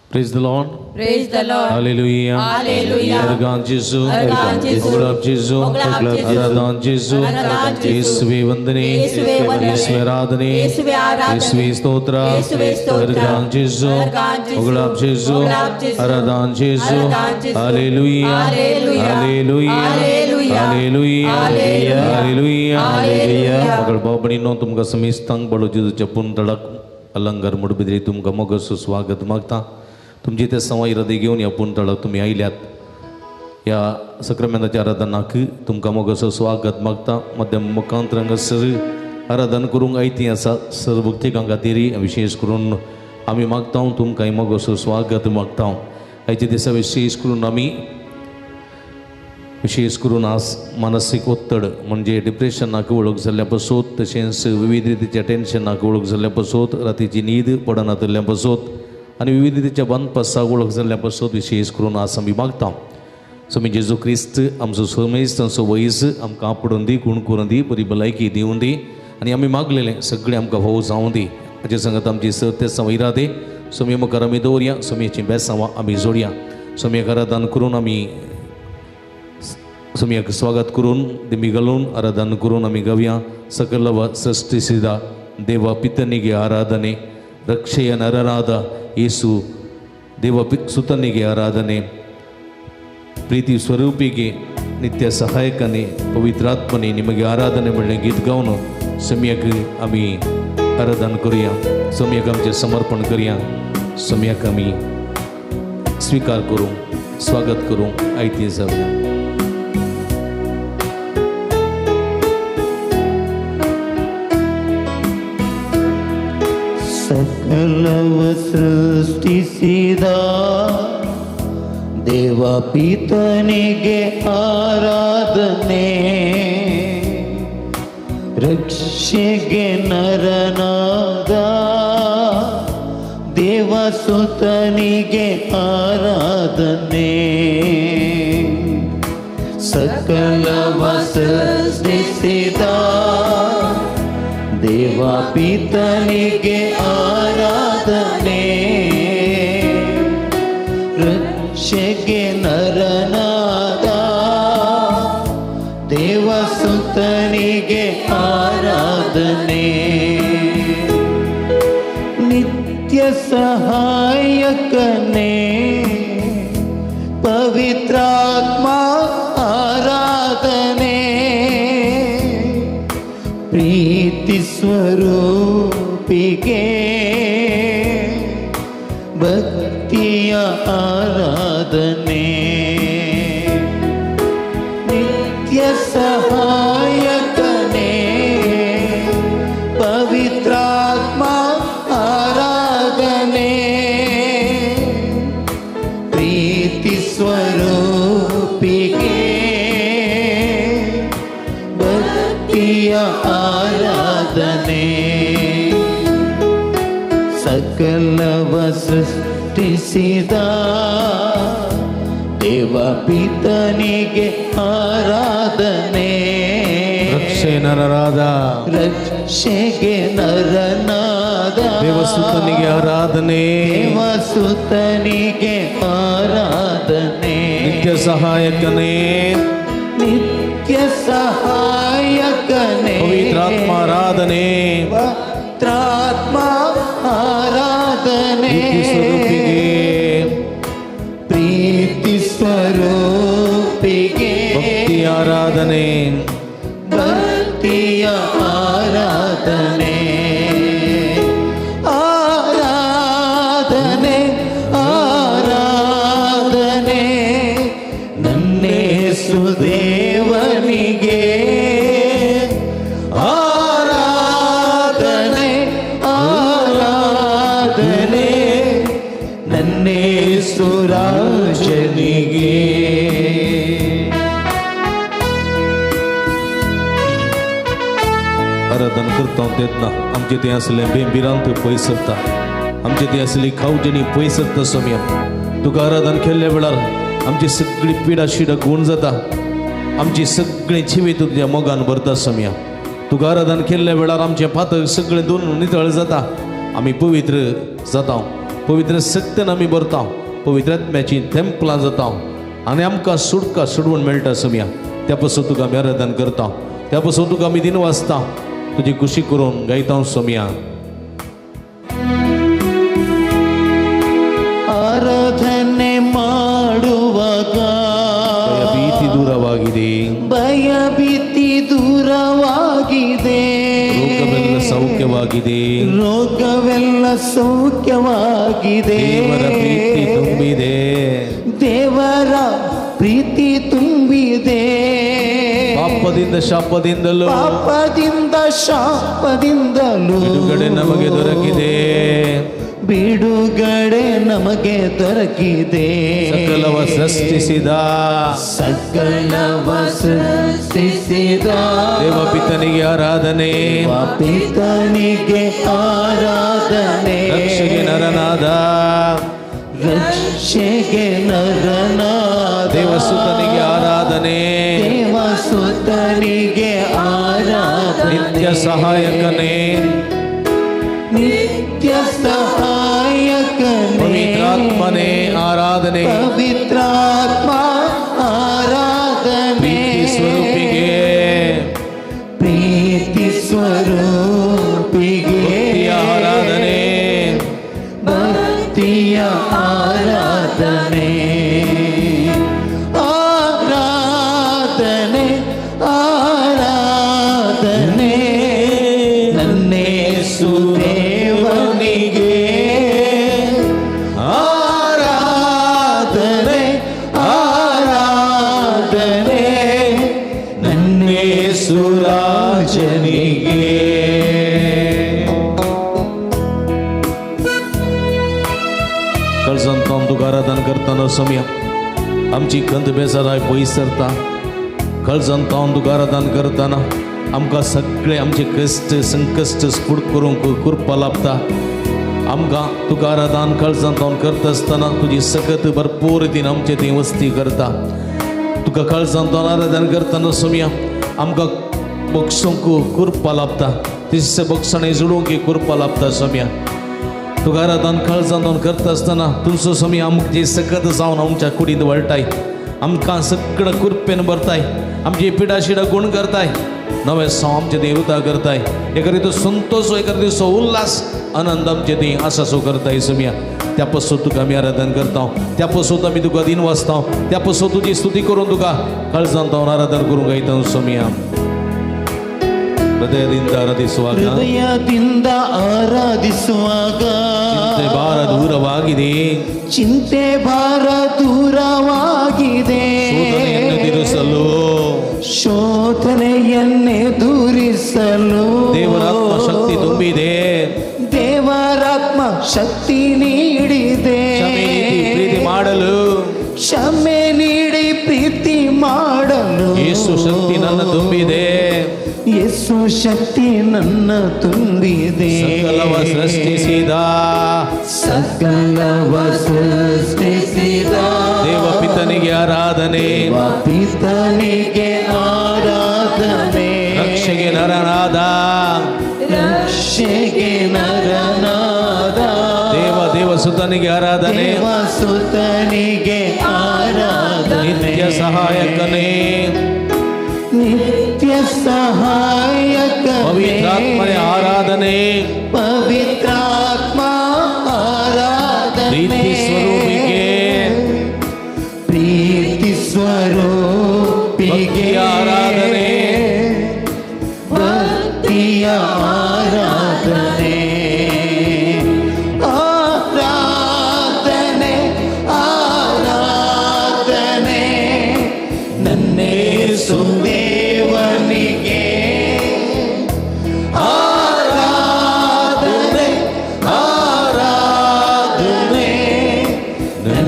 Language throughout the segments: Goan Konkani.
Praise the Lord. Praise the Lord. Hallelujah. Hallelujah. Argan Jesu. Argan Jesu. Oglab Jesu. Aradan Jesu. Yesue vandane. Yesue vandane. Yesue aradhane. Yesue aradhane. Yesue stotra. Yesue stotra. Argan Jesu. Argan Jesu. Oglab Jesu. Oglab Jesu. Aradan Jesu. Aradan Jesu. Hallelujah. Hallelujah. Hallelujah. Hallelujah. Hallelujah. Hallelujah. Hallelujah. Hallelujah. मगळ भाव-भयणींनो, तुमकां समेस्तांक बळो जेजूच्या पुनतळाक अलंकार मुडबिद्री तुमकां मोगाचो स्वागत मागता. तुमची ते सवाय हृदय घेवन ह्या पुनतळाक तुमी आयल्यात. ह्या सक्रामेंताच्या आराधनाक तुमकां मोगाचो स्वागत मागता. मध्यम मुखांतर हांगासर आराधन करूंक आयती आसा सर्व भक्तिकां खातीर विशेष करून आमी मागता, तुमकां मोगाचो स्वागत मागता. आयच्या दिसा विशेष करून आमी विशेष करून आज मानसीक ओत्तड म्हणजे डिप्रेशनाक वळख जाल्ल्या पासत, तशेंच विविध रितीच्या टेन्शनाक वळख जाल्ल्या पासत, रातीची न्हीद पडनातल्या पासत आनी विविध रितीच्या बांदपासाक वळख जाल्ल्या पासत विशेष करून आज आमी मागता. स्वामी जेजू क्रिस्त आमचो समेस्त आमचो वयस आमकां आपडून दी, गुण करून दी, बरी भलायकी दिवन दी आनी आमी मागलेलें सगळें आमकां फावो जावं दी. हाचे सांगत आमची सत्य संवय राहते. स्वामी मुखार आमी दवरया, स्वामीची बेसांवां आमी जोडया. स्वामीक आराधन करून आमी स्वामीक स्वागत करून दिमी घालून आराधन करून आमी गावया. सकल व सृष्टिसिदा देवा पितनिगे आराधने, रक्षेय नरराध येसू देವ ಸುತನಿಗೆ ಆರಾಧನೆ, ಪ್ರೀತಿ ಸ್ವರೂಪಿಗೆ ನಿತ್ಯ ಸಹಾಯಕನೇ ಪವಿತ್ರಾತ್ಮನೇ ನಿಮಗೆ ಆರಾಧನೆ म्हणलें गीत गावन सम्यक आमी आराधन करुया. सम्यक आमचें समर्पण करुया. सम्यक आमी स्वीकार करूं, स्वागत करूं, आयती जावया. सकलव ಸೃಷ್ಟಿಸಿದ ದೇವ ಪಿತನಿಗೆ ಆರಾಧನೆ, ರಕ್ಷೆಗೆ ನರನಾದ ದೇವಸುತನಿಗೆ ಆರಾಧನೆ. ಸಕಲವ ಸೃಷ್ಟಿಸಿದ ದೇವ ಪಿತನಿಗೆ ಆರಾಧನೆ, ರಕ್ಷೆಗೆ ನರನಾದ ದೇವಸುತನಿಗೆ ಆರಾಧನೆ. ನಿತ್ಯ ಸಹಾಯಕನೇ ಪವಿತ್ರಾತ್ಮ ಆರಾಧನೆ, ಪ್ರೀತಿ ಸ್ವರೂಪಿಗೆ ಭಕ್ತಿಯ ಆರಾಧನೆ. ನಿತ್ಯ ಸಹಾಯಕನೇ ಪವಿತ್ರಾತ್ಮ ಆರಾಧನೆ, ಪ್ರೀತಿ ಸ್ವರೂಪಿಗೆ ಭಕ್ತಿಯ ಆರಾಧನೆ. ಸಕಲವ ಸೃಷ್ಟಿಸಿದ ದೇವ ಪಿತನಿಗೆ ಆರಾಧನೆ, ರಕ್ಷೆ ನರನಾದ ರಕ್ಷೆಗೆ ನರನಾದ ದೇವಸುತನಿಗೆ ಆರಾಧನೆ, ದೇವಸುತನಿಗೆ ಆರಾಧನೆ. ನಿತ್ಯ ಸಹಾಯಕನೇ ನಿತ್ಯ ಸಹಾಯಕನೇ ಪವಿತ್ರಾತ್ಮ ಆರಾಧನೆ, ಪವಿತ್ರಾತ್ಮ ಆರಾಧನೆ. ಪ್ರೀತಿ ಸ್ವರೂಪಿಗೆ ಪ್ರೀತಿ ಸ್ವರೂಪಿಗೆ ಭಕ್ತಿ ಆರಾಧನೆ, ಭಕ್ತಿಯ ಆರಾಧನೆ. ಆರಾಧನೆ ಆರಾಧನೆ ದೇವನಿಗೆ ಆರಾಧನೆ ಆರಾಧನೆ ನನ್ನೇಸು ರಾಜನಿಗೆ. आराधन करता तेन्ना आमचे थंय आसलें भिरांत पयस सरता, आमचे थंय आसली खावजेणी पयस सरता स्वामया. तुका आराधन केल्ल्या वेळार आमची सगळी पिडा शिडा गुण जाता, आमची सगळी जिवीत तुज्या मोगान भरता स्वामया. तुका आराधन केल्ल्या वेळार आमचें फातर सगळें दोन नितळ जाता, आमी पवित्र जाता, पवित्र शक्तीन आमी भरता, पवित्र आत्म्याची तेंपलां जाता आनी आमकां सुटका सोडवण मेळटा स्वामया. त्या पासून तुका आमी आराधन करता, त्या पासून तुका आमी दिन वाचता, तुजी खुशी करून गायता स्वामया. ಆರಾಧನೆ ಮಾಡುವಾಗ ಭೀತಿ ದೂರವಾಗಿದೆ, ಭಯ ಭೀತಿ ದೂರವಾಗಿದೆ, ರೋಗವೆಲ್ಲ ಸೌಖ್ಯವಾಗಿದೆ, ರೋಗವೆಲ್ಲ ಸೌಖ್ಯವಾಗಿದೆ, ದೇವರ ಪ್ರೀತಿ ತುಂಬಿದೆ, ದೇವರ ಪ್ರೀತಿ ತುಂಬಿದೆ, ಪಾಪದಿಂದ ಶಾಪದಿಂದಲೂ ಪಾಪದಿಂದ ಶಾಪದಿಂದಲೂ ಬಿಡುಗಡೆ ನಮಗೆ ದೊರಕಿದೆ, ಬಿಡುಗಡೆ ನಮಗೆ ದೊರಕಿದೆ. ಸಕಲವ ಸೃಷ್ಟಿಸಿದ, ಸಕಲವ ಸೃಷ್ಟಿಸಿದ ದೇವಪಿತನಿಗೆ ಆರಾಧನೆ, ಪಿತನಿಗೆ ಆರಾಧನೆ, ರಕ್ಷೆಗೆ ನರನಾದ, ರಕ್ಷೆಗೆ ನರನಾದ ದೇವಸುತನಿಗೆ ಆರಾಧನೆ, ದೇವಸುತನಿಗೆ ಆರಾಧನೆ, ನಿತ್ಯ ಸಹಾಯಕನೇ, ನಿತ್ಯ ಸಹಾಯಕನೇ, ಪವಿತ್ರಾತ್ಮನೇ ಆರಾಧನೆ, ಪವಿತ್ರಾತ್ಮ ಆರಾಧನೆ, ಪ್ರೀತಿ ಸ್ವರೂಪಿಗೆ, ಪ್ರೀತಿ ಸ್ವರೂಪಿಗೆ ಭಕ್ತಿಯ ಆರಾಧನೆ, ಭಕ್ತಿಯ ಆರಾಧನೆ, ಆರಾಧನೆ ಆರಾಧನೆ ನನ್ನೇಸು ದೇವನಿಗೆ ಆರಾಧನೆ ಆರಾಧನೆ ನನ್ನೇಸು ರಾಜನಿಗೆ. कळसान तुका आराधन करतना स्वामया आमची खंत बेजाराय पयस सरता. कळसान तुका आराधन करतना आमकां सगळे आमचे कश्ट संकश्ट स्फूट करूंक कृपा लाभता. आमकां तुका आराधन कळसान करता आसतना तुजी सकत भरपूर रितीन आमचे थंय वस्ती करता. तुका कळसान आराधन करतना स्वामया आमकां बक्षूंक कृपा लाभता, तिसरे बक्षणे जुडूंक कृपा लाभता स्वामया. तुका आराधन काळजान करता आसतना तुमचो स्वामी आमची सकत जावन आमच्या कुडींत वळटाय, आमकां सगळं कृपेन भरताय, आमची पिडा शिडा गुण करताय, नवे साव आमचे देवता करताय, एका तो संतोष, एका दिवसो उल्हास आनंद आमचे थंय आसा सो करताय स्वामया. त्या पासून तुका आमी आराधन करता, त्या पासून आमी तुका दिन वाचता, त्या पासून तुजी स्तुती करून तुका काळजान आराधन करूंक गायता स्वामया. ಹೃದಯದಿಂದ ಆರಾಧಿಸುವಾಗ, ಹೃದಯದಿಂದ ಆರಾಧಿಸುವಾಗ ಚಿಂತೆ ಭಾರ ದೂರವಾಗಿದೆ, ಚಿಂತೆ ಭಾರ ದೂರವಾಗಿದೆ, ಶೋಧನೆಯನ್ನೆದುರಿಸಲು, ಶೋಧನೆಯನ್ನೆದುರಿಸಲು ದೇವರಾತ್ಮ ಶಕ್ತಿ ತುಂಬಿದೆ, ದೇವರಾತ್ಮ ಶಕ್ತಿ ನೀಡಿದೆ, ಕ್ಷಮೆ ನೀಡಿ ಪ್ರೀತಿ ಮಾಡಲು, ಕ್ಷಮೆ ನೀಡಿ ಪ್ರೀತಿ ಮಾಡಲು ಯೇಸು ಶಕ್ತಿ ನನ್ನ ತುಂಬಿದೆ, ಯೇಸು ಶಕ್ತಿ ನನ್ನ ತುಂಬಿದೆ. ಸಕಲವ ಸೃಷ್ಟಿಸಿದ, ಸಕಲವ ಸೃಷ್ಟಿಸಿದ ದೇವಪಿತನಿಗೆ ಆರಾಧನೆ, ಪಿತನಿಗೆ ಆರಾಧನೆ, ರಕ್ಷೆಗೆ ನರನಾದ, ರಕ್ಷೆಗೆ ನರನಾದ ದೇವ ದೇವಸುತನಿಗೆ ಆರಾಧನೆ, ದೇವಸುತನಿಗೆ ಆರಾಧನೆ, ನಿತ್ಯ ಸಹಾಯಕನೇ, ನಿತ್ಯ ಸಹಾಯಕನೇ, ಪವಿತ್ರಾತ್ಮನೇ ಆರಾಧನೆ, ಪವಿತ್ರಾತ್ಮ ಆರಾಧನೆ, ಪ್ರೀತಿ ಸ್ವರೂಪಿಗೆ, ಪ್ರೀತಿ ಸ್ವರೂಪಿಗೆ ಭಕ್ತಿಯ ಆರಾಧನೆ, ಭಕ್ತಿಯ ಆರಾಧನೆ, ಆರಾಧನೆ ಆರಾಧನೆ ನನ್ನೇ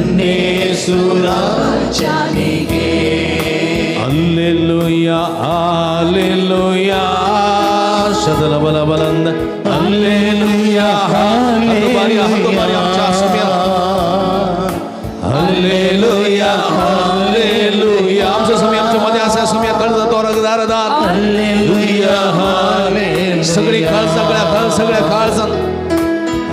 ನನ್ನೇಸುರಾಜನಿಗೆ. Alleluia alleluia ಶದಲ ಬಲ ಬಲಂದ alleluia. ಹತ್ತು ಬಾರಿ ಹತ್ತು ಬಾರಿ ಆಮच्या ಸಮಯ alleluia alleluia. आमच्या समय आमच्या मध्ये असा समय कळजा तो रगदारदार ಅಲ್ಲೆಲೂಯಾ सगळी काळ सगळ्या काळ सगळ्या काळजान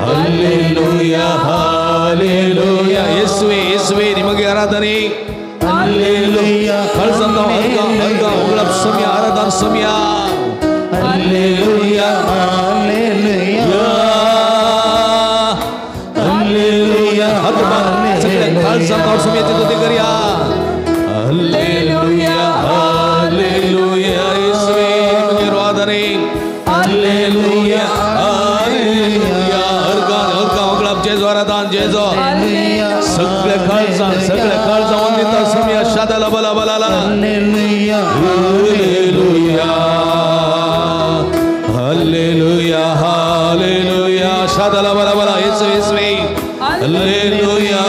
ಅಲ್ಲೆಲೂಯಾ ಅಲ್ಲೆಲೂಯಾ. ಯೇಸುವೇ ಯೇಸುವೇ ನಿಮಗೆ ಆರಾಧನೆ. ಅಲ್ಲೆಲೂಯಾ ಕಳ್ಸಂತ ಹರ್ಗ ಹರ್ಗ ಉಗಳ ಸಮಯ ಆರಾಧನ ಸಮಯ. Alleluia alleluia alleluia. ಹತ್ತು ಬಾರಿ सगळ्या काळजान और ಸಮಯ ಸ್ತುತಿ ಕರಿಯಾ. ಅಲ್ಲೆಲೂಯಾ ಅಲ್ಲೆಲೂಯಾ ಯೇಸುವೇ ನಿಮಗೆ ಆರಾಧನೆ. Alleluia alleluia. ಹರ್ಗ ಹರ್ಗ ಉಗಳ ಜೇಸು ಆರಾಧನ ಜೇಸು. सगळ्या काळजान सगळ्या काळजान वंदिता ಸಮಯ ಶಾದಲ ಬಲ ಬಲ ಅಲ್ಲೆಲೂಯಾ ಅಲ್ಲೆಲೂಯಾ ಅಲ್ಲೆಲೂಯಾ ಅಲ್ಲೆಲೂಯಾ ಶಾದಲ ಬಲ ಬಲ ಯೇಸು ಯೇಸುವೇ. ಅಲ್ಲೆಲೂಯಾ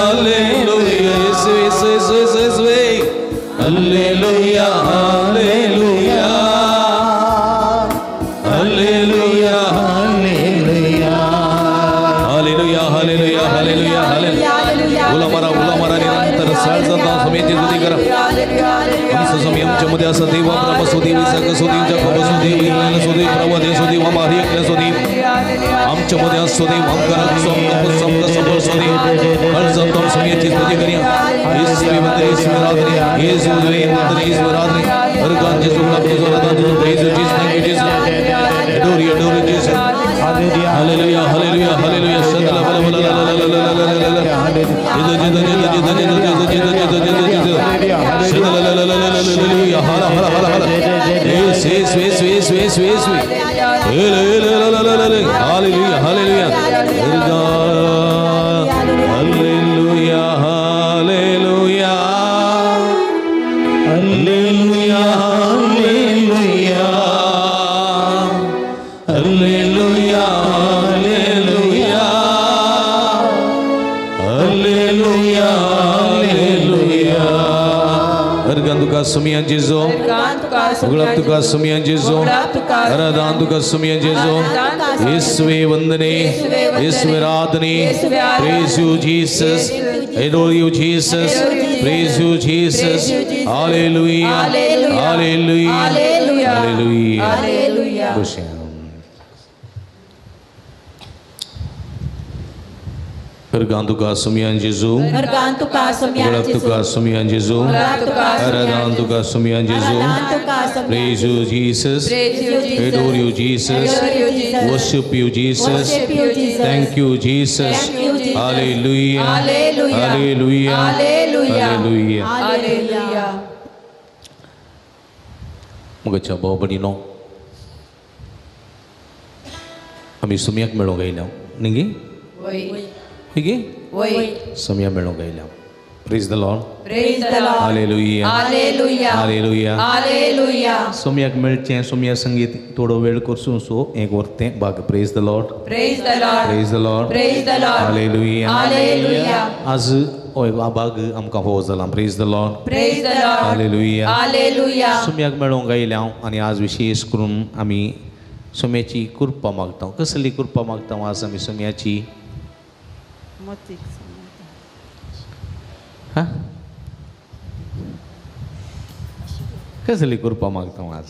ಅಲ್ಲೆಲೂಯಾ ಯೇಸು ಯೇಸು ಯೇಸು ಯೇಸು ಯೇಸುವೇ. Alleluia alleluia alleluia alleluia hallelujah hallelujah hallelujah hallelujah. ಉಲಮರ ಉಲಮರ ನಿರಂತರ ಸಳಸಂತ ಸಮೇತ ಸ್ತುತಿಕರ आमचं समय आमच्यामध्ये असं देव ब्रह्म सुदेव सग सुदेव जगब सुदेव इस्रायल सुदेव प्रभु देव सुदेव हमारी एकले सुदेव आमच्यामध्ये असो देव आमकां समका सबळ सुदेव हळसंत समयाची स्तुती करूया. येशूवे वंदने येशूवे आराधने येशूवे वंदने येशूवे आराधने. हरगान जेसू गुलाब जेसू आराधना जेसू praise you Jesus thank you Jesus adore you adore you Jesus. Hallelujah hallelujah hallelujah. शतला बल बल ला ला ला ला ला ला ला. जेजू जेजू जेजू जेजू जेजू जेजू जेजू जेजू जेजू. शतला ला ला ला ला ला. हला हला हला हला. येसु येसु येसु येसु येसु येसु. एले एले ला ला ला ला. Hallelujah hallelujah. Hallelujah hallelujah alleluia alleluia alleluia alleluia alleluia alleluia. हरगान तुका सुमिया जेजो उगळप तुका सुमिया जेजो हरदान तुका सुमिया जेजो. येशुवे वंदने येशुवे आराधने. Praise you Jesus adore you Jesus praise you Jesus. Hallelujah hallelujah hallelujah. खुशी हरगान तुका सुमिया जेजू उगळप तुका सुमिया जेजू हरदान तुका सुमिया जेजू. Praise you Jesus adore you Jesus worship you Jesus thank you Jesus. Hallelujah hallelujah hallelujah. मगच्या भाव भयणीनो आमी सुमयाक मेळोंक आयल्या न्ही गी सुमया मेळोंक आयल्या. Praise the Lord. Praise the Lord. Hallelujah hallelujah hallelujah hallelujah. सुमयाक मेळचें सुमया संगीत थोडो वेळ करसूं सो एक वर्तें भाग. Praise the Lord. Praise the Lord. Praise the Lord. Praise the Lord. Hallelujah hallelujah. आज हो भाग आमकां फावो जाला. Praise the Lord. Praise the Lord. Hallelujah hallelujah. सुमयाक मेळोंक आयल्या हांव आनी आज विशेष करून आमी सुम्याची कृपा मागता. कसली कृपा मागता आज आमी सुम्याची? हां कसली कृपा मागता आज?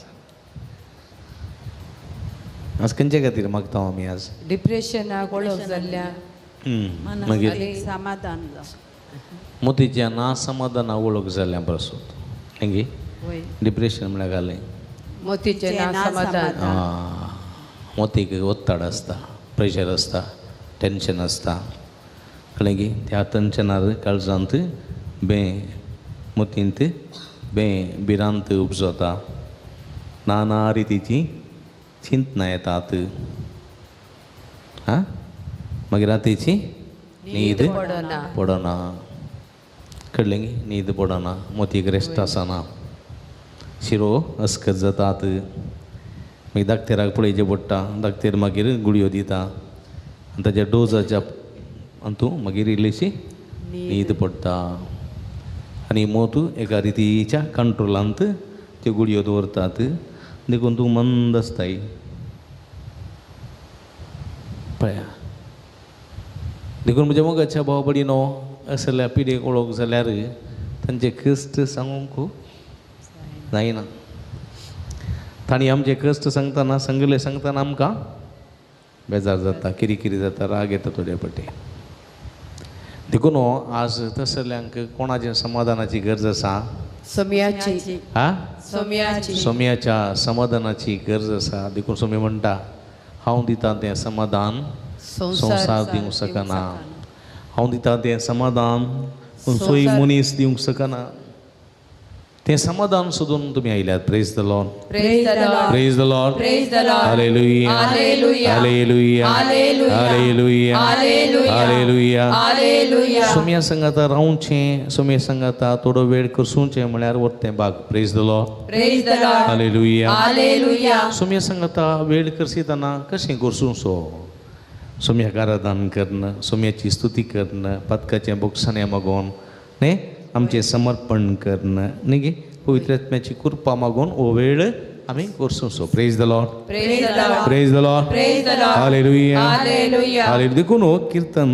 आज खंयचे खातीर मागता आमी आज? डिप्रेशनाक वळख जाल्ल्या मागीर समाधान मोतीच्या ना समाधाना वळख जाल्ल्या पासून न्ही डिप्रेशन म्हळ्यार घालें मोतीचें ना समाधान. मोतीक ಒತ್ತಡ आसता, प्रेशर आसता, टेन्शन आसता. कळ्ळें की त्या टेन्शनार काळजांत बे मोतींत बे भिरांत उपजता, नाना रितीची चिंतना येतात. हां मागीर रातीची न्हीद पडना. कळ्ळें की न्हीद पडना, मोतीक रेस्ट आसना, शिरो अस्कत जातात. मागीर दाक्तेराक पळयचें पडटा, दाक्तेर मागीर गुळयो दिता आनी ताच्या डोजाच्या अंतू मागीर इल्लीशी न्हीद पडटा आनी मोत एका रितीच्या कंट्रोलांत त्यो गुळयो दवरतात देखून तूं मंद आसताय. पळया देखून म्हज्या मोगाच्या भाव भयणीनो असल्या पिडेक वळख जाल्यार तांचे कश्ट सांगूंक जायना. तांणी आमचे कश्ट सांगतना सांगले सांगतना आमकां बेजार जाता, किरिकिरी जाता, राग येता थोडे पटे. देखून आज तसल्यांक कोणाच्या समाधानाची गरज आसा? सोम्याची. हा, सोम्याची. सोम्याच्या समाधानाची गरज आसा. देखून सोमी म्हणटा हांव दिता तें समाधान संवसार दिवंक शकना, हांव दिता तें समाधान खंयचोय मनीस दिवंक शकना. तें समाधान सोदून तुमी आयल्यात. Praise the Lord, praise the Lord, praise the Lord, praise the Lord. Hallelujah, hallelujah, hallelujah, hallelujah, hallelujah, hallelujah. Saumya संगाता रावचें, सोम्या संगाता थोडो वेळ करसूचें म्हळ्यार वरतें भाग. Praise the Lord, praise the Lord, hallelujah, hallelujah. Saumya संगाता वेळ करसितना कशें करसूं? सोम्याक आराधन करणं, सोम्याची स्तुती करणं, पातकाचें बोगसाणें मागोवन न्ही आमचें समर्पण करणं न्ही गे, पवित्र आत्म्याची कृपा मागून हो वेळ आमी करसूं. Praise the Lord, praise the Lord, praise the Lord, praise the Lord. Hallelujah, hallelujah. Hallelujah. देखून हो कीर्तन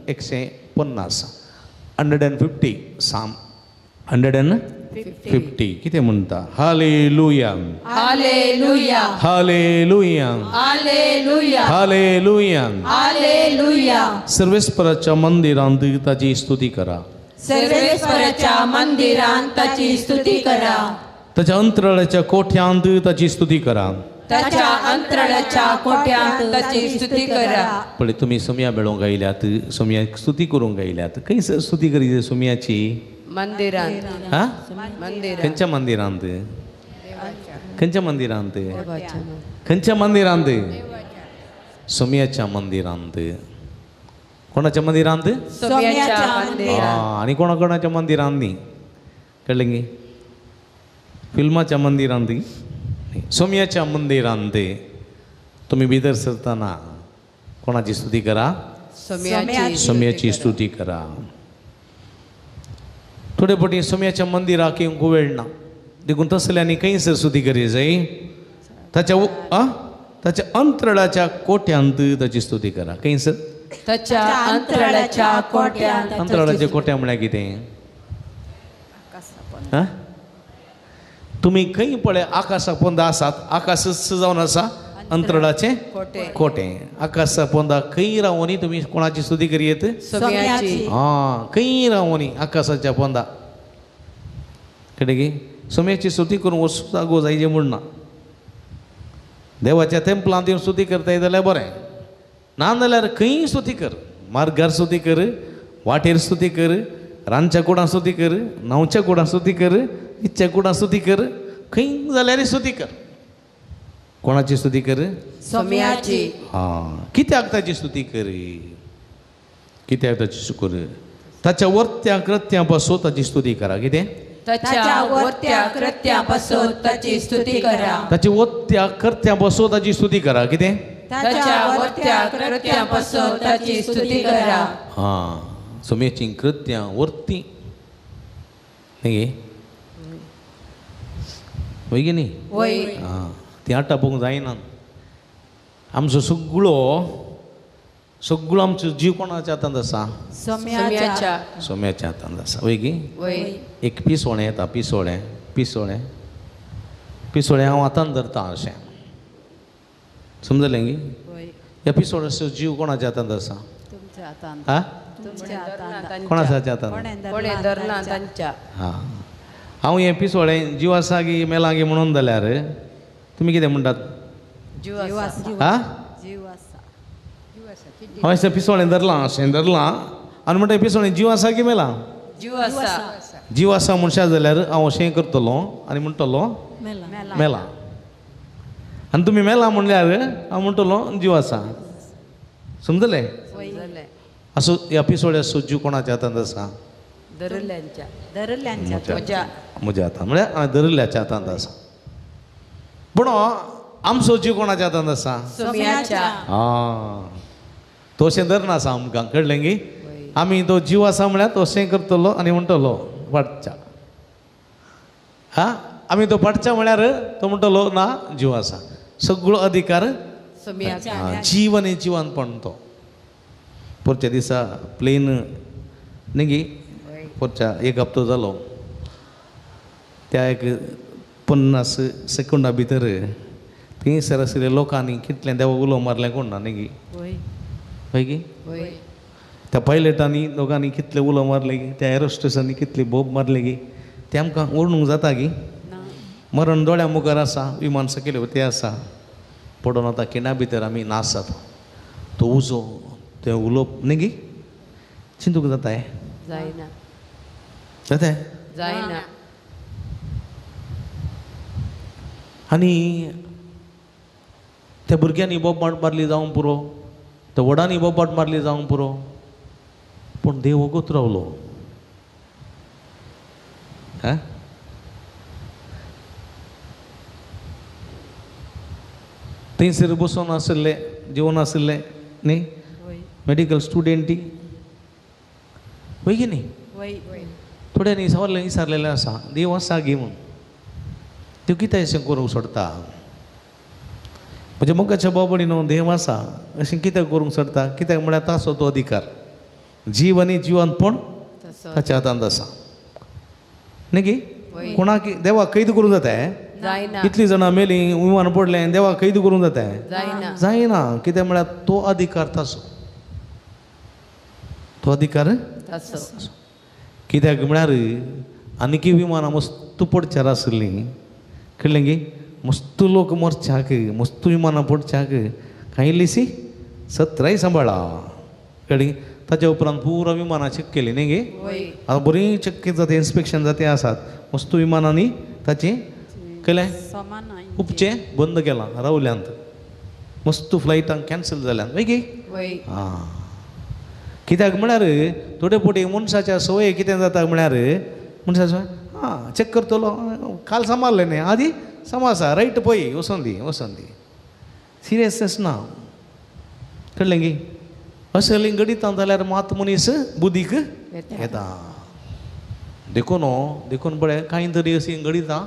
150, 150 साम 150 कितें म्हणटा? Hallelujah, hallelujah, hallelujah, hallelujah, hallelujah, hallelujah. सर्वेस्पराच्या मंदिरांत ताची स्तुती करा, सर्वेस्पराच्या मंदिरांत ताची स्तुती करा, ताच्या अंतराळाच्या कोठ्यांत ताची स्तुती करा, ताच्या अंतराळाच्या कोठ्यांत ताची स्तुती करा. पळय तुमी सोम्या मेळोवंक आयल्यात, सोम्याक स्तुती करूंक आयल्यात. खंय स्तुती करी सोम्याची? मंदिरांत. हा, मंदिरांत. खंयच्या मंदिरांत? खंयच्या मंदिरांत? खंयच्या मंदिरांत? सोम्याच्या मंदिरांत. कोणाच्या मंदिरांत? सोम्याच्या मंदिरांत. आनी कोणा कोणाच्या मंदिरांत न्ही, कळ्ळें गी? फिल्माच्या मंदिरांत न्ही, सोम्याच्या मंदिरांत तुमी भितर सरतना कोणाची स्तुती करा? सोम्याची स्तुती करा. थोडे पटी सोम्याच्या मंदिराक येवंक वेळ ना, देखून तसल्यांनी खंयसर स्तुती करी जाय? ताच्या ताच्या अंतराळाच्या कोट्यांत ताची स्तुती करा. खंयसर? ताच्या अंतराळाच्या कोट्यांत. अंतराळाच्या कोट्या म्हळ्यार कितें? तुमी खंय पळय आकाशा पोंदा आसात, आकाशच जावन आसा अंतराळाचें कोटें. आकाशा पोंदा खंय रावोनी तुमी कोणाची स्तुती करी येत? हां, खंय रावोनी आकाशाच्या पोंदा कळ्ळें गी? सोम्याची स्तुती करून वचूं जागो जायचे म्हूण ना. देवाच्या तेंपलांत येवन स्तुती करताय जाल्यार बरें, ना जाल्यार खंय स्तुती कर, मार्गार स्तुती कर, वाटेर स्तुती कर, रांदच्या कुडां स्तुती कर, न्हांवच्या कुडां स्तुती कर, इच्छा कुडां स्तुती कर, खंय जाल्यार स्तुती कर. कोणाची स्तुती कर? सोम्याची. हां, कित्याक ताची स्तुती कर? कित्याक ताची कर? ताच्या वर्त्या कृत्यां पासून ताची स्तुती करा. कितें? ताच्या वर्त्या कृत्यां पासून ताची स्तुती करा. ताची वर्त्या कृत्यां पासून ताची स्तुती करा. कितें? ताच्या वर्त्या कृत्यां पासून ताची स्तुती करा. हां, सोम्याची कृत्यां वर्ती न्ही वय की न्ही? वय. हां, ती आटापूंक जायना. आमचो सगळो सगळो आमचो जीव कोणाच्या हातांत आसा? सोम्याच्या. सोम्याच्या हातांत आसा. वय की? वय. एक पिसोळें येता, पिसोळें, पिसोळें, पिसोळें हांव हातान धरता अशें समजलें गी? ह्या पिसोळ्याचो जीव कोणाच्या हातांत आसा? हा, कोणाच्या हातांत? हां, हांव हें पिसोळें जीव आसा की मेलां की म्हणून जाल्यार तुमी कितें म्हणटात? हा, हांवें अशें पिसोळें धरलां, अशें धरलां आनी म्हणटा पिसोळें जीव आसा की मेलां? जीव आसा म्हणशा जाल्यार हांव अशें करतलो आनी म्हणटलो मेलां, आनी तुमी मेलां म्हणल्यार हांव म्हणटलो जीव आसा. समजलें? असो ह्या पिसोळ्याचो जीव कोणाच्या हातांत आसा? म्हज्या हातांत, म्हळ्यार हांवें धरिल्ल्याच्या हातांत आसा. पूण आमचो जीव कोणाच्या हातांत आसा? हां, तो अशें धरना आसा आमकां, कळ्ळें गी? आमी तो जीव आसा म्हळ्यार तो अशें करतलो आनी म्हणटलो पाटच्या. हा आमी तो पाटच्या म्हळ्यार तो म्हणटलो ना जीव आसा. सगळो अधिकार जीव आनी जिवानपण. तो पोरच्या दिसा प्लेन न्ही पोरच्या एक हप्तो जालो त्या एक 50 सेकंडा भितर थंयसर आशिल्ल्या लोकांनी कितलें देवा उलो मारलें कोण ना न्ही हय की. त्या पायलटांनी लोकांनी कितले उलो मारले की, त्या एरोस्टेसांनी कितली बोब मारले की, ते आमकां ओडूंक जाता की मरण दोळ्या मुखार आसा, विमान सकयल तें आसा पडोन आतां खिणा भितर आमी नास जाता. तो उजो तें उलोवप न्ही गी चिंतूंक जाता हें जायना जाता जायना. आनी त्या भुरग्यांनी बोबाट मारली जावंक पुरो, त्या व्हडांनी बोबाट मारली जावंक पुरो, पूण देव वगत रावलो. हा थंयसर बसून आशिल्ले जेवण आशिल्ले न्ही मेडिकल स्टुडंटी वय की न्ही थोड्यांनी सवारलें विचारलेलें आसा देव आसा गी म्हूण. त्यो कितें अशें करूंक सोडटा म्हणजे मोगाच्या बाबडी न्हू देव आसा अशें कितें करूंक सोडटा कित्याक म्हळ्यार ताचो तो अधिकार जीव आनी जिवनपण ताच्या हातांत आसा न्ही की. कोणाक देवाक कैद करूंक जाता इतलीं जाणां मेलीं विमान पडलें देवाक कैद करूंक जाता जायना. कित्याक म्हळ्यार तो अधिकार ताचो, तो अधिकार ताचो. कित्याक म्हळ्यार आनीकय विमानां मस्त पडच्यार आशिल्लीं कळ्ळें गी, मस्त लोक मरच्याक मस्त विमानां पडच्याक कांय इल्लीशी सत्राय सांबाळा कळ्ळी. ताच्या उपरांत पुरा विमानां चॅक केली न्ही गे. आतां बरी चॅक जाता इन्स्पेक्शन जाता आसात मस्त विमानांनी ताचें केलें उपचें बंद केलां रावल्यांत मस्त फ्लायटां कॅन्सल जाल्यात वय गी. आं कित्याक म्हळ्यार थोडे फावटी मनशाच्या सवय कितें जाता म्हळ्यार मनशाच्या आं चॅक करतलो काल सांबाळ्ळें न्ही आदी समासा रायट पळय वचोन दी वचोन दी सिरियसनेस ना कळ्ळें गी. असलीं घडितां जाल्यार मात मनीस बुदीक येता. देखून देखून पळय कांय तरी अशीं घडितां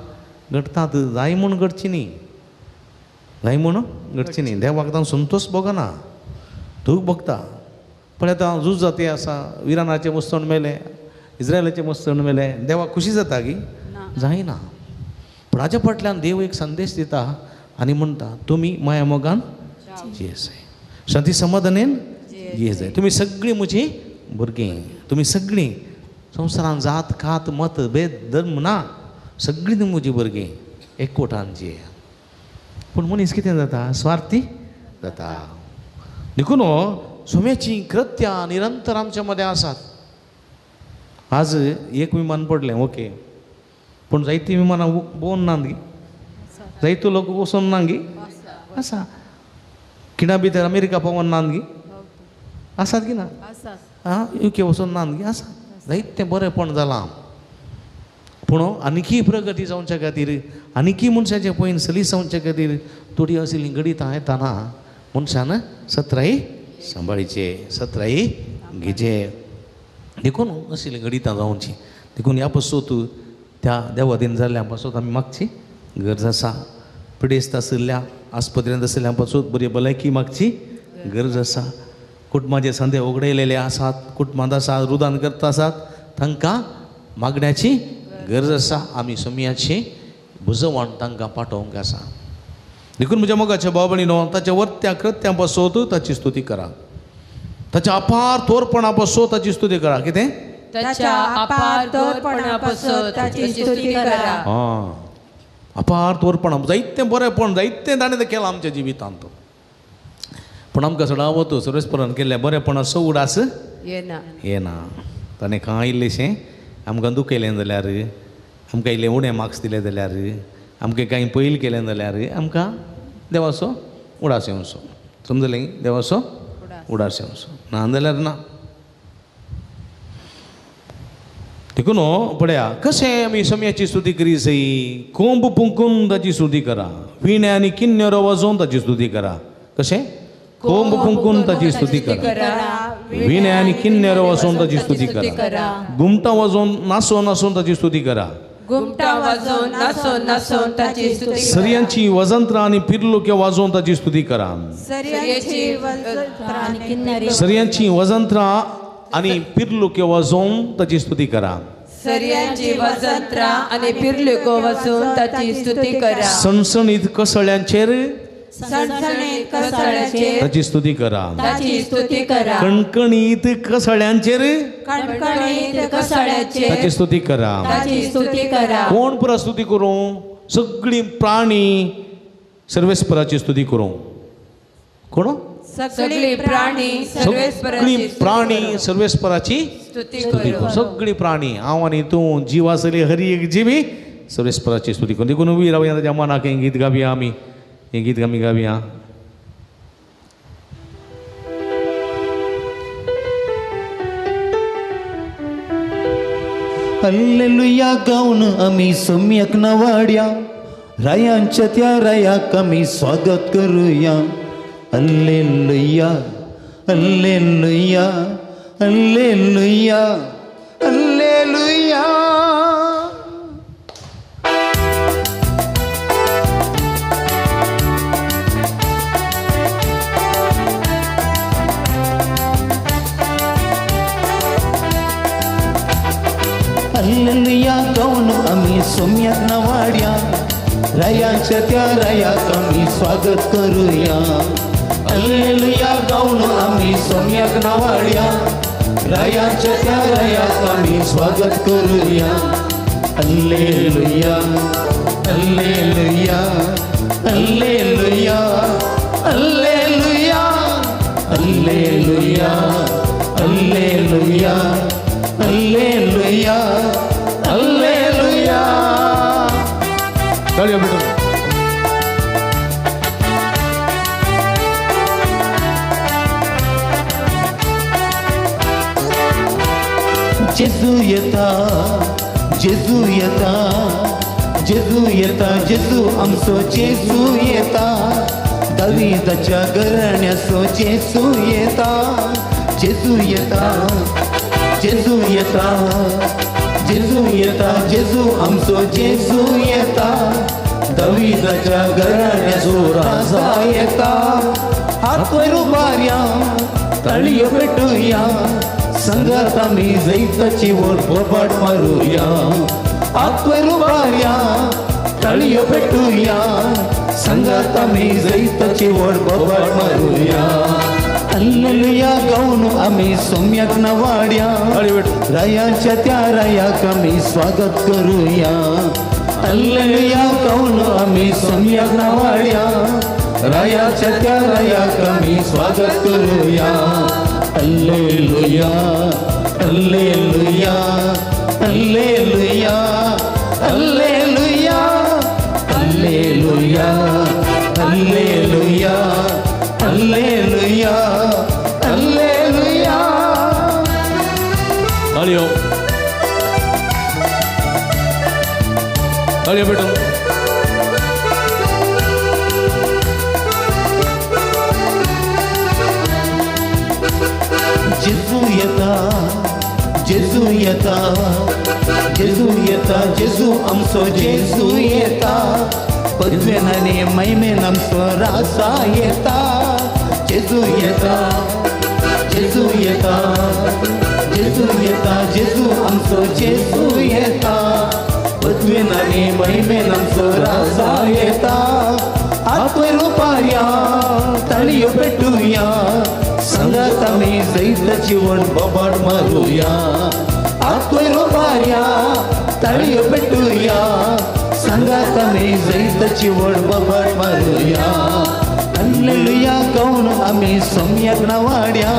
घडटात जाय म्हूण घडची न्ही, जाय म्हूण घडची न्ही. देवाक तांकां संतोश भोगना दूख भोगता. पळय आतां झूज जाती आसा इराणाचें मस्तण मेलें इस्रायलाचें मस्तण मेलें देवाक खुशी जाता की जायना. पूण हाज्या फाटल्यान देव एक संदेश दिता आनी म्हणटा तुमी माया मोगान जियेसाय, शांती समाधानेन जियेसाय, तुमी सगळीं म्हजीं भुरगीं, तुमी सगळीं संवसारान जात कात मत भेद धर्म ना सगळीं तुमी म्हजीं भुरगीं एकवटान जिये. पूण मनीस कितें जाता स्वार्थी जाता. देखून सोम्याचीं कृत्यां निरंतर आमच्या मदें आसात. आज एक विमान पडलें ओके, पूण जायतीं विमानां भोंवन ना गी, जायतो लोक वचोन ना गी आसा, खिणा भितर अमेरिका पावोन ना गी आसात की ना, आं युके वचोन ना गी आसा. जायतें बरेंपण जालां पूण आनीकय प्रगती जावच्या खातीर आनीकय मनशाचें पयन सलीस जावच्या खातीर थोडी असलीं घडितां येताना मनशान सत्राय सांबाळीचे सत्राय घेचे. देखून असलीं घडितां जावची. देखून ह्या पासत त्या देवादीन जाल्ल्या पासत आमी मागची गरज आसा. पिडेस्त आशिल्ल्या आस्पत्रेंत आशिल्ल्या पासत बरी भलायकी मागची गरज आसा. कुटुंबाचे संदे उगडयलेले आसात, कुटुंबांत आसा रुदान करता आसात तांकां मागण्याची गरज आसा. आमी सोमयाची भुजवाण तांकां पाठोवंक आसा. देखून म्हज्या मोगाच्या भाव भयणीनो ताच्या वर्त्या कृत्यां पासत ताची स्तुती करा, ताच्या अपार थोरपणा पासत ताची स्तुती करा. कितें ताच्या अपार थोरपणा पासत ताची स्तुती करा. आं अपार थोरपणा जायतें बरेंपण जायतें ताणें तें केलां आमच्या जिवितांत. पूण आमकां सडावत सर्वेस्परान केल्ल्या बरेंपणाचो उडास येना येना. ताणें कांय इल्लेशें आमकां दुखयलें जाल्यार आमकां इल्लें उणें मार्क्स दिले जाल्यार आमकां कांय पयल केलें जाल्यार आमकां देवाचो उडास येवचो. समजलें? देवाचो उडास येवचो ना जाल्यार ना. देखून पळया कशें आमी सम्याची स्तुती करी सई कोंब पुंकून ताची स्तुती करा, विणे आनी किन्नेरो वाजोवन ताची स्तुती करा. कशें? कोंब फुंकून ताची स्तुती करा, विणे आनी किन्नेरो वाजोवन ताची स्तुती करा. घुमटां वाजोवन नाचोन नाचोन ताची स्तुती करा. घुमटां वाजोवन नाचोन नाचोन ताची स्तुती करा. सरयांची वजंत्रां आनी पिर्लुक्यो वाजोवन ताची स्तुती करा. सरयांची वजंत्रां आनी पिर्लुक्यो वाजोवन ताची स्तुती करा. सरयांची वजंत्रां आनी पिर्लुक्यो वाजोवन ताची स्तुती करा. सणसणीत कसळ्यांचेर सणसणीत कसळ्यांचेर ताची स्तुती करा. ताची स्तुती करा. कणकणीत कसळ्यांचेर कणकणीत कसळ्यांचेर ताची स्तुती करा. ताची स्तुती करा. कोण पुरा स्तुती करूं? सगळीं प्राणी सर्वेस्पराची स्तुती करूं. कोण? सगळी प्राणी सगळी प्राणी सर्वेस्पराची स्तुती करूं. सगळी प्राणी, हांव आनी तूं, जीव आसली हरी एक जिवी सर्वेस्पराची स्तुती करूं. देखून उबी रावया ताच्या मनाक हें गीत गावया आमी. हें गीत आमी गावया. हल्लेलुया गावन आमी सम्यक नवाड्या, रायांच्या त्या रायाक आमी स्वागत करूया. Hallelujah hallelujah hallelujah hallelujah. Hallelujah गावन आमी सोम्याक नवाड्या, रायांच्या त्या रायाक आमी स्वागत करूया. हल्लेलुया गावन आमी सोम्याक नवाड्या, रायांच्या त्या रायाक आमी स्वागत करूया. Hallelujah hallelujah hallelujah hallelujah hallelujah hallelujah hallelujah hallelujah. ताळयो भेटून. जेजू येता जेजू येता जेजू येता जेजू आमचो जेजू येता, दाविदाच्या घराण्याचो जेजू येता. जेजू येता जेजू येता जेजू येता जेजू आमचो जेजू येता, दाविदाच्या घराण्याचो राजा येता. हात वयर उबारया, ताळयो पेटुया, संगात आमी जैताची वोर बोबाट मारुया. हात वयर उबारया, ताळयो पेटुया, संगात आमी जैताची वोर बोबाट मारुया. हल्लेलुया गावन आमी सोम्याक नवाड्या, रायांच्या त्या रायाक आमी स्वागत करूया. हल्लेलुया गावन आमी सोम्याक नवाड्या, रायाच्या त्या रायाक आमी स्वागत करूया. Hallelujah hallelujah hallelujah hallelujah hallelujah hallelujah hallelujah hallelujah. ताळयो ताळयो भेटून. जेजू येता जेजू येता जेजू येता जेजू आमचो जेजू येता, पदवेन आनी महिमेन आमचो राजा येता. जेजू येता जेजू येता जेजू येता जेजू आमचो जेजू येता, पदवेन आनी महिमेन आमचो राजा येता. हात वयर उबारया, ताळयो पेटुया, संगात आमी जैताची वण बोबाट मारुया. हात वयर उबारया, ताळयो पेटुया, संगात आमी जैताची वण बोबाट मारुया. हल्लेलुया गावन आमी सोम्याक नवाड्या,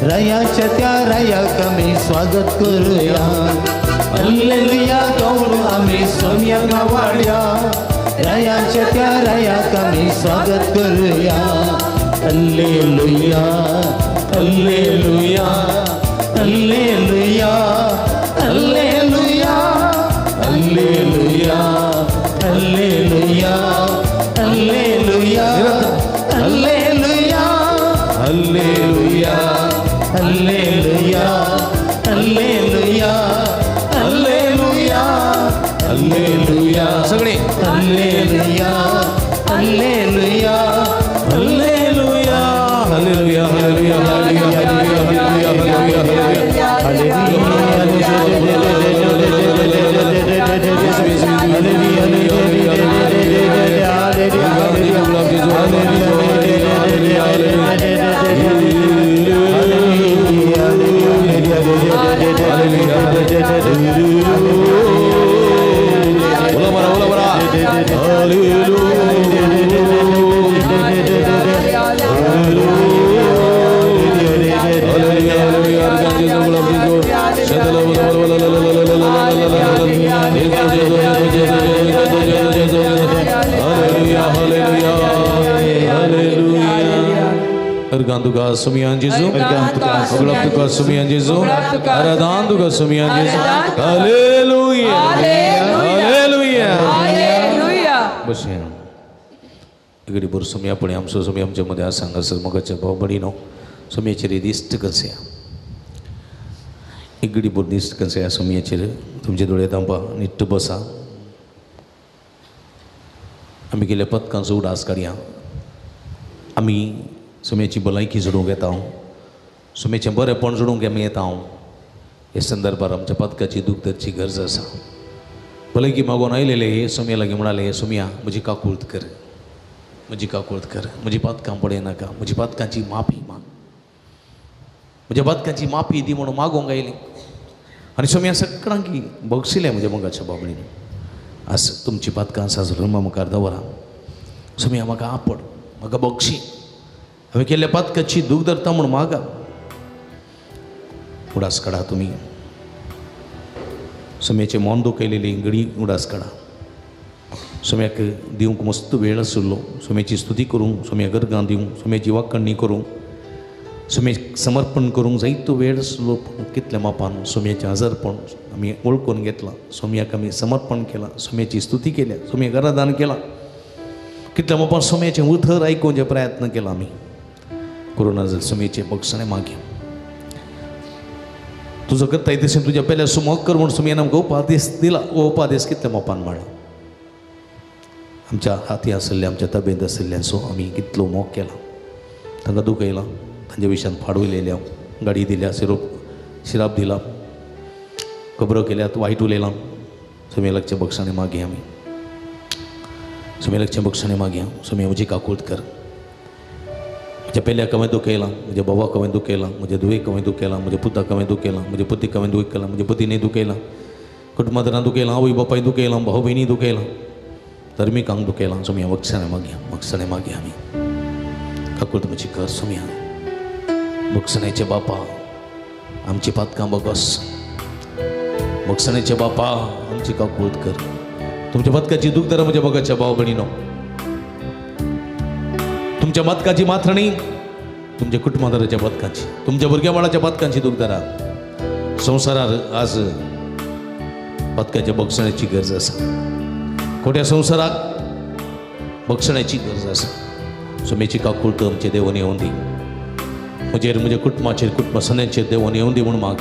रायाच्या त्या रायाक आमी स्वागत करूया. हल्लेलुया गावन आमी सोम्याक नवाड्या, रायाच्या त्या रायाक आमी स्वागत करूया. Hallelujah hallelujah hallelujah hallelujah hallelujah hallelujah hallelujah hallelujah hallelujah. अर्गांदुगा सुमियान जेजू, अगलाप्तुगा सुमियान जेजू, अरदांदुगा सुमियान जेजू। Hallelujah, hallelujah, hallelujah. बसया इकडे बोर सुमिया पणे आमचो सुमी आमच्या मध्ये आज हांगासर मोगाच्या भाव भयणीनो सुमयेचेर दिश्ट करया, इगडी बोर दिश्ट करया सुमयेचेर। तुमचे दोळे तांपा निट्ट बसा। आमी केल्या पदकांचो उडास काडया। आमी सुमयेची भलायकी जोडूंक येता, सुमयेचें बरेंपण जोडूंक आमी येता। हे संदर्भार आमच्या पदकाची दूख धरची गरज आसा। भलायकी मागून आयलेले हे सुमये लागीं म्हणाले, सुमया म्हजी काकूळत कर, म्हजी काकूळत कर, म्हजी पातकां पळयनाका, म्हजी पातकांची माफी माग, म्हज्या पातकांची माफी दी म्हणून मागूंक आयली। आनी सुमया सगळ्यांकी बगशिलें म्हज्या मोगाच्या बाबडीन। आज तुमची पातकां साजरो मुखार दवरा। सुमया म्हाका आपड, म्हाका बक्षी, हांवें केल्ल्या पातकाची दूख धरता म्हूण मागा। उडास काडा तुमी सुमयेचें मन दुखयलेली घडी उडास काडा। सुम्याक दिवंक मस्त वेळ आशिल्लो, सुम्याची स्तुती करूंक, सुम्या गर्गां दिवंक, सुम्याची वाकणणी करूंक, सुम्येक समर्पण करूंक जायतो वेळ आशिल्लो। पूण कितल्या मापान सुम्याचें आजारपण आमी वळखून घेतलां, सुम्याक आमी समर्पण केलां, सुम्याची स्तुती केल्या, सुम्याक आराधन केलां। कितल्या मापान सुम्याचें उतर आयकुपाचो प्रयत्न केला आमी। कोरोना जाल्यार सुम्याचें बक्षणें मागीर तुजो करताय तशें तुज्या पेल्या सुमोग कर म्हूण सुम्यान आमकां उपादेश दिला। हो उपादेश कितल्या मापान मेळ्ळा। आमच्या हाती आशिल्ल्या, आमच्या तबेंत आशिल्ल्यांचो आमी कितलो मोग केला, तांकां दुखयलां, तांच्या विशयान फाड उलयल्या, गाडी दिल्या, सिराप दिला, खबरो केल्यात, वायट उलयलां। सुमे लागचें बक्षाणे मागया आमी, सुमे लागचें बक्षाणे मागया। सुमे म्हजी काकूळत कर, म्हज्या पेल्याक हांवें दुखयलां, म्हज्या बाबाक हांवें दुखयलां, म्हज्या धुवेक हांवें दुखयलां, म्हज्या पुताक हांवें दुखयलां, म्हज्या पुतीक हांवें दुखयलां, म्हज्या पतीनय दुखयलां, कुटुंबादारां दुखयलां, आवय बापाय दुखयलां, भाव भयणी दुखयलां, धर्मिकांक दुखयलां। सुमया बक्षाणे मागया, बक्षाणे मागया आमी। काकूळत म्हजी कर सुमया। बक्षण्याचे बापा आमची पातकां बगस, बक्षण्याचे बापा आमची काकूळत कर। तुमच्या पदकाची दूख धरा म्हज्या मोगाच्या भाव भयणीनो। तुमच्या पदकाची माथणी तुमच्या कुटुंबादाराच्या पदकाची, तुमच्या भुरग्या बाळाच्या पदकांची दूख धरा। संवसारार आज पदकाच्या बक्षण्याची गरज आसा, खोट्या संवसाराक बक्षण्याची गरज आसा। सुमेची काकूळत आमचे देवान येवन दी, म्हजेर, म्हज्या कुटुंबाचेर, कुटुंब सन्यांचेर देवान येवन दी म्हूण माग।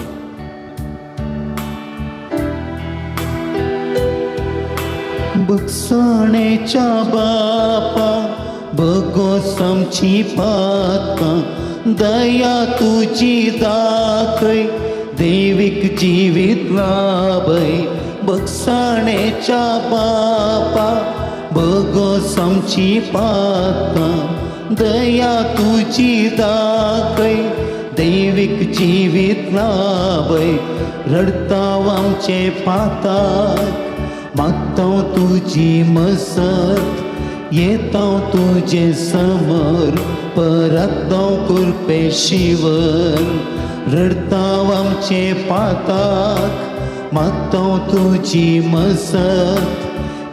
बक्षणेच्या बापा बगोस आमची पातकां, दया तुजी दाखय, देवीक जिवीत लाभय। बक्षणेच्या बापा बगोस आमची पातकां, दया तुजी दाखय, दैवीक जिवीत लाभय। रडताव आमचे पाताक, मागताव तुजी मसत, येताव तुजे समर, परताव कुरपे शिवर। रडताव आमचे पाताक, मागताव तुजी मसत,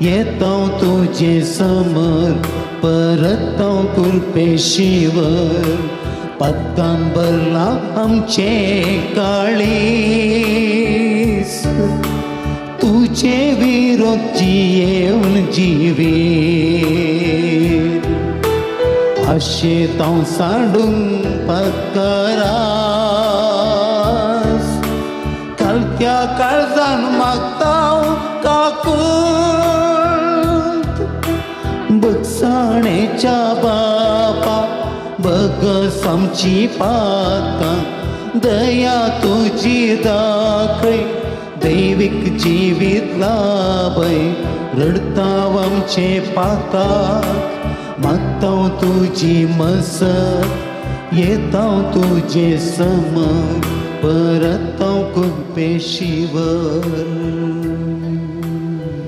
येताव तुजे समर, परताव कुरपे शिवर। पत्तान भरला आमचे काळीस, तुझे विरोध जियेवन जिवीत। आशेताव सांडून पत्करास, कालत्या काळजान मागताव काकूळत। बक्षाणेच्या बापा बगस आमची पातकां, दया तुजी दाखय, दैवीक जिवीत लाभय। रडताव आमचे पाताक, मागताव तुजी मसत, येताव तुजे समर, परताव कुरपे शिवर।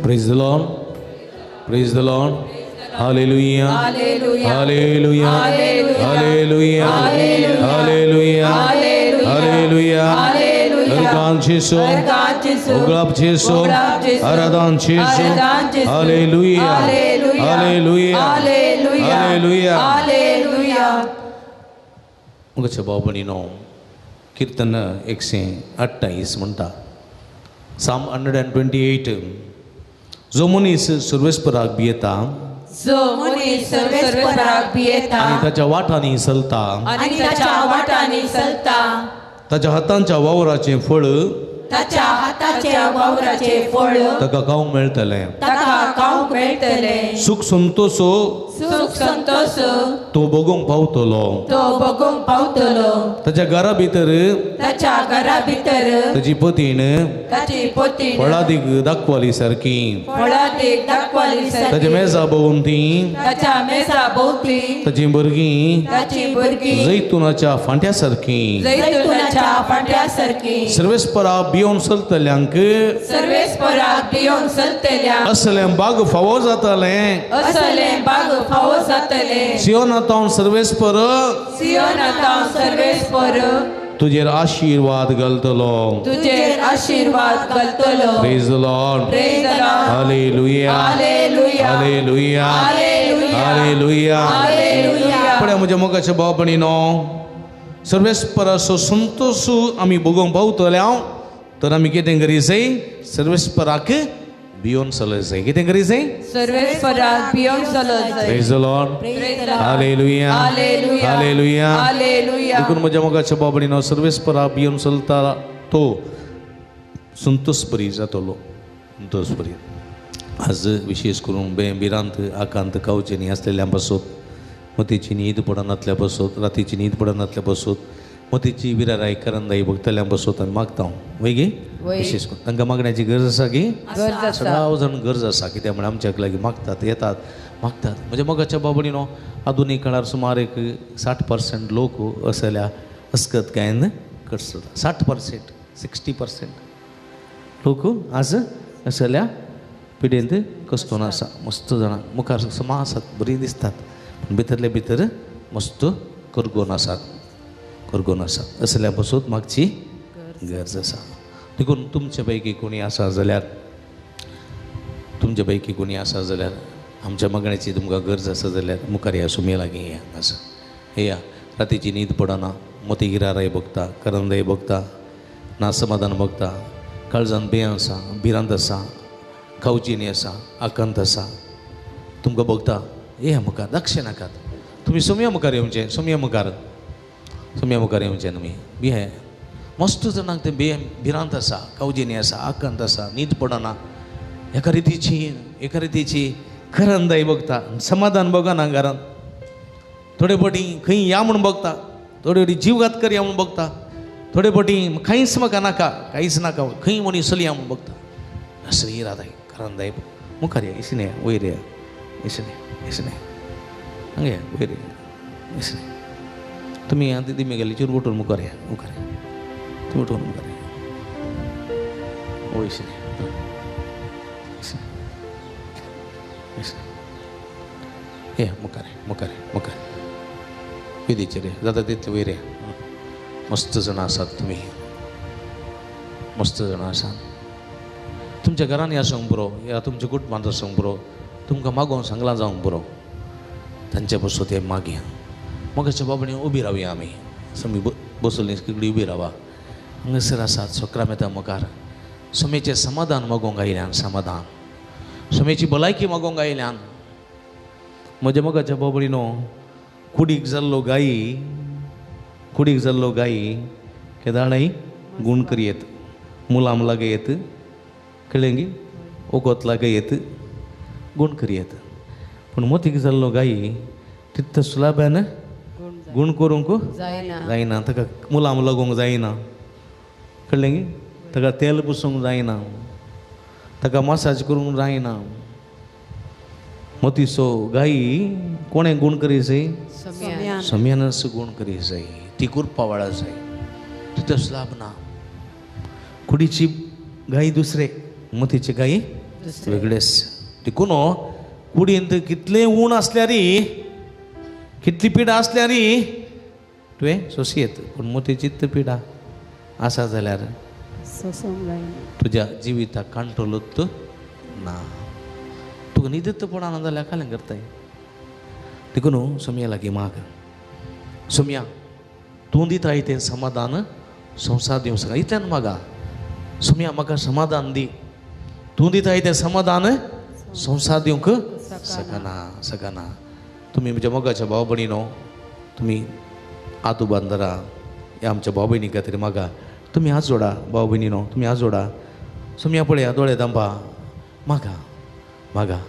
Praise the Lord, praise the Lord. Hallelujah, hallelujah, hallelujah, hallelujah, hallelujah. उगळाप जेसू आराधन जेसू. Hallelujah hallelujah hallelujah hallelujah. मुगाच्या भाव भयणीनो, कीर्तन 128 म्हणटा, Psalm 128, जो मनीस सर्वेस्पराक भियेता, जो मनीस सर्वेस्पराक भियेता आनी ताच्या वाटांनी चलता, आनी ताच्या वाटांनी चलता, ताच्या हातांच्या वावराचें फळ, ताच्या हाताच्या वावराचें फळ ताका खावंक मेळटलें, ताका खावंक मेळटलें. सुख संतोष, सुख संतोष तो भोगूंक पावतलो, तो भोगूंक पावतलो. ताच्या घरा भितर, ताच्या घरा भितर ताची पतीण, ताची पतीण फळादीक दाखवाली सारकी, फळादीक दाखवाली सारकी. ताच्या मेजा भोंवती, ताच्या मेजा भोंवती ताची भुरगीं, ताची भुरगीं जैतुनाच्या फांट्या सारकी, जैतुनाच्या फांट्या सारकी. सर्वेस्परा भियोन चलतल्यांक, सर्वेस्पराक भियोन चलतल्यांक असलें बाग फावो जातलें, असलें बाग फावो जातलें. सियोनांत सर्वेस्पर, सियोनांत सर्वेस्पर तुजेर आशीर्वाद घालतलो, तुजेर आशीर्वाद घालतलो. Praise the Lord, praise the Lord. Hallelujah hallelujah hallelujah hallelujah hallelujah hallelujah. पळय म्हज्या मोगाच्या भाव भयणीनो, सर्वेस्पराचो संतोष आमी भोगोवंक पावतले हांव तर आमी कितें करी जाय? सर्वेस्पराक भियोन चलत जाय. कितें करी जाय? सर्वेस्पराक भियोन चलत जाय. Praise the Lord, hallelujah hallelujah hallelujah. देखून म्हज्या मोगाच्या भाव भयणीनो, सर्वेस्पराक भियोन चलता तो संतोष बरी जातलो, संतोष बरी. आज विशेष करून भिरांत आकांत खावचें न्ही आसलेल्या पासत, मतीची न्हीद पडनातल्या पासत, रातीची न्हीद पडनातल्या पासत, मतीची विराराय करंदाई भोगतल्या पासत आमी मागता. वय गे? विशेष करून तांकां मागण्याची गरज आसा की सगळ्या जाण गरज आसा. कित्याक म्हळ्यार आमच्या लागीं मागतात, येतात, मागतात. म्हणजे मोगाच्या भाव भयणीनो, आधुनीक काळार सुमार एक 60% लोक असल्या अस्कत गायन करतात. 60% 60% लोक आज असल्या पिडेंत कस्तोन आसा. मस्त जाणां मुखार समा आसात, बरीं दिसतात, पूण भितरले भितर मस्त करगोन आसात, करगोन आसा. असल्या पासून मागची गरज आसा. देखून तुमचे पैकी कोणी आसा जाल्यार, तुमचे पैकी कोणी आसा जाल्यार आमच्या मागण्याची तुमकां गरज आसा जाल्यार मुखार या, सुमे लागीं या, हांगासर येया. रातीची न्हीद पडना, मोती गिराराय भोगता, करंदाय भोगता, ना समाधान भोगता, काळजान बें आसा, भिरांत आसा, खावची न्ही आसा, आकांत आसा, तुमकां भोगता. येया मुखार, दक्षिण नाकात तुमी, सोमया मुखार येवचें, सोमया मुखार, सोमया मुखार येवचें तुमी. बिहे मस्त जाणांक तें भिरांत आसा, कावजेनी आसा, आकांत आसा, न्हीद पडना, एका रितीची एका रितीची करंदाय बघता, समाधान बघना घरांत. थोडे फावटी खंय या म्हूण बघता, थोडे फावटी जीवघात कर या म्हूण बघता, थोडे फावटी कांयच म्हाका नाका, कांयच नाका, खंय म्हूण चलया म्हूण बघता. असली इरादाय करंदाय मुखार या, इसने या, वयर या, इसने इसने हांगा या, वयर या, इसने. तुमी आतां दिमी गेली चूर उठून मुखार या, मुखार या, तुमी उठून मुखार या. ओ इसने इसने इसने ये मुखार मुखार मुखार विधीचेर जाता तितले वयर या. मस्त जाणां आसात तुमी, मस्त जाणां आसात. तुमच्या घरांनी आसूंक पुरो या तुमच्या कुटुंबांत आसूंक पुरो, तुमकां मागोवन सांगलां जावंक पुरो, तांचे पासून ते मागया. मोगाच्या बाबणी उबी रावया आमी, समी बसली सगळी उबी रावा. हांगासर आसात सोक्रामेता मुखार समेचें समाधान मागोवंक आयल्यान, समाधान समेची भलायकी मागोवंक आयल्यान. म्हज्या मोगाच्या बाबणीनो, कुडीक जाल्लो गायी, कुडीक जाल्लो गायी केदाळाय गुण करयेत, मुलाम लागयत, कळ्ळें गी, ओकोत लागयत, गुण करयेत. पूण मोतीक जाल्लो गायी तितलो सुलाब्यान गुण करूंक जायना, ताका मुलाम लागूंक जायना, कळ्ळें गी, ताका तेल पुसूंक जायना, ताका मसाज करूंक जायना. मोतीचो गायी कोणें गुण करी जाय? सम्यानच गुण करी जाय, ती कुरपा वाळा जाय, तितोच लाभ ना. कुडीची गायी दुसरे, मोतीची गायी वेगळेच. देखून कुडींत कितलें ऊन आसल्यार, कितली पिडा आसल्यार तुवें सोंसयेत, पूण मोतीची पिडा आसा जाल्यार सोसूंक जायना. तुज्या जिविताक कंट्रोलूच ना. तुका न्हिदत पडना जाल्यार कालें करताय. देखून सोमया लागीं माग. सोमया तूं दिताय तें समाधान संवसार दिवंक शकना. इतल्यान मागा, सोमया म्हाका समाधान दी. तूं दिताय तें समाधान संवसार दिवंक शकना शकना. तुमी म्हज्या मोगाच्या भाव भयणीनो, तुमी हात उबार ह्या आमच्या भाव भयणी खातीर मागा. तुमी हात जोडा भाव भयणीनो, तुमी हात जोडा. सोमया पळया दोळे दांपा, मागा मागा.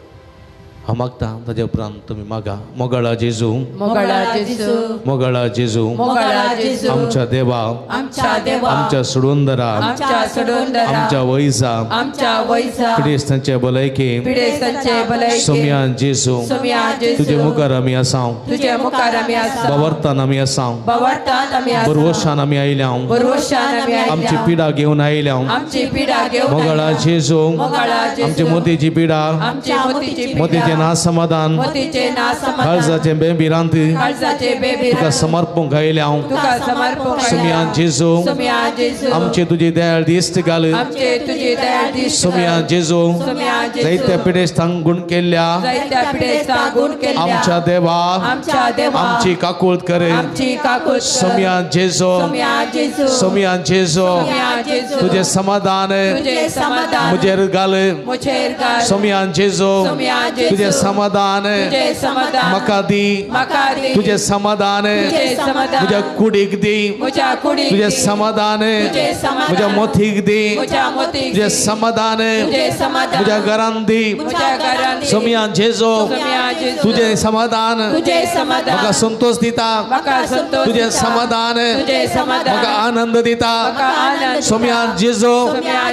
हांव मागता ताज्या उपरांत तुमी मागा. मोगाळा जेजू, मोगाळा जेजू, मोगाळा जेजू, मोगाळा जेजू, आमच्या देवा, आमच्या देवा, आमच्या सोडूनदरा, आमच्या सोडूनदरा, आमच्या वैजा, आमच्या वैजा, पिडेस्तांचे भलायके, पिडेस्तांचे भलायके, सोमया जेजू, सोमया जेजू, तुजे मुखार आमी आसाव, तुजे मुखार आमी आसाव, बावर्तान आमी आसाव, बावर्तान आमी आसाव, बरवशान आमी आयल्या, बरवशान आमी आयल्या, आमची पिडा घेवन आयल्या, आमची पिडा घेवन, मोगाळा जेजू, मोगाळा जेजू, आमची मोतीची पिडा, आमची मोतीची पिडा, मोतीचे ना समाधान, मोतीचे ना समाधान, काळजाचे बेभिरांत, काळजाचे बेभिरांत, तुका समर्पूंक आयल्या, तुका समर्पूंक आयल्या, सोमया जेजू, सोमया जेजू, आमचे तुजी दयाळ दिश्ट घाल, आमचे तुजी दयाळ दिश्ट, सोमया जेजू, सोमया जेजू, जायत्या पिडेस्तांक गुण केल्ल्या, जायत्या पिडेस्तांक गुण केल्ल्या, आमच्या देवा, आमच्या देवा, आमची काकूळत कर, आमची काकूळत कर, सोमया जेजू, सोमया जेजू, सोमया जेजू, सोमया जेजू, तुझे समाधान, तुझे समाधान, मुझेर घाल, मुझेर घाल, सोमया जेजू, सोमया जेजू, तुझे समाधान, तुझे समाधान, म्हाका दी, म्हाका दी, तुझे समाधान, तुझे समाधान, म्हज्या कुडीक दी, म्हज्या कुडीक, तुझे समाधान, तुझे समाधान, म्हज्या मोतीक दी, म्हज्या मोतीक, तुझे समाधान, तुझे समाधान, म्हज्या घरान दी, म्हज्या घरान दी, सोमया जेजू, सोमया जेजू, तुझे समाधान, तुझे समाधान, म्हाका संतोष दिता, म्हाका संतोष, तुझे समाधान, तुझे समाधान, म्हाका आनंद दिता, म्हाका आनंद, सोमया जेजू,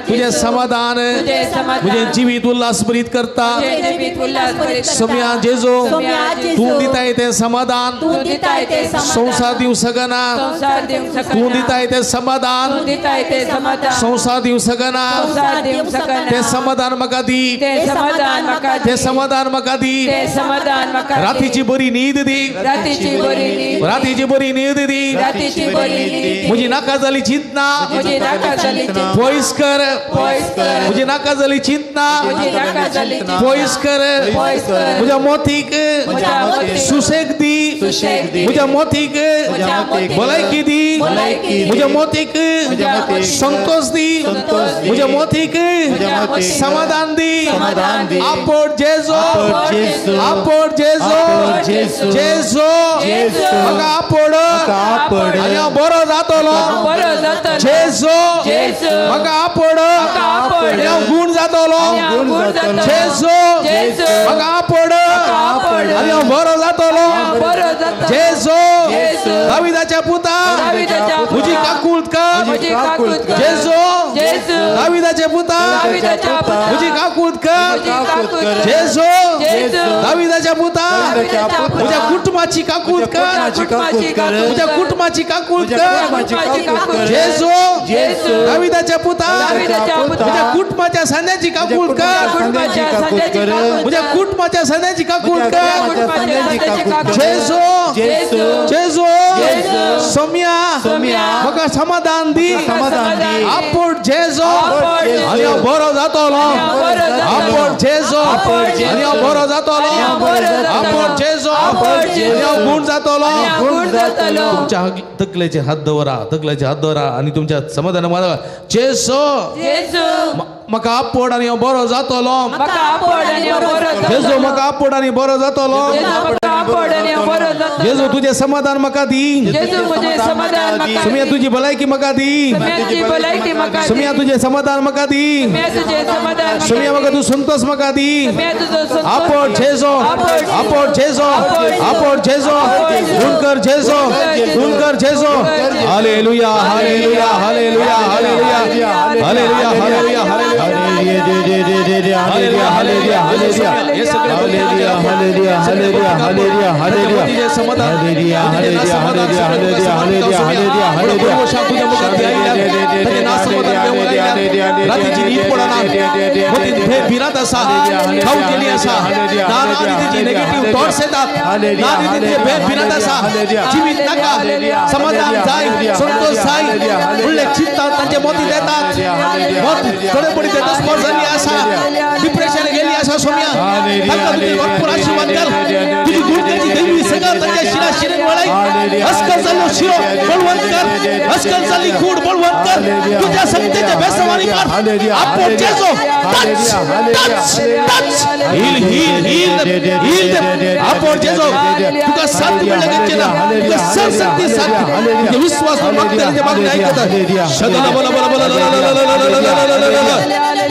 तुझे समाधान, तुझे समाधान, म्हजें जिवीत उल्हासभरीत करता, सोमया जेजू, तूं दिताय तें समाधान, तूं दिताय तें समाधान, संवसार दिवंक शकना, तूं दिताय तें समाधान, संवसार दिवंक शकना, तें समाधान म्हाका दी, तें समाधान म्हाका तें समाधान म्हाका दी, तें समाधान म्हाका, रातीची बरी न्हीद दी, रातीची बरी न्हीद, रातीची बरी न्हीद दी, रातीची बरी न्हीद, म्हजी नाका जाली चिंतना, म्हजी नाका जाली चिंतना, पयस कर, पयस कर, म्हजी नाका जाली चिंतना, म्हजी नाका जाली चिंतना, पयस कर, पयस कर, म्हज्या मोतीक सुशेग दी, म्हज्या मोतीक भलायकी दी, म्हज्या मोतीक संतोष दी, म्हज्या मोतीक समाधान दी. आपोड जेजू, आपोड जेजू, जेजू म्हाका आपोड आनी हांव बरो जातलो, जेजू म्हाका आपोड आनी हांव गूण जातलो, जेजू म्हाका आपोड आनी हांव बरो जातलो, जेजू दाविदाच्या पुता म्हजी काकूळत कर, जेजू दाविदाच्या पुता म्हजी काकूळत कर, जेजू दाविदाच्या पुता म्हज्या कुटुंबाची काकूळत कर, म्हज्या कुटुंबाची काकूळत कर, जेजू दाविदाच्या पुता म्हज्या कुटुंबाच्या सांद्याची काकूळत कर, म्हज्या कुटुंबाच्या सांद्याची काकूळत कर, जेजू जेजू सोम्या म्हाका समाधान दी, आपोड जेजू आनी हांव बरो जातलो, आपोड जेजू आनी हांव बरो जातलो, आपोड जेजू आनी हांव गूण जातलो. तुमच्या तकलेचे हात दवरा, तकलेचे हात दवरा आनी तुमच्या समाधान मागा, जेजू म्हाका आपोड आनी हांव बरो जातलो, जेजू म्हाका आपोड आनी बरो जातलो, जेजू तुजें समाधान म्हाका दी, सुम्या तुजी भलायकी म्हाका दी, सुम्या तुजें समाधान म्हाका दी, सुम्या म्हाका तूं संतोष म्हाका दी. आपोड जेजू, आपोड जेजू, आपोड जेजू, गुण कर जेजू, गुण कर जेजू. Hallelujah, hallelujah, hallelujah, hallelujah, hallelujah, hallelujah, hallelujah. Hallelujah hallelujah hallelujah hallelujah hallelujah hallelujah hallelujah hallelujah hallelujah hallelujah hallelujah hallelujah hallelujah. रातीची न्हीद पडना, मतींत भंय भिरांत आसा, खाव केली आसा, ना रितीची नेगेटिव्ह थॉट्स येतात, ना रितीचे भंय भिरांत आसा, जिवीत नाका, समाधान जाय, संतोष जाय म्हणले चिंता तांचे मतींत येतात, मत थोडे पडी स्पर्श जाल्ली आसा, डिप्रेशन गेली आसा. सोम्या तांकां तुजें भरपूर आशिर्वाद घाल, तुजी गुणतेची दैवी सगळं तांच्या शिरा शिरेन वळय, अस्कल जाल्लो शिरो बळवंत कर, अस्कल जाल्ली कूड बळवंत कर, तुझ्या सत्तेच्या बेसवानी कर. आपोट जेजो touch touch touch heal heal heal heal. आपोट जेजो तुका साथ मेळ्ळें ना, तुका सर्वशक्ती साथ, तुझे विश्वास मागते मागणे ऐकता. शदला बोला बोला बोला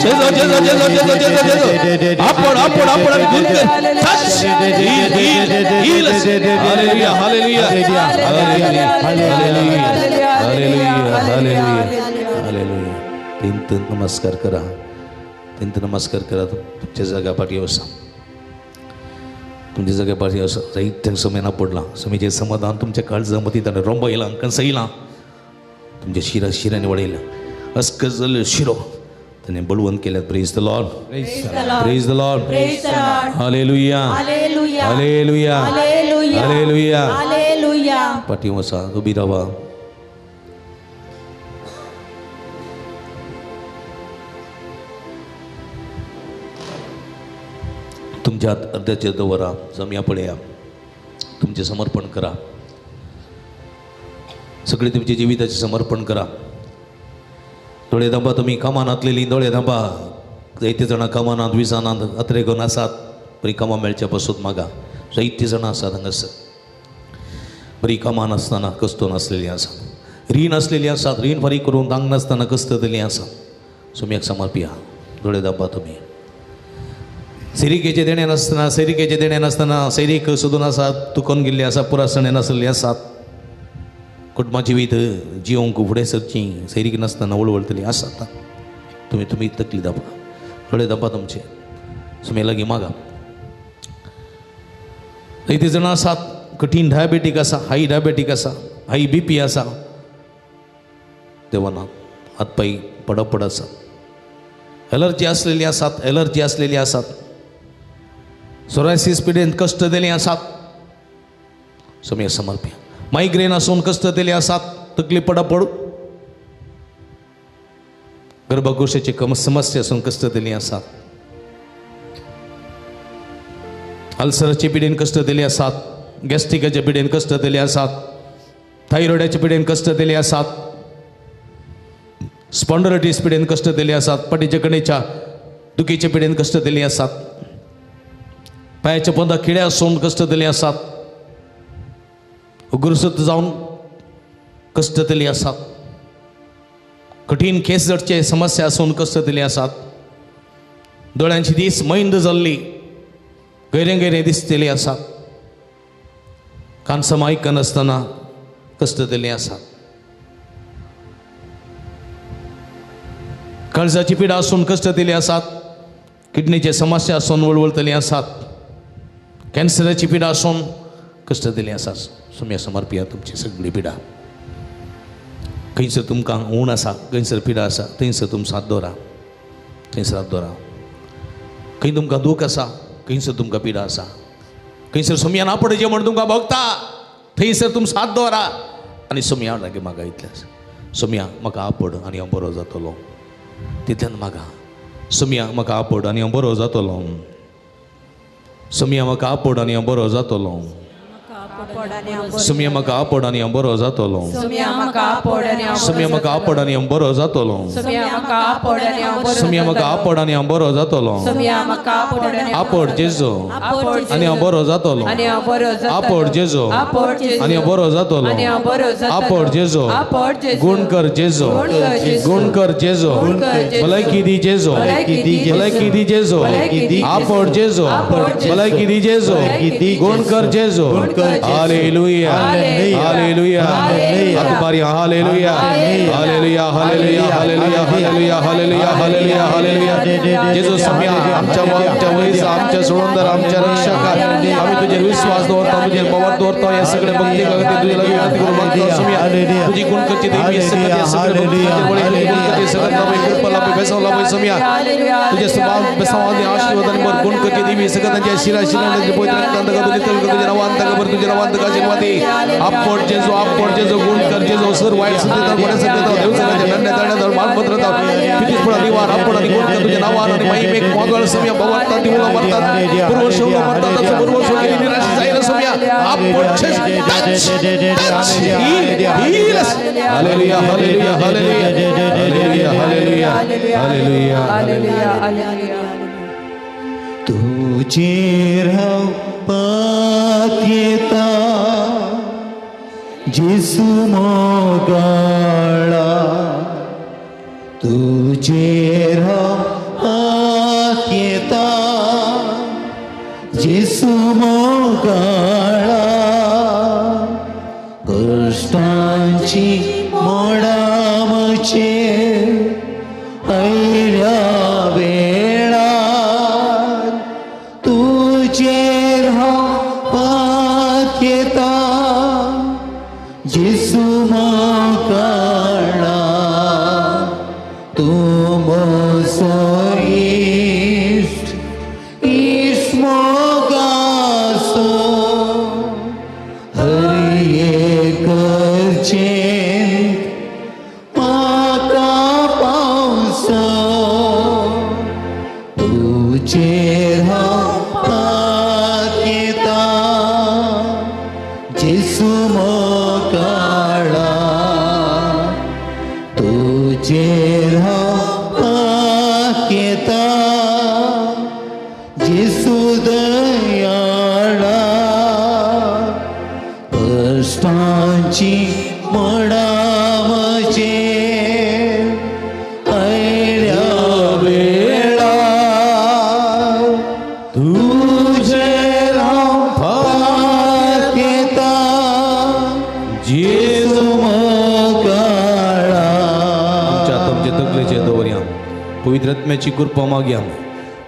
जेजो जेजो जेजो जेजो जेजो जेजो. आपोट आपोट आपोट आणि गुण कर. Touch heal heal heal. Hallelujah hallelujah hallelujah hallelujah hallelujah hallelujah. तीन नमस्कार करा, तीन नमस्कार करा. तुमच्या जागा पाठी वसा, तुमच्या जागा पाठी वसा. जायत समय पडला समीचे समाधान तुमच्या काळजा मतीत आणि रोंबा येयला, कंस येयला, तुमच्या शिरा शिराने वळयला, अस्कस जाल्ल्यो शिरो ताणें बळवंत केल्यात. Praise the Lord, praise the Lord. Hallelujah hallelujah hallelujah. पाठी वसा, उबी रावा. तुमच्या अर्ध्याचेर दवरा, जमया पळया, तुमचें समर्पण करा, सगळे तुमच्या जिविताचें समर्पण करा. दोळे धांपा, तुमी कामांतलेली दोळे धांपा. जायते जाणां कामानात विसानात अत्रे घेवन आसात, बरी कामां मेळच्या पासून मागा. जायते जाणां आसात हांगासर बरी कामां नासतना कस्तो नासलेलीं आसात, रीण आसलेलीं आसात, रीण फारीक करूंक तांक नासतना कस्त दिल्लीं आसात. सोम्याक समर्पिया. दोळे धांपा तुमी. सिरिकेचें देणें नासतना, सैरिकेचें देणें नासतना, सैरीक सोदून आसात, तुकोन गेल्ली आसा, पुरासणें नासलेली आसात, कुटुंबा जिवीत जिवंक फुडें सरची सैरीक नासतना वळवळतली आसात. तुमी तुमी तकली दापा, दोळे दापा तुमचे, सुमे लागीं मागा. जायते जाणां आसात कठीण डायबेटीक आसा, हाय डायबेटीक आसा, हाय बी पी आसा, देवाना हात पांय पडपड आसा, एलर्जी आसलेली आसात, एलर्जी आसलेली आसात, सोरायसीस पिडेन कश्ट दिले आसात, सोम्या समर्प्या. मायग्रेन आसून कश्ट दिले आसात, तकली पडापड, गर्भकोशाची समस्या आसून कश्ट दिले आसात, अल्सराचे पिडेन कश्ट दिले आसात, गॅस्ट्रिकाच्या पिडेन कश्ट दिले आसात, थायरॉयडाच्या पिडेन कश्ट दिले आसात, स्पॉन्डोलायटीस पिडेन कश्ट दिले आसात, पाटीच्या कणेच्या दुखीच्या पिडेन कश्ट दिले आसात, पांयाच्या पोंदा किडे आसून कश्ट दिले आसात, उग्रसत जावन कश्ट दिले आसात, कठीण केस जडचे समस्या आसून कश्ट दिले आसात, दोळ्यांची दीस मैंद जाल्ली गैरे गैरे दिसतली आसात, कानसम आयकनासतना कश्ट दिले आसात, काळजाची पिडा आसून कश्ट दिले आसात, किडनीचे समस्या आसून वळवळतली आसात, कॅन्सराची पिडा आसून कश्ट दिले आसात. सोम्या समर्पिया तुमची सगळी पिडा. खंयसर तुमकां ऊण आसा, खंयसर पिडा आसा, थंयसर तुमचो हात दवरा, थंयसर हात दवरा. खंय तुमकां दूख आसा, खंयसर तुमकां पिडा आसा, खंयसर सोम्यान आपडचें म्हण तुमकां भोगता, थंयसर तुमचो हात दवरा आनी सोम्या लागीं मागा. इतलें आसा, सोम्या म्हाका आपड आनी हांव बरो जातलो. तितल्यान मागा, सोम्या म्हाका आपड आनी हांव बरो जातलो, सोम्या म्हाका आपड आनी हांव बरो जातलो, सोम्या म्हाका आपड आनी हांव बरो जातलो, सोम्या म्हाका आपड आनी हांव बरो जातलो, सोम्या म्हाका आपड आनी हांव बरो जातलो. आपड जेजो आनी हांव बरो जातलो, आपड जेजो आनी हांव बरो जातलो, आपड जेजो. गुण कर जेजो, गुण कर जेजो, भलायकी दी जेजो, भलायकी दी जेजो, आपड जेजो, भलायकी दी जेजो, गुण कर जेजो. Hallelujah hallelujah हात hallelujah hallelujah hallelujah hallelujah hallelujah hallelujah hallelujah hallelujah. जेजू स्वामी आमच्या आमच्या वयचा आमच्या सोडवणदार आमच्या रक्षका आम्ही तुझे विश्वास दवरतो तुझे पवार दवरतो या सगळे भक्ती कागदी तुझे लागीं विनंती करून मागतो स्वामी तुझी गुणकरची देवी सगळे या सगळे भक्ती गुणकरची सगळं लाभे कृपा लाभे बेसाव लाभे स्वामी तुझे स्वभाव बेसावाने आशीर्वादाने भर गुणकरची देवी सगळं त्यांच्या शिरा शिरा पवित्र रक्तांत का तुझे तल तुझे नावांत का भर तुझे नावांत का आशीर्वादी आपट जेजू आपट जेजू गुणकर जेजू सर वाईट सत्य कोणा सत्य देव सगळ्या नन्या तळण्या मानपत्र किती निवार आपण आणि गुणकर तुझ्या नावान आणि महिमेक मोगळ स्वामी भवतात दिवला मरतात पूर्व शोला मरतात त्याचं पूर्व शोक निराश जाईल स्वामी आपण touch heal hallelujah hallelujah hallelujah hallelujah hallelujah hallelujah. तुझे राव पात्यता जेसू मोगाळा तुझे राव पात्यता जेसू मोगाळा कष्टांची मोडामचे ऐल्या वेळा तुझे राव पात्यता जेसू मोगाळा तूं म्हजो इश्ट इश्ट मोगाचो हर एक गरजेंत म्हाका पावसो तुजेर हांव पातयेता जेसू मोगाळा तुजेर हांव पातयेता जेसू दयाळा कश्टांची मोडां म्हजेर आयल्या वेळार तुजेर हांव पातयेता जेजू मोगाळा. आमच्या आमचे तकलेचे दवरया पवित्र आत्म्याची कृपा मागया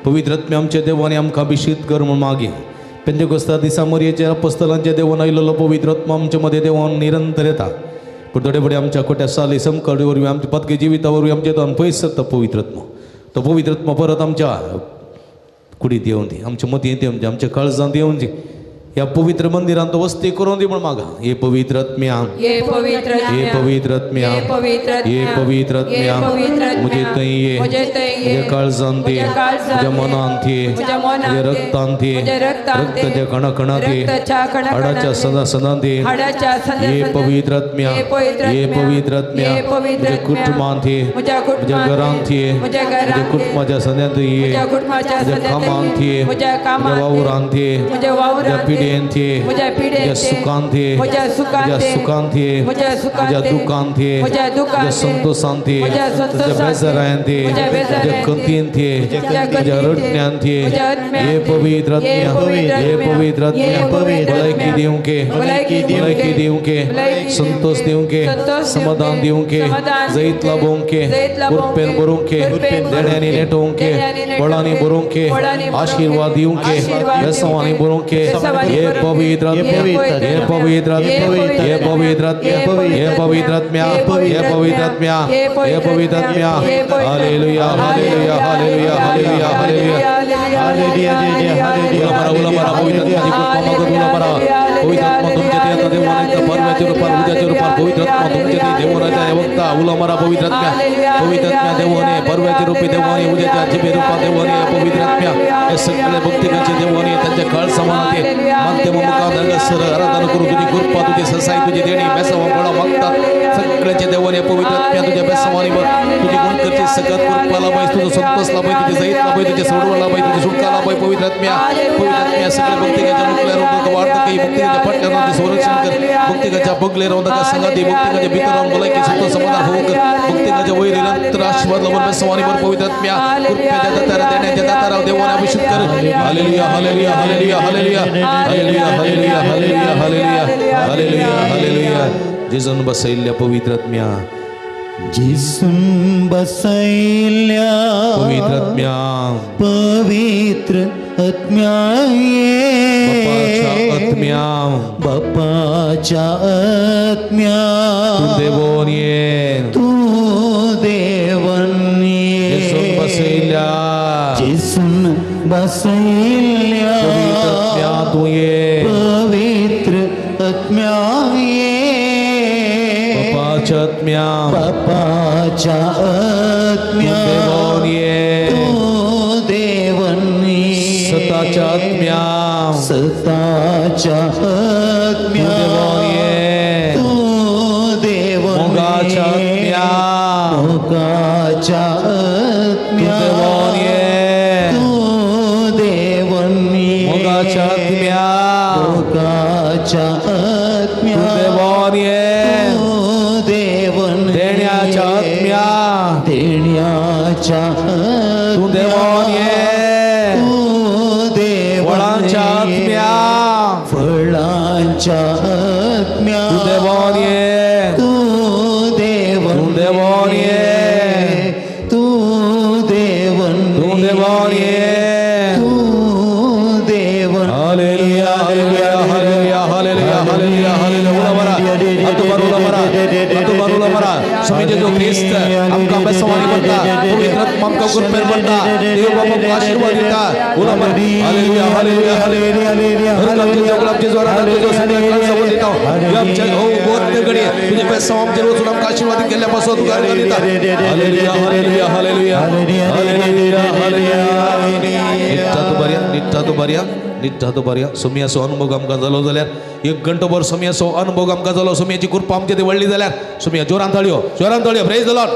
पवित्र आत्म्या आमच्या देवाने आमकां अभिषेक कर म्हूण मागया पेंतेकोस्ता दिसा मोरयेच्या अपोस्तलांच्या देवान आयिल्लो पवित्र आत्मा आमच्या मदें देवान निरंतर येता पूण थोडे फुडें आमच्या खोट्या साली समकडी वरवीं आमच्या पातके जिविता वरवीं आमच्या देवान पयस सरता पवित्र आत्मा तो पवित्र आत्मा परत आमच्या कुडीत येवन दी आमच्या मतींत येवन दी आमच्या काळजांत येवन दी ह्या पवित्र मंदिरांत तो वस्ती करून दी म्हूण मागा. हे पवित्र आत्म्या ये पवित्र हे पवित्र आत्म्या ये पवित्र हे पवित्र आत्म्या मुझे थंय ये म्हज्या काळजांत ये म्हज्या मनांत ये म्हज्या रक्तांत ये रक्ताच्या कणाकणांत ये हाडाच्या सदा सदांत ये हे पवित्र आत्म्या हे पवित्र आत्म्या म्हज्या कुटुंबांत ये म्हज्या घरांत ये म्हज्या कुटुंबाच्या सद्यांत ये म्हज्या कामांत ये म्हज्या वावरांत ये म्हज्या पिढी म्हज्या सुखांत ये म्हज्या सुखांत ये म्हज्या दुखांत ये म्हज्या संतोषांत ये म्हज्या बेजारांत ये म्हज्या कंतींत ये म्हज्या रडण्यांत ये हे पवित्र आत्म्या हे पवित्र आत्म्या भलायकी दिवंके भलायकी दिवंके संतोष दिवंके समाधान दिवंके जैत लाभोवंके उर्पेन भरोवंके देण्यांनी नेटोवंके बळांनी भरोवंके आशिर्वाद दिवंके बेसावांनी भरोवंके हे पवित्र आत्म्या हे पवित्र आत्म्या हे पवित्र आत्म्या हे पवित्र आत्म्या हे पवित्र आत्म्या हे पवित्र आत्म्या. Hallelujah hallelujah hallelujah hallelujah hallelujah. उला मारा उला मारा पवित्र आत्म्याची कृपा मागत उला मारा पवित्र आत्मा तुमच्या ते आता देवाने परव्याच्या रूपात उद्याच्या रूपात पवित्र आत्मा तुमच्या ते देवानाच्या वक्ता उला मारा पवित्र आत्म्या पवित्र आत्म्या देवाने परव्याच्या रूपी देवाने उद्याच्या जिभे रूपात देवाने पवित्र आत्म्या हे सगळे भक्तिकाचे देवाने त्यांच्या काळ समानात माध्यम मुखात आराधना करू तुझी कृपा तुझी ससाई तुझी देणी बेसावा बळा मागतात सगळ्यांच्या देवाने पवित्र आत्म्या तुझ्या बेसावानीवर तुझी गुणकरची सगळ्यात कृपा लाभाय तुझं संतोष लाभाय तुझी जैत लाभाय तुझे सोडवा लाभाय तुझी सुटका लाभाय पवित्र आत्म्या पवित्र आत्म्या सगळ्या भक्तिकाच्या मुखल्या राहून वाढतं काही भक्तिकाच्या फाटल्या राहून संरक्षण कर भक्तिकाच्या बगले राहून का संगाती भक्तिकाच्या भीतर राहून भलायकी संतोष समाधान होऊ कर भक्तिकाच्या वैर निरंतर आशीर्वाद लाभून बेसावानीवर पवित्र आत्म्या कृपेच्या दातारा देण्याच्या दातारा देवाने अभिषेक कर. Hallelujah, hallelujah, hallelujah, hallelujah, hallelujah, hallelujah, hallelujah, hallelujah, hallelujah, hallelujah. जेजून बसयल्ल्या पवित्र आत्म्या, जेजून बसयल्ल्या पवित्र आत्म्या, पवित्र आत्म्या, बापाच्या आत्म्या, बापाच्या आत्म्या, तूं देवोन ये, तूं देवन ये, जेजून बसयल्ल्या, जेजून बसयल्ल्या पवित्र आत्म्या तूं ये, पवित्र आत्म्या ये, बापाच्या आत्म्या, बापाच्या आत्म्या, तूं देवोन ये, तूं देवन ये, सताच्या आत्म्या, सताच्या आत्म्या, तूं देवोन ये, तूं देवन, मोगाच्या आत्म्या, मोगाच्या आत्म्या, तूं देवोन ये, तूं देवन ये, मोगाच्या आत्म्या, मोगाच्या आत्म्या, तूं देवोन ये, तूं देवन, देण्याच्या आत्म्या, देण्याच्या, तूं देवोन ये, तूं देवन, फळांच्या आत्म्या, फळांच्या आत्म्या, तूं देवोन ये, तूं देवन, तूं देवोन ये, तूं देवन, तूं देवोन ये, तूं देवन. Hallelujah, hallelujah, hallelujah, hallelujah, hallelujah, hallelujah. उलाबरा, अतुबर उलाबरा, अतुबर उलाबरा. स्वामी जेजू क्रिस्त आमकां बेसवाणी करता, पवित्र आत्मा आमकां कृपेन भरता, देव बाप आमकां आशीर्वाद दिता. उलाबरा, हालेलुया, हालेलुया, हालेलुया. आमच्या जगलामच्या जोरात तुझो सगळ्या कळसावर दिता. आमच्या हो गोत्य घडी तुझे बेसव आमचेर वचून आमकां आशीर्वाद केल्ल्या पासून तुका दिता. Hallelujah, hallelujah, hallelujah, hallelujah, hallelujah. निट्टा तूं बऱ्या, निट्टा तूं बऱ्या, निट्टा तूं बऱ्या. सोमियाचो अनुभव आमकां जालो जाल्यार एक घंटोभर सोमियाचो अनुभव आमकां जालो, सोमियाची कृपा आमचे ती व्हडली जाल्यार सोमिया जोरान ताळयो, जोरान ताळयो. Praise the Lord,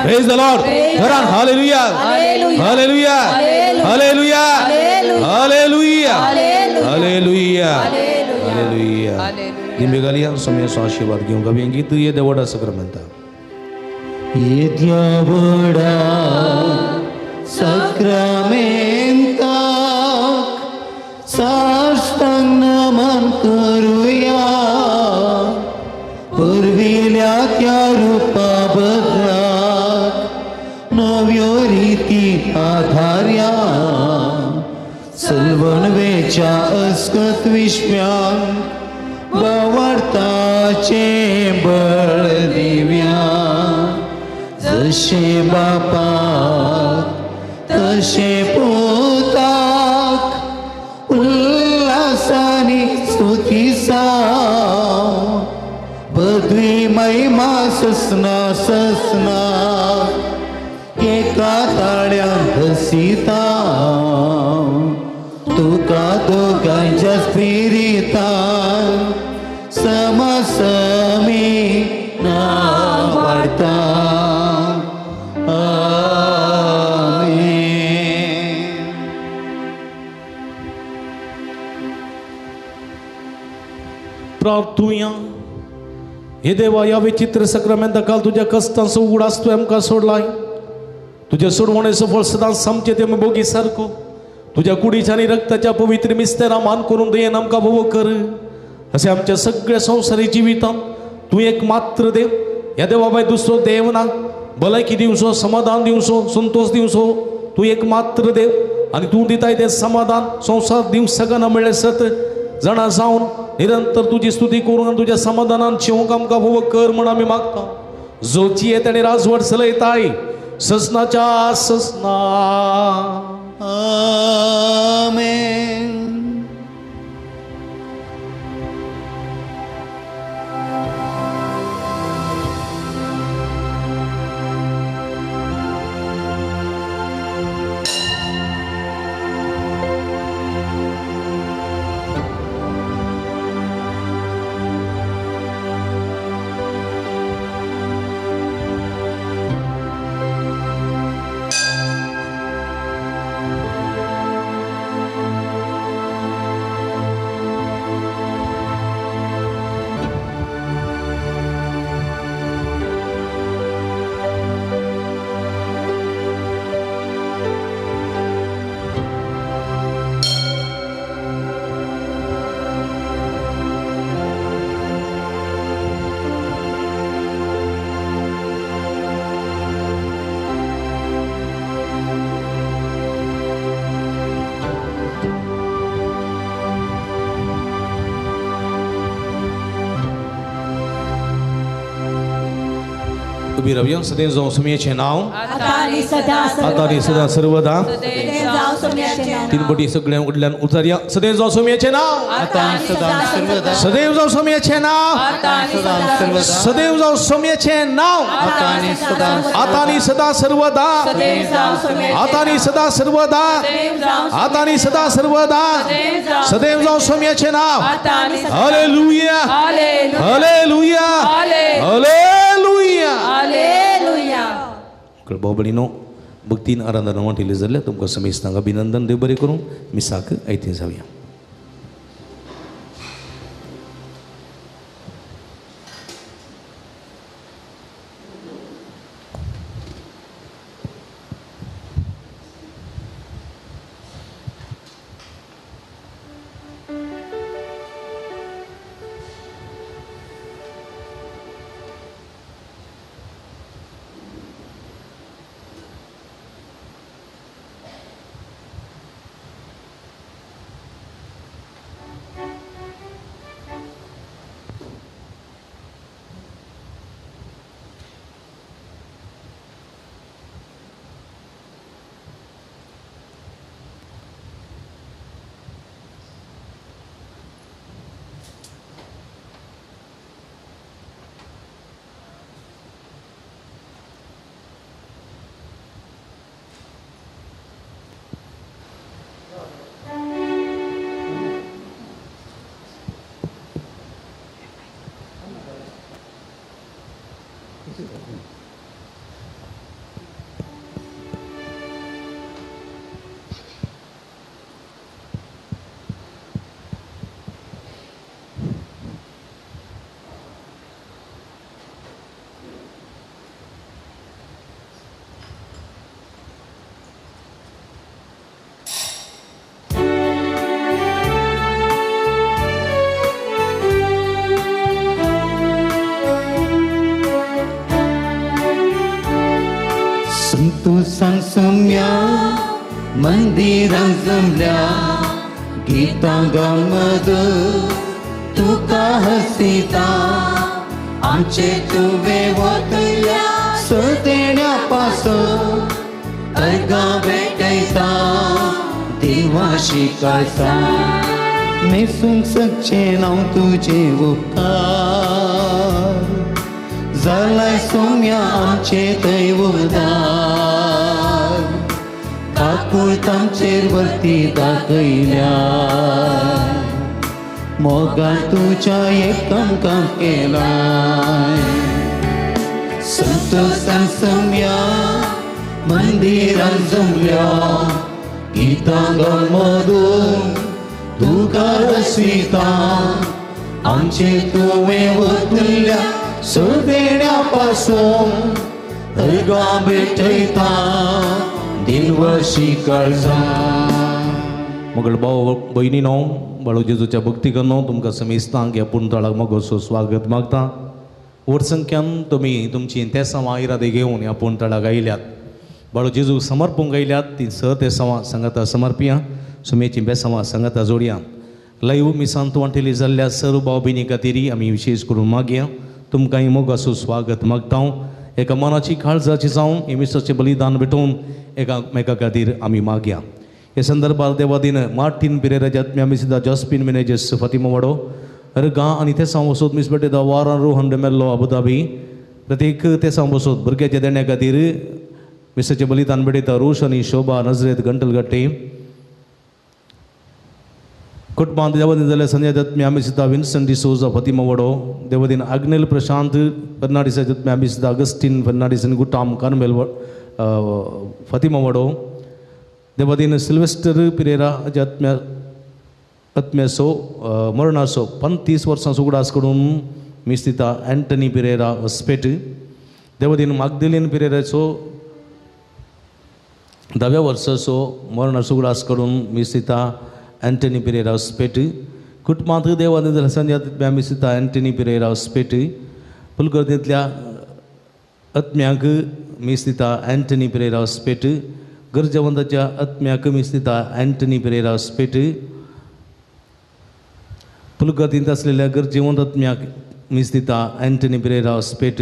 praise the Lord, जोरान hallelujah, hallelujah, hallelujah, hallelujah, hallelujah, hallelujah. दिंबे घालया, सोमियाचो आशीर्वाद घेवंक आमी गीत ये देवडा सक्रमेंता. येद्या व्हडा सक्रमेंताक साष्टांग नमन करुया, पुर्विल्या त्या रुपा बदलाक नव्यो रिती आधार्या, सलवणवेच्या अस्कत विश्व्यांक बावडताचे बळ दिव्या, जशें बापाक तशें पुताक उल्हासानी स्तुती साव, पदवी महिमा ससना ससना एका ताळ्यान हसिता, तुका दोगांच्या स्पिरितान समसमी नांव वाडता. प्रार्थुया. हे देवा, ह्या विचित्र सक्रमेंता काल तुज्या कश्टांचो उगडास तुवें आमकां सोडलाय. तुज्या सोडवणेचो फळ सदांच आमचे ते भोगी सारको तुज्या कुडीच्या आनी रक्ताच्या पवित्र मिस्तेरा मान करून दयेन आमकां भोव कर. अशें आमच्या सगळ्या संवसारी जिवितांत तूं एक मात्र देव, ह्या देवा भायर दुसरो देव ना. भलायकी दिवचो, समाधान दिवचो, संतोश दिवचो, तूं एक मात्र देव आनी तूं दिताय तें समाधान संवसार दिवंक शकना म्हणलें सत जाणा जावन निरंतर तुजी स्तुती करून आनी तुज्या समाधानान शिवंक आमकां भोव कर म्हूण आमी मागता. जोची येत आनी राजवट चलयताय ससनाच्या ससना. आमेन. उबी रावया. सदैव जावं सुमयेचें नांव आतां आनी सदां सर्वदा. तीन पटी सगळ्यां वडल्यान उचारया. सदैव जावं सुमयेचें नांव सदैव जावं सुमयेचें नांव सदैव जावं सुमयेचें नांव आतां आनी सदां सर्वदा आतां आनी सदां सर्वदा आतां आनी सदां सर्वदा सदैव जावं सुमयेचें नांव. Hallelujah hallelujah hallelujah. भाव भयणीनो, भक्तीन आराधना वांटिल्ली जाल्यार तुमकां समेस्तांक अभिनंदन. देव बरें करूं. मिसाक आयतें जावया. संतोषान सम्या मंदिरां जमल्या गीतां गामद तुका हसिता आमचे तुवें वतल्या सदेण्या पासो अर्गां भेटयता देवाशी काळसा मेसूंक सकचें नांव तुजें उपकार जालाय सोम्या आमचे थंय उदार काकूळत आमचेर वरती दाखयल्या मोगान तुज्या एक आमकां केलाय. संतोषान सम्या मंदिरान जमल्या गीतां गामदून तुका रसिता आमचे तुवें वतल्या सदेण्या पासून अर्गां भेटयता दिनवशी काळजा. मगळ भाव भयणीनो, बाळू जेजूच्या भक्ती करनो तुमकां समेस्तांक ह्या पुणतळाक मगोसो स्वागत मागता. व्हड संख्यान तुमी तुमची तेसांवां इरादे घेवन ह्या पुणतळाक आयल्यात. बाळू जेजूक समर्पूंक आयल्यात ती स तेसांवां सांगाता समर्पिया. सुमेची बेसांवां सांगाता जोडया. लायव मिसांत वांटेली जाल्ल्या सर्व भाव भयणी खातीर आमी विशेश करून मागया. तुमकांय मोगासो स्वागत मागता. एका मनाची काळजाची जावन हे मिसाचें बलिदान भेटोवन एकामेका खातीर आमी मागया. हे संदर्भार देवादीन मार्टीन पिरेरा जात्म्या मिसिदा जॉस्पिन मिनेजेस फातिमा वाडो अर्गां आनी तेसांव वसोत मिस भेटयता वारान रोहन डेमेल्लो अबुधाबी. प्रत्येक तेसांव वसोत भुरग्याच्या देण्या खातीर मिसाचें बलिदान भेटयता रोश आनी शोभा नजरेत गंटलगट्टे. कुटुंबांत देवादीन जाल्यार संजय दत्म्या मिसिता विन्सन डिसोजा फातिमा वडो देवादीन आग्नेल प्रशांत फर्नांडीस दत्म्या मिसिता अगस्टीन फर्नांडीस आनी गुटाम कार्मेल फातिमा वडो देवादीन सिल्वेस्टर पिरेरा जात्म्या आत्म्यासो मरणासो 35 वर्सां सुगडास करून मिस्तिता अँटनी पिरेरा हॉस्पेट देवादीन मागदेलीन पिरेराचो 10व्या वर्साचो मरणा सुगडास करून मिस्तिता अँटनी पिरेरा हॉस्पेट. कुटुंबांत देवादीन संजय मिस्तिता अँटनी पिरेरा हॉस्पेट. फुलगर्देंतल्या आत्म्यांक मिस्तिता अँटनी पिरेरा हॉस्पेट. गरजेवंताच्या आत्म्याक मिस्तिता अँटनी पिरेरा हॉस्पेट. फुलगर्दींत आसलेल्या गरजेवंत आत्म्याक मिस्तिता अँटनी पिरेरा हॉस्पेट.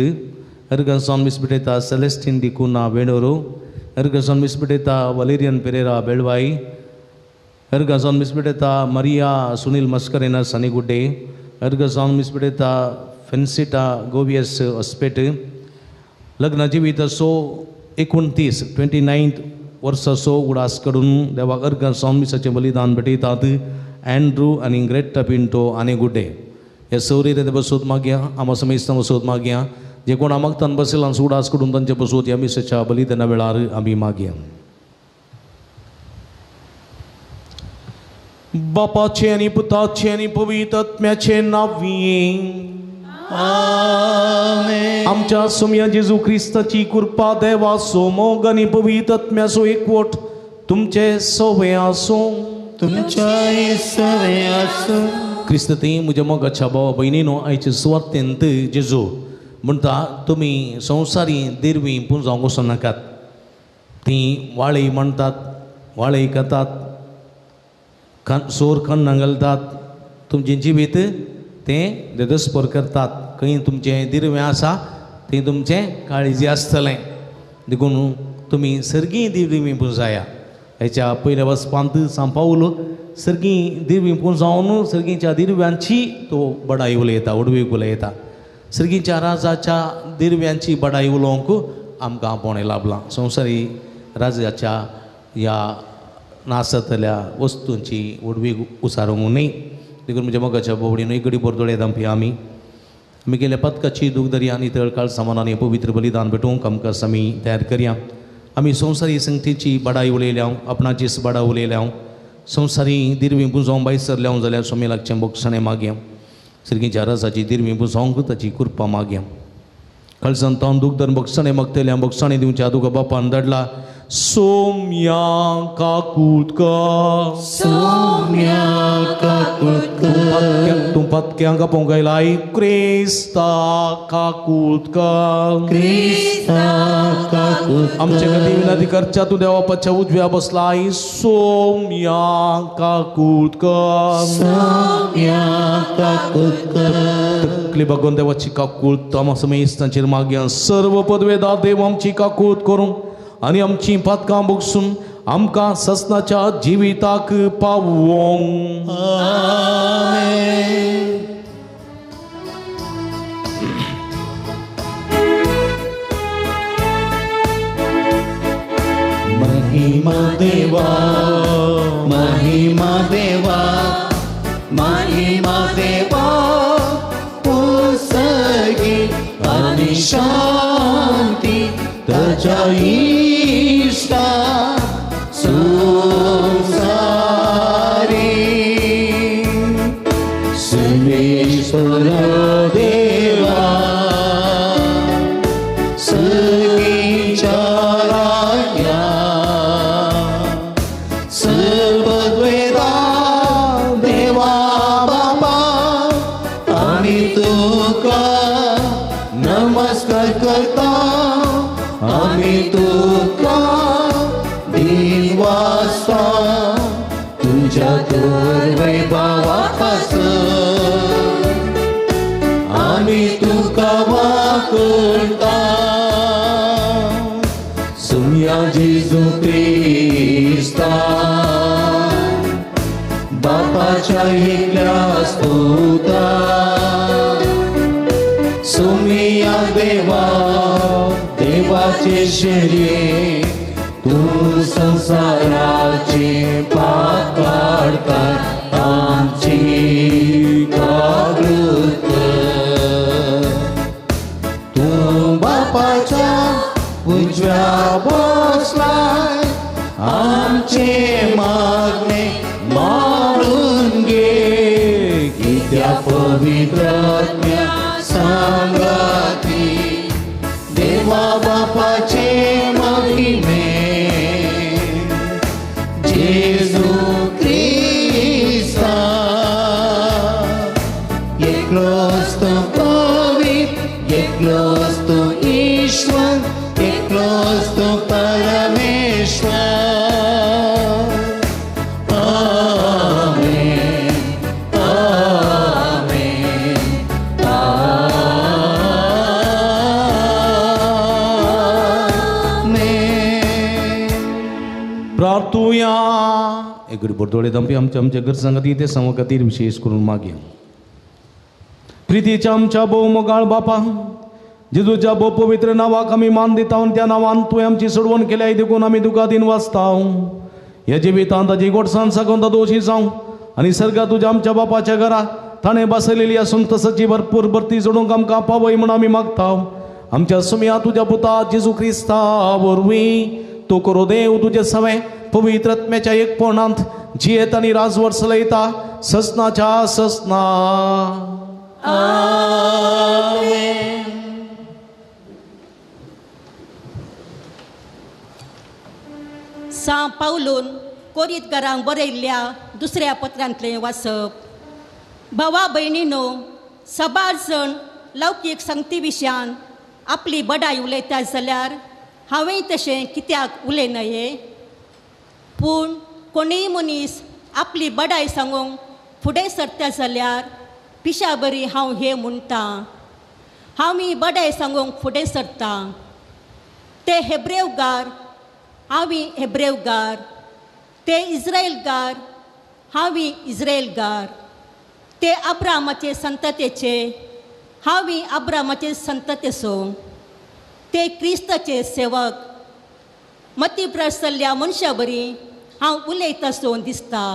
अर्गसावन मिस भेटयता सेलेस्टीन डिकुना वेणोरू, अर्गसावन मिस भेटयता वलेरियन पेरेरा बेळवाई, अर्गसावन मिस भेटयता मरिया सुनील मस्करेनस अनिगुड्डे, अर्गसावन मिस भेटयता फेन्सिटा गोवियस हॉस्पेट. लग्न जिवीत असो 29 29 वर्साचो उडास करून देवाक अर्गसावन मिसाचें बलिदान भेटयतात अँड्रू आनी ग्रेटा पिंटो आनी गुड्डे. हे सवरी ते बसोत मागया, आमा समेस्तां बसोत मागया, जे कोण आमगतान बसयलां उडास करून तांचे बसोत ह्या मिसाच्या बलिदाना वेळार आमी मागया. बापाचें आनी पुताचें आनी पवित्र आत्म्याचें नांव. आमेन. आमच्या सोम्या जेजू क्रिस्ताची कृपा, देवाचो मोग आनी पवित्र आत्म्याचो एकवट तुमचे सवे आसूं. तुमच्याय सवे आसूं. क्रिस्त ती म्हज्या मोगाच्या भावा भयणीनो, आयचे सुवातेंत जेजू म्हणटा तुमी संवसारी दिरवी पुंजावंक वचनाकात. तीं वाळी म्हणटात, वाळी खातात, सोर कन्नां घालतात, तुमचें जिवीत तें देदस्पर करतात. खंय तुमचें दिरवें आसा थंय तुमचें काळजी आसतलें. देखून तुमी सर्गी दिरवी पुंजाया. हेच्या पयल्या वचपांत सांपावलो सर्गी दिरवी पुंजावन सर्गीच्या दिरव्यांची तो बडाई उलयता, उडवीक उलयता. सर्गीच्या राजाच्या दिरव्यांची बडाई उलोवंक आमकां आपोवणें लाभलां. संवसारी राजाच्या ह्या नासतल्या वस्तूंची उडवीक उसारूंक न्हय. देखून म्हज्या मोगाच्या बोवडीन एक घडी बोरदोळे दामपी आमी आमी गेल्या पदकाची दूख दर्या आनी तळकाळ सामानांनी पवित्र बलिदान भेटोवंक आमकां आमी तयार करया. आमी संवसारी संगतीची बडाई उलयल्या, आपणाचीच बडा उलयल्या, संवसारी दिरवी पुंजावंक भायर सरल्या जाल्यार स्वामी लागचें बोगसणें मागया. सर्गीच्या रसाची दिरवी पुंजावंक ताची कृपा मागया. कळसान तावन दूख धरून बोगसणें मागतल्या बोगसणें दिवच्या तुका बापान धाडला. सोम्या काकूत कर, सोम्या काकूत कर, तूं पत्क्यांक आपोवंक आयलाय क्रिस्ता काकूत कर, क्रिस्ता काकूत कर. आमचे खातीर विनंती करच्या तूं देवापाच्या उजव्या बसलाय. सोम्या काकूत कर, सोम्या काकूत कर. तकली बागोवन देवाची काकूत आमा समेस्तांचेर मागया. सर्व पदवेदा देव आमची काकूत करूं आनी आमची पातकां बगसून आमकां ससनाच्या जिविताक पावोवंक. आमेन. महिमा देवा, महिमा देवा, महिमा देवा, पुसगी आनी शांती ताच्या इश्टा संवसारी. सर्वेश्वर देवा, सगळींच्या राया, सर्वद्वेदा देवा बापा, आमी तुका नमस्कार करता, आमी तुका दिवासा, तुझ्या दुर्वैभवा पासून आमी तुका वाकुळटा. सुम्या जेजू क्रिस्ता, बापाच्या एकल्या स्तोत्रा. सुमिया देवा, देवाचे शरीर, तूं संवसाराचे पाप काडटा, आमची जागृत कर. तूं बापाच्या उजव्या बसलाय, आमचे मागणे मांडून घे. कित्या पवित्र आत्म्या सांगाती, देवा बापाचे महिमे, जेजू क्रिस्ता, एकलोच तो पवित्र, एकलोच तो ईश्वर, एकलोच तो परमेश्वर. आमेन, आमेन, आमेन. एक बोरदोळे दंपी आमच्या आमच्या गरजां खातीर ते सांगो खातीर विशेश करून मागया. प्रितीच्या आमच्या भोव मोगाळ बापा, जेजूच्या भोव पवित्र नांवाक आमी मान दिता आनी त्या नांवान तुवें आमची सोडवण केल्याय देखून आमी तुका दिन वाचता. ह्या जिवितांत ताजी गोडसाण सागून दोशी जावं आनी सर्गा तुज्या आमच्या बापाच्या घरा ताणें बसयलेली आसून तसची भरपूर भरती जोडूंक आमकां पावय म्हूण आमी मागता. आमच्या सुमया तुज्या पुता जेजू क्रिस्ता वरवीं तूं करो देव तुजें सवें पवित्र आत्म्याच्या एकपणांत जियेत आनी राजवट चलयता ससनाच्या ससना. आमेन. सां पावलून कोरीतकारांक बरयल्ल्या दुसऱ्या पत्रांतलें वाचप. भावा भयणीनो, सबार जण लौकीक संगती विशयान आपली बडाय उलयता जाल्यार हांवें तशें कित्याक उलयनये? पूण कोणीय मनीस आपली बडाय सांगूंक फुडें सरता जाल्यार पिशा बरी हांव हें म्हणटा, हांव ही बडाय सांगूंक फुडें सरता. ते हेब्रेवगार, हांव हेब्रेवगार, ते इस्रायलगार, हांव इस्रायलगार, ते अब्रामाचे संततेचे, हांव अब्रामाचे संततेचो, ते क्रिस्ताचे सेवक. मतीभ्रश्ट जाल्ल्या मनशा बरी हांव उलयतासो दिसता.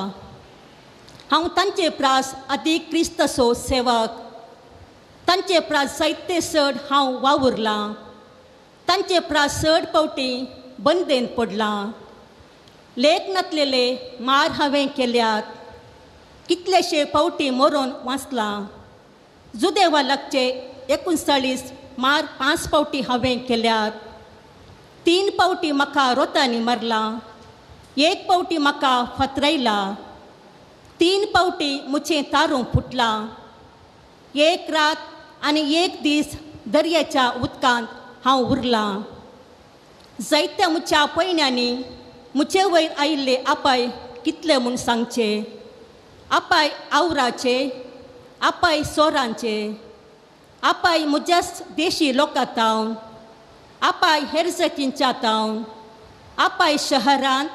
हांव तांचे प्रास आदी क्रिस्ताचो सेवक. तांचे प्रास जायते चड हांव वावुरलां, तांचे प्रास चड पावटी बंदेन पडलां. लेख नातलेले मार हांवें केल्यात, कितलेशे पावटी मरोन वाचलां. जुदेवा लागचे 39 मार 5 पावटी हांवें केल्यात. 3 पावटी म्हाका रोतांनी मारलां, 1 पावटी म्हाका फातरायला, 3 पावटी मुचें तारूं फुटलां. 1 रात आनी 1 दीस दर्याच्या उदकांत हांव उरलां. जायत्या मुच्या पयण्यांनी मुचे वयर आयिल्ले आपाय कितले म्हूण सांगचे. आपाय आवराचे, आपाय सोरांचे, आपाय म्हज्याच देशी लोकां तावन, आपाय हेर जातींच्या तावन, आपाय शहरांत,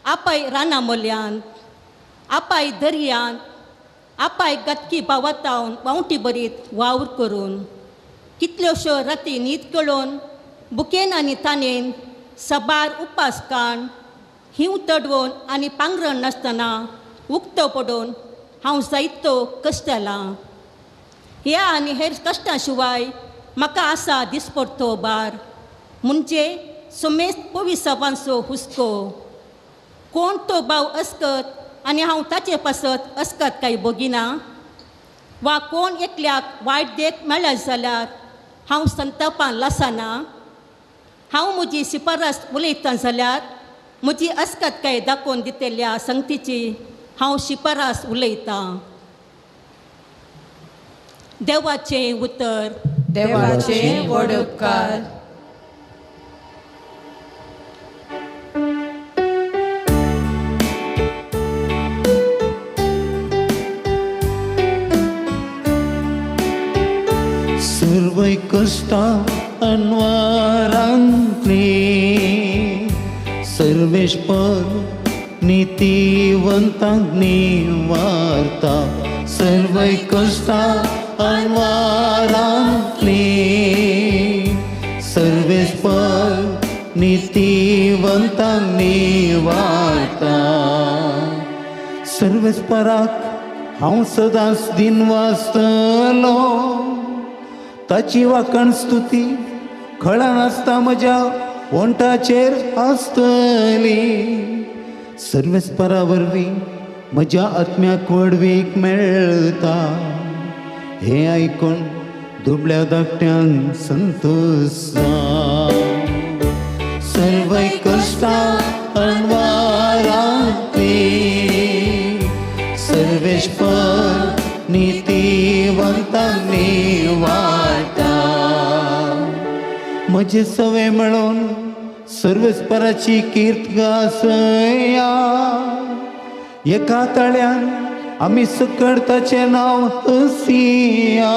आपाय रानां मोल्यांत, आपाय दर्यांत, आपाय गतकी भावातावन वांवटी बरीत वावर करून, कितल्योश्यो राती न्हीद कळोवन बुकेन आनी तानेन सबार उपास काण हिंव तडवोन आनी पांगरण नासतना उक्तो पडून हांव जायतो कश्टलां. ह्या आनी हेर कश्टां शिवाय म्हाका आसा दिसपडतो बार, म्हणजे सुमेस्त पविसाबांचो हुस्को. कोण तो भाव अस्कत आनी हांव ताचे पासत अस्कत काय बगिना, वा कोण एकल्याक वायट देख मेळ्ळ्या जाल्यार हांव संतापान लासना. हांव म्हजी शिफारस उलयतां जाल्यार म्हजी अस्कत काय दाखोवन दितल्या संगतीची हांव शिफारस उलयतां. देवाचें उतर. देवाचे व्हड उपकार. सर्वय कश्टां अनवारांतली सर्वेस्पर नितीवंतांक निवारता. सर्वय कश्टां अनवारांतली सर्वेस्पर नितीवंतांक निवारता. सर्वेस्पराक हांव सदांच दिन वाचतलो, ताची वाकण स्तुती खळान आसता म्हज्या ओंठाचेर आसतली. सर्वेस्परा वरवीं म्हज्या आत्म्याक व्हडवीक मेळटा, हें आयकून दुबळ्या धाकट्यांक संतोश. सर्वय कश्टां अनवारांतली सर्वेस्पर नितीवंतांक निवारता. म्हजें सवें मेळोवन सर्वेस्पराची कीर्त गासया, एका ताळ्यान आमी सकड ताचें नांव हसिया.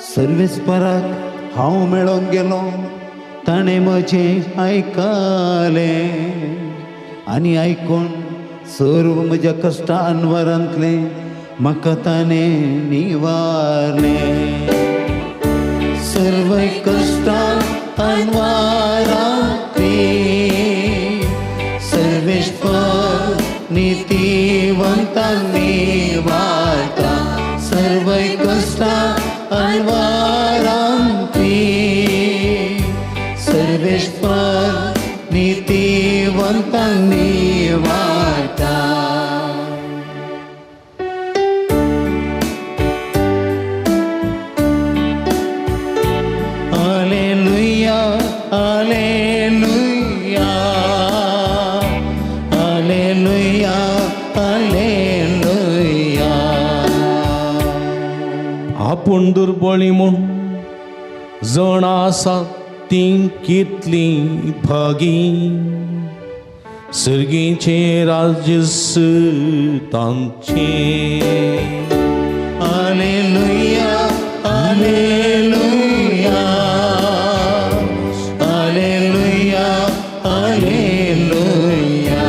सर्वेस्पराक हांव मेळोंक गेलो, ताणें म्हजें आयकलें. आनी आयकून सर्व म्हज्या कश्टा अनवरांतलें म्हाका ताणें निवारलें. सर्व कश्टां अनवरांतली सर्वेश्वर नितीवंतांनी वार्ता. सर्व कश्टां अनवरांतली सर्वेश्वर नितीवंतांनी वार्ता. Hallelujah, hallelujah, hallelujah, hallelujah. आपूण दुर्बळी म्हूण जण आसा तीं कितलीं भागी, सर्गीचें राज्य तांचें. Hallelujah, hallelujah, hallelujah, hallelujah.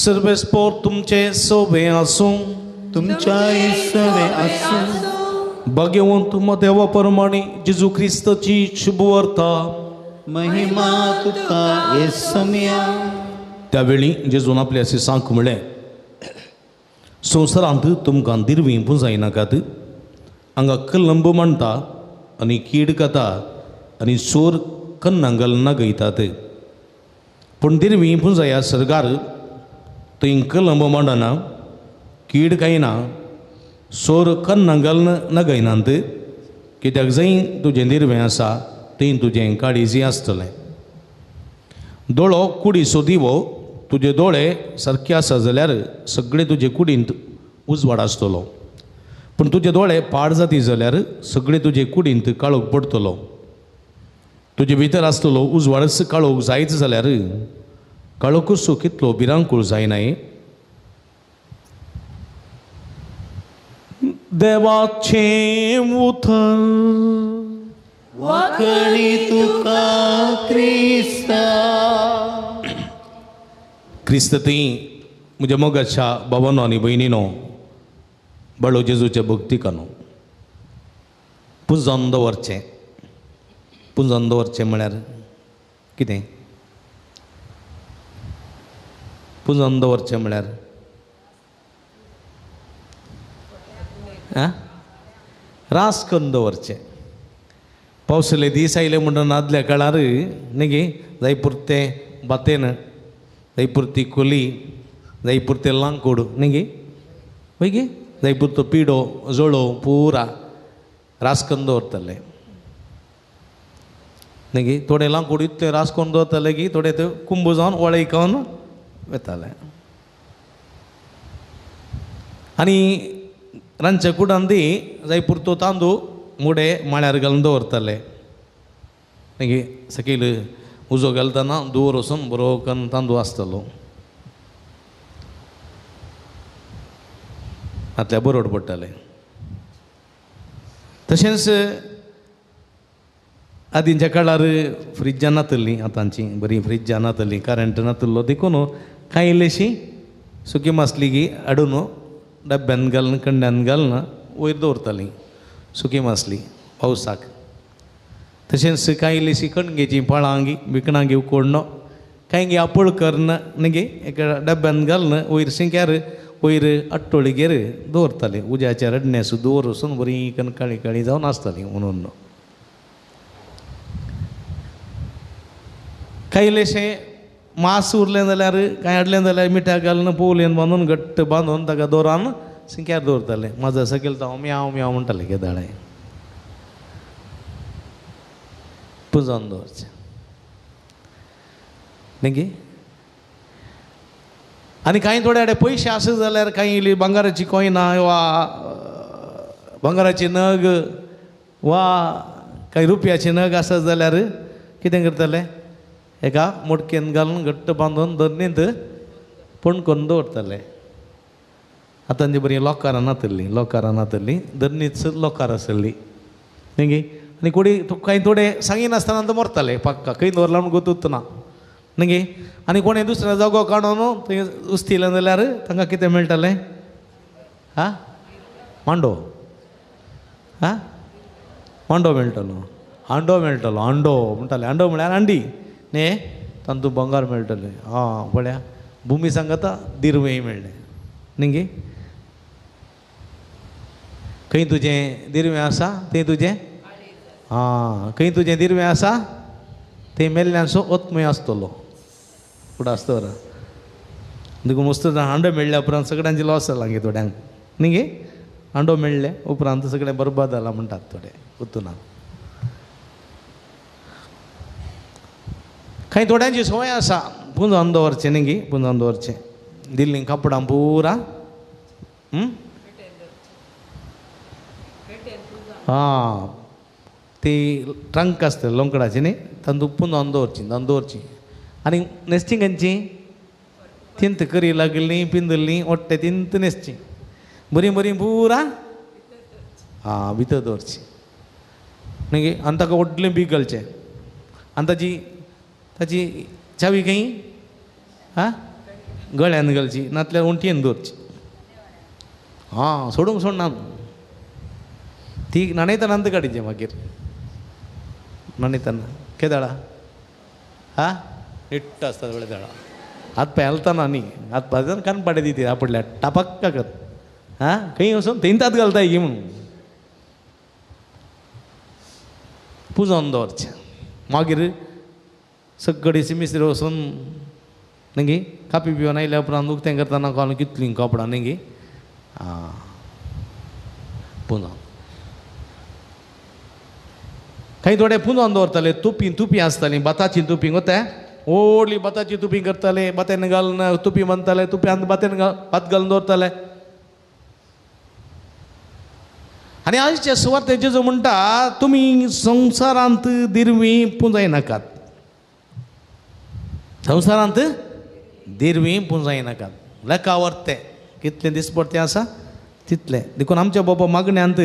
सर्वेस्पोर तुमचे सोबे आसूं, तुमच्या सवे आसूं. भाग्यवंत देवा प्रमाणे जेजू क्रिस्ताची शुभवार्ता. महिमा तुका येसम्या. त्यावेळी जेजून आपल्या शिसांक म्हळें, संवसारांत तुमकां दिरवीं पुंजायनाकात. हांगा कलंब मांडटा आनी कीड खाता आनी चोर कन्नांगल नागयतात. पूण दिरवीं पुंजाया सरकार, थंय कलंब मांडना, कीड खायना, चोर कन्नांगल नगयनात. कित्याक जंय तुजें दिरवें आसा थंय तुजें काळीजी आसतलें. दोळो कुडीचो दिवो. तुजे दोळे सारके आसा जाल्यार सगळे तुजे कुडींत उजवाड आसतलो, पूण तुजे दोळे पाड जाती जाल्यार सगळे तुजे कुडींत काळोख पडटलो. तुजे भितर आसतलो उजवाडच काळोख जायत जाल्यार काळोखूच कितलो भिरांकूळ जायनाय. देवाचें उतर. वाखणी तुका क्रिस्ता. क्रिस्त ती म्हज्या मोगाच्या बाबानो आनी भयणीनो, बाळो जेजूच्या भक्तिकानो, पुंजावन दवरचें. पुंजावन दवरचें म्हळ्यार कितें? पुंजावन दवरचें म्हळ्यार आं रास करून दवरचें. पावसले दीस आयले म्हणून आदल्या काळार न्ही गे जाय पुरतें बातेन, जाय पुरती कोली, जाय पुरतें लांकूड न्ही गे, वय गे, जाय पुरतो पिडो जळो पुरा रास करून दवरताले न्ही गे. थोडें लांकूड इतलें रास करून दवरताले की थोडें ते कुंबो जावन वळयकावन वेताले. आनी रांदच्या कुडान ती जाय पुरतो तांदूळ मुडे माळ्यार घालून दवरताले. मागीर सकयल उजो घालतना धुंवर वचून बरो करून तांदूळ आसतलो. आतल्या बरोड पडटाले. तशेंच आदींच्या काळार फ्रिजां नातल्लीं, आतांची बरीं फ्रिजां नातल्लीं, करंट नातल्लो, देखून कांय इल्लीशी सुकी मासली की हाडून डब्यान घालून कंड्यान घालून वयर दवरतालीं सुकी मासली पावसाक. तशेंच कांय इल्लीशी कणगेचीं फळां बिकणां उकडणो, कांय गी आपोळ करून न्ही गे एका डब्यान घालून वयर शिंक्यार वयर अट्टोळीगेर दवरतालीं. उज्याच्या रडण्यास दवर वचून बरी कन काळी काळी जावन आसतालीं म्हणून. कांय इल्लेशें मास उरलें जाल्यार कांय हाडलें जाल्यार मिठा घालून पोवलेन बांदून घट्ट बांदून ताका दोरान शिंक्यार दवरतालें. म्हाजो सकयल हांव म्याव म्याव म्हणटालें केदाळें. पुंजावन दवरचें न्ही गे. आनी कांय थोडे कडेन पयशे आसत जाल्यार कांय इल्ली भांगराची कोयनां वा भांगराची नग वा कांय रुपयाची नग आसत जाल्यार कितें करताले, एका मोडकेन घालून घट्ट बांदून धरणींत पणकोन दवरताले. आतां ती बरीं लोकारां नातल्लीं, लोकारां नातल्लीं, धरणीच लोकार आसली न्ही गे. आनी कोडी कांय थोडे सांगिनासतना तो मरताले पक्का खंय दवरला म्हूण गोतूच ना न्ही. आनी कोणें दुसऱ्या जागो काडून थंय उस्तिलें जाल्यार तांकां कितें मेळटालें? आं, मांडो. आं, मांडो मेळटलो, हांडो मेळटलो. हांडो म्हणटाले, हांडो म्हळ्यार हांडी न्ही, तांतूं बंगार मेळटलें. आं पळया भुमी सांगता दिरवेंय मेळ्ळें न्ही गे. खंय तुजें दिरवें आसा थंय तुजें, आं खंय तुजें दिरवें आसा थंय मेल्ल्यांचो आत्मय आसतलो फुडें आसतलो. देखून मस्त हांडो मेळ्ळ्या उपरांत सगळ्यांचे लॉस जाला गे थोड्यांक न्ही गे. हांडो मेळ्ळे उपरांत सगळें बरबाद जाला म्हणटात थोडे उतुना. कांय थोड्यांची संवय आसा पुंजावन दवरचें न्ही गे, पुंजावन दवरचें दिल्लीं कापडां पुरा. आं ती ट्रंक आसता लोंकडाची न्ही, तांतूं पुंजावन दवरची, तांतूं दवरची. आनी न्हेसची खंयची तिंत करी लागली पिंदल्ली ओट्टे तिंत न्हेसची बरीं बरीं पुरा आं भितर दवरची न्ही गे. आनी ताका व्हडलें बीग घालचें आनी ताजी ताजी चावी खंय आं गळ्यान घालची, नातल्यार उंटयेन दवरची. आं सोडूंक सोडना ती न्हाणयतना अंत काडीचें मागीर न्हाणयतना केदाळा आं निट्ट आसता सगळें दाळा हात पांय हालतना न्ही, हात पांय कानपाटे दिती आपडल्या टापक्का कर आं खंय वचून थंय हात घालता ही म्हणून पुजोवन दवरचें. मागीर सगळी सिमिसरी वचून न्ही कापी पिवन आयल्या उपरांत उक्तें करतना घालून कितलीं कापडां न्ही गे आं पुंजावन. कांय थोडे पुंजावन दवरताले तुपी तुपी आसताली भाताची तुपी गोते व्हडली भाताची तुपी करताले, भात्यान घालून तुपी बांदताले, तुपयान भात्यान घाल भात घालून दवरताले. आनी आयचे सुवाते जेजू म्हणटा तुमी संवसारांत दिरवी पुंजायनाकात, संवसारांत दिरवी पुंजायनाकात. लेखावर तें कितलें दिसपडतें आसा तितलें. देखून आमच्या बाबा मागण्यांत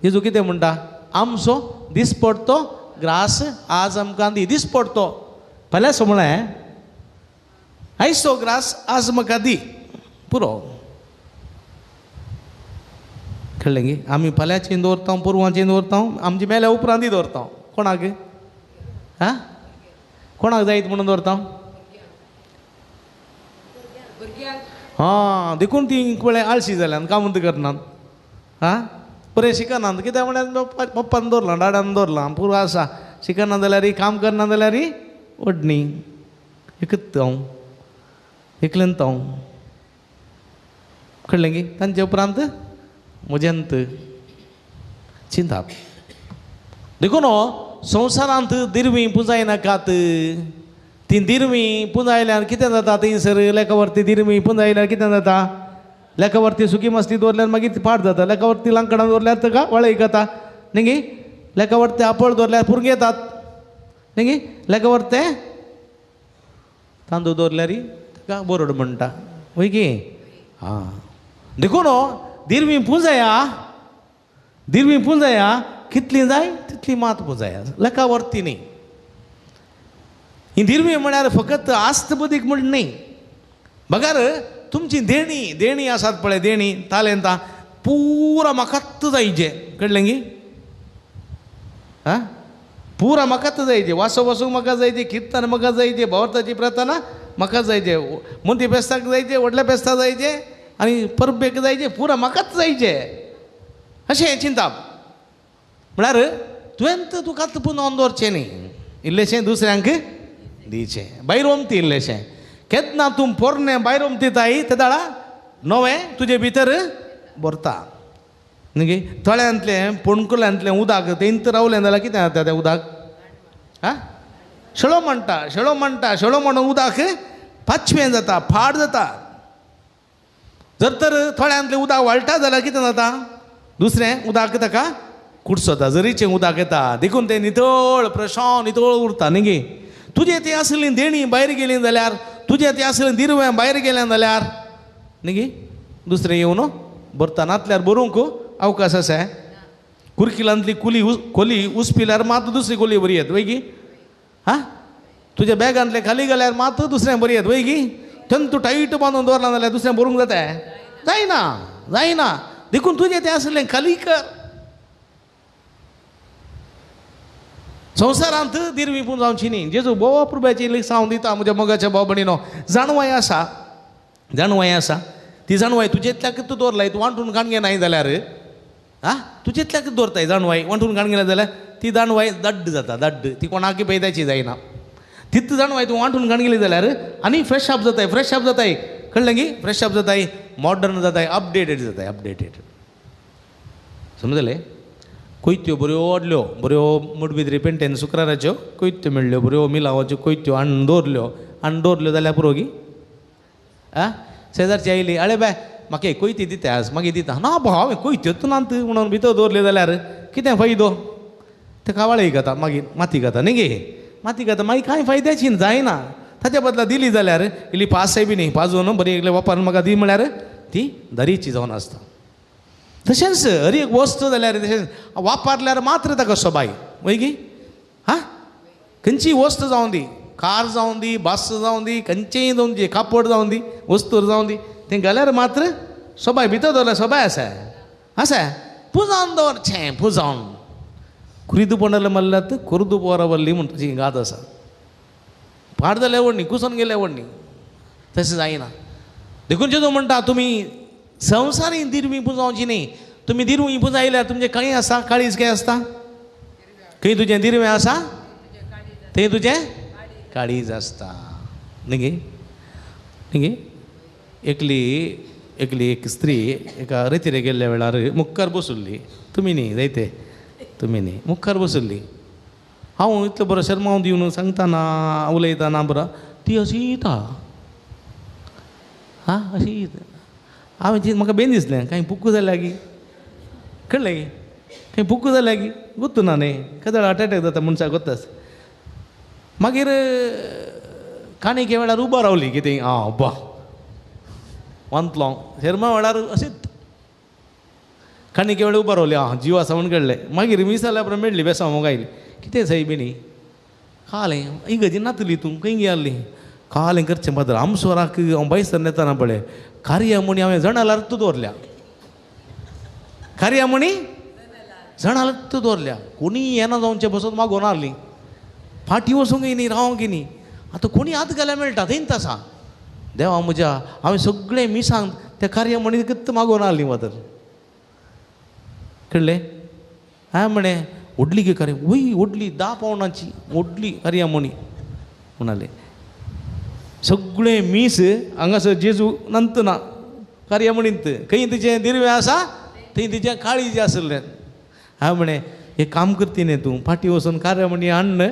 जेजू कितें म्हणटा, आमचो दिसपडतो ग्रास आज आमकां दी. दिसपडतो फाल्यां म्हळें आयचो ग्रास आज म्हाका दी पुरो. कळ्ळें गे. आमी फाल्यांची दवरता, पोरवांची दवरता, आमची मेल्या उपरांतय दवरता. कोणाक आं कोणाक जायत म्हणून दवरता? आं देखून ती पळय आळशी जाल्यान कामूत करनात, आं बरें शिकनात. कित्याक म्हळ्यार पप्पान दवरलां, डाडान दवरलां, पुरो आसा. शिकना जाल्यार काम करना जाल्यार ओडणी एकच हांव एकल्यान हांव. कळ्ळें गे. तांचे उपरांत म्हज्यांत चिंताप. देखून संवसारांत दिरवी पुंजायनाकात. ती दिरवी पुंजायल्यार कितें जाता थंयसर लेखावरती दिरवी पुंजायल्यार कितें जाता, लेखावरती सुकी मस्ती दवरल्यार मागीर ती पाड जाता. लेखावरती लांकडां दवरल्यार ताका वळय खाता न्ही गे. लेखावरती आपळ दवरल्यार पुरगे येतात न्ही गे. लेखावरते तांदूळ दवरल्यार ताका बोरड म्हणटा वय गे. आं देखून दिरवी पुंजाया, दिरवी पुंजाया कितली जाय तितली मात पुंजाया, लेखावरती न्ही. ही दिरवी म्हळ्यार फकत आस्त बुदीक म्हण न्ही, बगर तुमची देणी देणी आसात पळय देणी तालेंतां पुरा म्हाकाच जायचे. कळ्ळें गी? आं पुरा म्हाकाच जायचे, वासो वसूंक म्हाका जायचे, किर्तन म्हाका जायचे, भावार्थाची प्रार्थना म्हाका जायचे, मोती फेस्ताक जायचे, व्हडल्या फेस्ताक जायचे आनी परबेक जायचे, पुरा म्हाकाच जायचे अशें चिंताप. म्हळ्यार तुवें तुकाच पुनोवन दवरचें न्ही, इल्लेशें दुसऱ्यांक दिवचें. भायर ओमती इल्लेशें केन्ना तूं पोरणें भायर ओमतीताय तेदाळा नवें तुजे भितर भरता न्ही गे. तळ्यांतलें पोणकुल्यांतलें उदक तेंत रावलें जाल्यार कितें जाता तें उदक? आं शेळो म्हणटा, शेळो म्हणटा, शेळो म्हणून उदक पाचवें जाता, फाड जाता. जर तर थोड्यांतलें उदक वाळटा जाल्यार कितें जाता, दुसरें उदक ताका कुडसता, जरीचें उदक येता. देखून तें नितळ प्रशांत नितळ उरता न्ही गे. तुजें तें आसलीं देणीं भायर गेलीं जाल्यार, तुजें तें आसलें दिरवें भायर गेलें जाल्यार न्ही गे दुसरें येवन भरता. नातल्यार बरोवंक अवकाश आसा. कुरकिलांतली कुली कोली उसपिल्यार मात दुसरी कोली बरी येत वय गी हा तुज्या बॅगांतले खाली घाल्यार मात दुसऱ्यां बरी येत वय गी तेन्ना तूं टायट बांदून दवरला जाल्यार दुसऱ्यां बरोवंक जाता जायना जायना देखून तुजें तें आसलें खाली कर. संवसारांत दिरवी पूण जावची न्ही. जेजू भोव अप्रुबायची लिसांव दिता म्हज्या मोगाच्या भाव भयणीनो. जाणवाय आसा जाणवाय आसा ती जाणवाय तुजेंतल्याक तूं दवरलाय तूं वांटून काण घेनाय जाल्यार आं तुजेंतल्याक दवरताय जाणवाय वांटून काण घेना जाल्यार ती जाणवाय दड्ड जाता दड्ड ती कोणाकय पयताची जायना. तित जाणवाय तूं वांटून काण गेली जाल्यार आनी फ्रेश अप जाताय फ्रेश अप जाताय कळ्ळें की फ्रेश अप जाताय मॉडर्न जाताय अपडेटेड जाताय अपडेटेड समजलें. कोयत्यो बऱ्यो वाडल्यो बऱ्यो मुडबिद्री पेंटेन शुक्राराच्यो कोयत्यो मेळ्ळ्यो बऱ्यो मिलावाच्यो कोयत्यो हाडून दवरल्यो हाडून दवरल्यो जाल्यार पुरो गी आं शेजारची आयली अळे बाय म्हाका एक कोयती दिता आज मागीर दिता ना भाव हांवें कोयत्योच नात म्हणून भितर दवरल्यो जाल्यार कितें फायदो ते कावाळे खाता मागीर माती खाता न्ही गे माती खाता मागीर कांय फायद्याची जायना. ताच्या बदला दिली जाल्यार इल्ली पासय बी न्ही पाजून बरी इल्ली वापरून म्हाका दी म्हळ्यार ती दरीची जावन आसता. तशेंच हर एक वस्तू जाल्यार तशेंच वापरल्यार मात्र ताका सोबाय वय गी हा खंयची वस्त जावं दी कार जावं दी बस जावं दी खंयचेय जावं दी कापड जावं दी वस्तू जावं दी तें घाल्यार मात्र सोबाय भितर दवरल्यार सोबाय आसा आसा पुजावन दवरचें पुजावन कुरिदू पडले मल्ल्यात कुर्दू पोरावल्ली म्हण तुजी गात आसा पाड जाल्यार व्हडली कुसोन गेल्या व्हडली तशें जायना. देखून जेजू म्हणटा तुमी संवसारी दिरवी पुजावची न्ही. तुमी दिरवी पुजायल्यार तुमचें खंय आसा काळीज खंय आसता खंय तुजें दिरवें आसा थंय तुजें काळीज आसता न्ही गे न्ही गे. एकली एकली एक स्त्री एका रेतीरे गेल्ल्या वेळार मुखार बसुल्ली तुमी न्ही जायते तुमी न्ही मुखार बसुल्ली हांव इतलो बरो शर्माव दिवन सांगतना उलयतना बरो ती अशी येता हां अशी येता. हांवें ती म्हाका बेन दिसलें कांय पुक्क जाल्या गी कळ्ळें गी कांय पुक्क जाल्या गी गोत्तू ना न्ही केदळ हार्ट एटॅक जाता मनशाक गोत्तास. मागीर काणयेके वेळार उबो रावली कितें आं बा वांतलो शेर्मा वेळार अशीच काणयेके वेळार उबो रावली आं जीव आसा म्हूण कळ्ळें. मागीर मीस जाल्या उपरांत मेळ्ळी बेसांव मोग आयली कितें सायबिणी कालें इगर्जी नातली तूं खंय गेल्ली कालें करचें पात्र आमसोराक हांव बायसर नेताना पळय कार्या म्हणी हांवें जणालार तूं दवरल्या कार्या म्हणी जणालार तूं दवरल्या कोणी येना जावचें बसत मागोवन आहली फाटीं वचूंक न्ही रावंक न्ही आतां कोणी हात घाल्यार मेळटा थंयच आसा देवा म्हज्या हांवें सगळें मिसांक त्या कार्या म्हणी कित मागोवन आहली फादर कळ्ळें. हांवें म्हळें व्हडली गे कार्य वय व्हडली 10 पावंडाची व्हडली कार्या म्हणी म्हणाले सगळें मीस हांगासर जेजू नंतना कार्य म्हणीत खंय तिचें दिरवें आसा थंय तिचें काळीज आसलें. हांवें म्हळें एक काम करती न्ही तूं फाटीं वचून कार्य म्हणी हाडन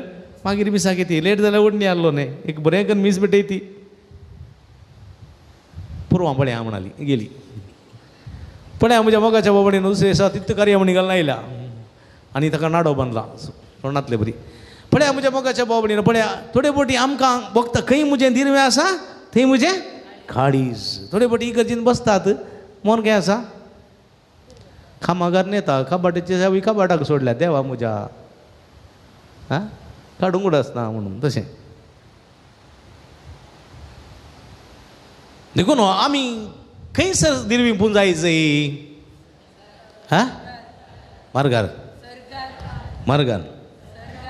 मागीर मिसाक येती लेट जाल्यार ओडणी आहलो न्ही एक बरें करून मीस भेटयती पुरवां पळय हांव म्हणाली गेली पळय म्हज्या मोगाच्या बाबडीन दुसरे दिसा तितू कार्य म्हणी घालून आयल्या आनी ताका नाडो बांदला तोंडांतले बरी. पळया म्हज्या मोगाच्या बाबडीन पळया थोडे फावटी आमकां भोगता खंय म्हजें दिरवें आसा थंय म्हजें काळीज. थोडे फावटी इगर्जीन बसतात मन खंय आसा कामागार नेता कबाटाचे सावी कबाटाक सोडल्या देवा म्हज्या आं काडूंक उडसना म्हणून तशें. देखून आमी खंयसर दिरवी पुंजायची हां मार्गार मार्गार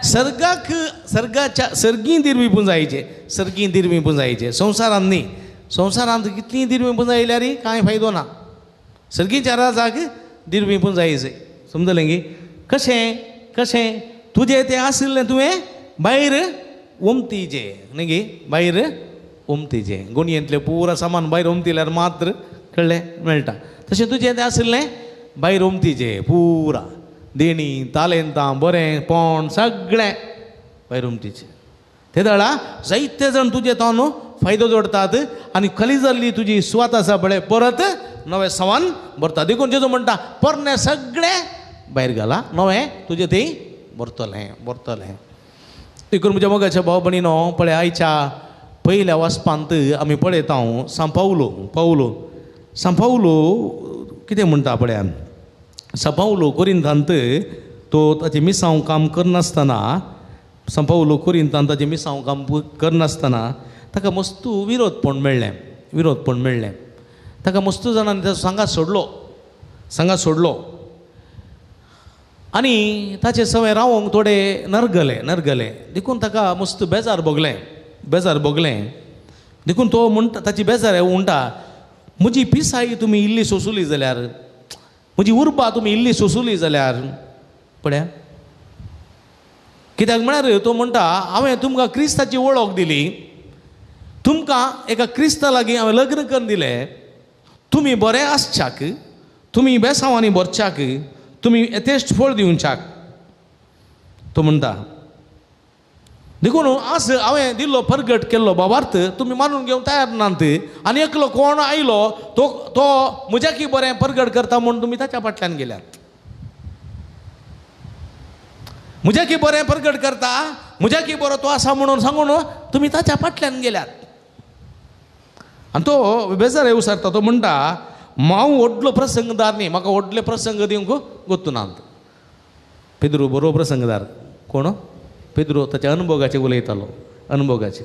सर्गाक सर्गाच्या सर्गीं दिरवी पुंजायचे सर्गीं दिरवी पुंजायचे संवसारांत न्ही. संवसारांत कितलीं दिरवी पुंजायल्यार कांय फायदो ना सर्गीच्या राजाक दिरवी पुंजायचे समजलें गी. कशें कशें तुजें तें आशिल्लें तुवें भायर ओमतीचें न्ही गे भायर ओमतीचें गोणयेंतलें पुरा सामान भायर ओमतिल्यार मात्र कळ्ळें मेळटा. तशें तुजें तें आशिल्लें भायर ओमतीचें पुरा देणी तालेंतां बरें पोण सगळें भायर ओमतीचें ते दळा जायते जाण तुजे तो न्हू फायदो जोडतात आनी खाली जाल्ली तुजी सुवात आसा पळय परत नवें सामान भरता. देखून जेजू म्हणटा पोरणें सगळें भायर घाला नवें तुजें थंय भरतलें भरतलें. देखून म्हज्या मोगाच्या भाव भयणीनो पळय आयच्या पयल्या वाचपांत आमी पळयता सांपावलो पावलो सांपावलो कितें म्हणटा पळया सांपावलो कोरिंतांत तो ताचें मिसांव काम करनासतना, सांपावलो कोरिंतांत ताचें मिसांव काम करनासतना ताका मस्तू विरोधपण मेळ्ळें, विरोधपण मेळ्ळें. ताका मस्तू जाणांनी ताचो सांगात सोडलो, सांगात सोडलो आनी ताचे सवय रावोंक थोडे नरगले, नरगले. देखून ताका मस्त बेजार भोगलें, बेजार भोगलें. देखून तो म्हणटा, ताची बेजार म्हणटा, म्हजी पिसाई तुमी इल्ली सोंसुली जाल्यार, म्हजी उर्बा तुमी इल्ली सोंसुली जाल्यार पळया. कित्याक म्हळ्यार तो म्हणटा, हांवें तुमकां क्रिस्ताची वळख दिली, तुमकां एका क्रिस्ता लागीं हांवें लग्न करून दिलें, तुमी बरें आसच्याक, तुमी बेसांवांनी भरच्याक, तुमी यथेश्ट फळ दिवच्याक. तो म्हणटा देखून आज हांवें दिल्लो परगट केल्लो बाबार्थ तुमी मानून घेवंक तयार नात, आनी एकलो कोण आयलो तो तो म्हज्याकी बरें परगट करता म्हूण तुमी ताच्या फाटल्यान गेल्यात. म्हज्याकी बरें परगट करता, म्हज्याकी बरो तो आसा म्हणून सांगून तुमी ताच्या फाटल्यान गेल्यात. आनी तो बेजार येवसारता, तो म्हणटा हांव व्हडलो प्रसंगदार न्ही, म्हाका व्हडले प्रसंग दिवंक गोत्तू नात. पेद्रू बरो प्रसंगदार. कोण? पेद्रू ताच्या अनुभोगाचे उलयतालो, अनुभोगाचे.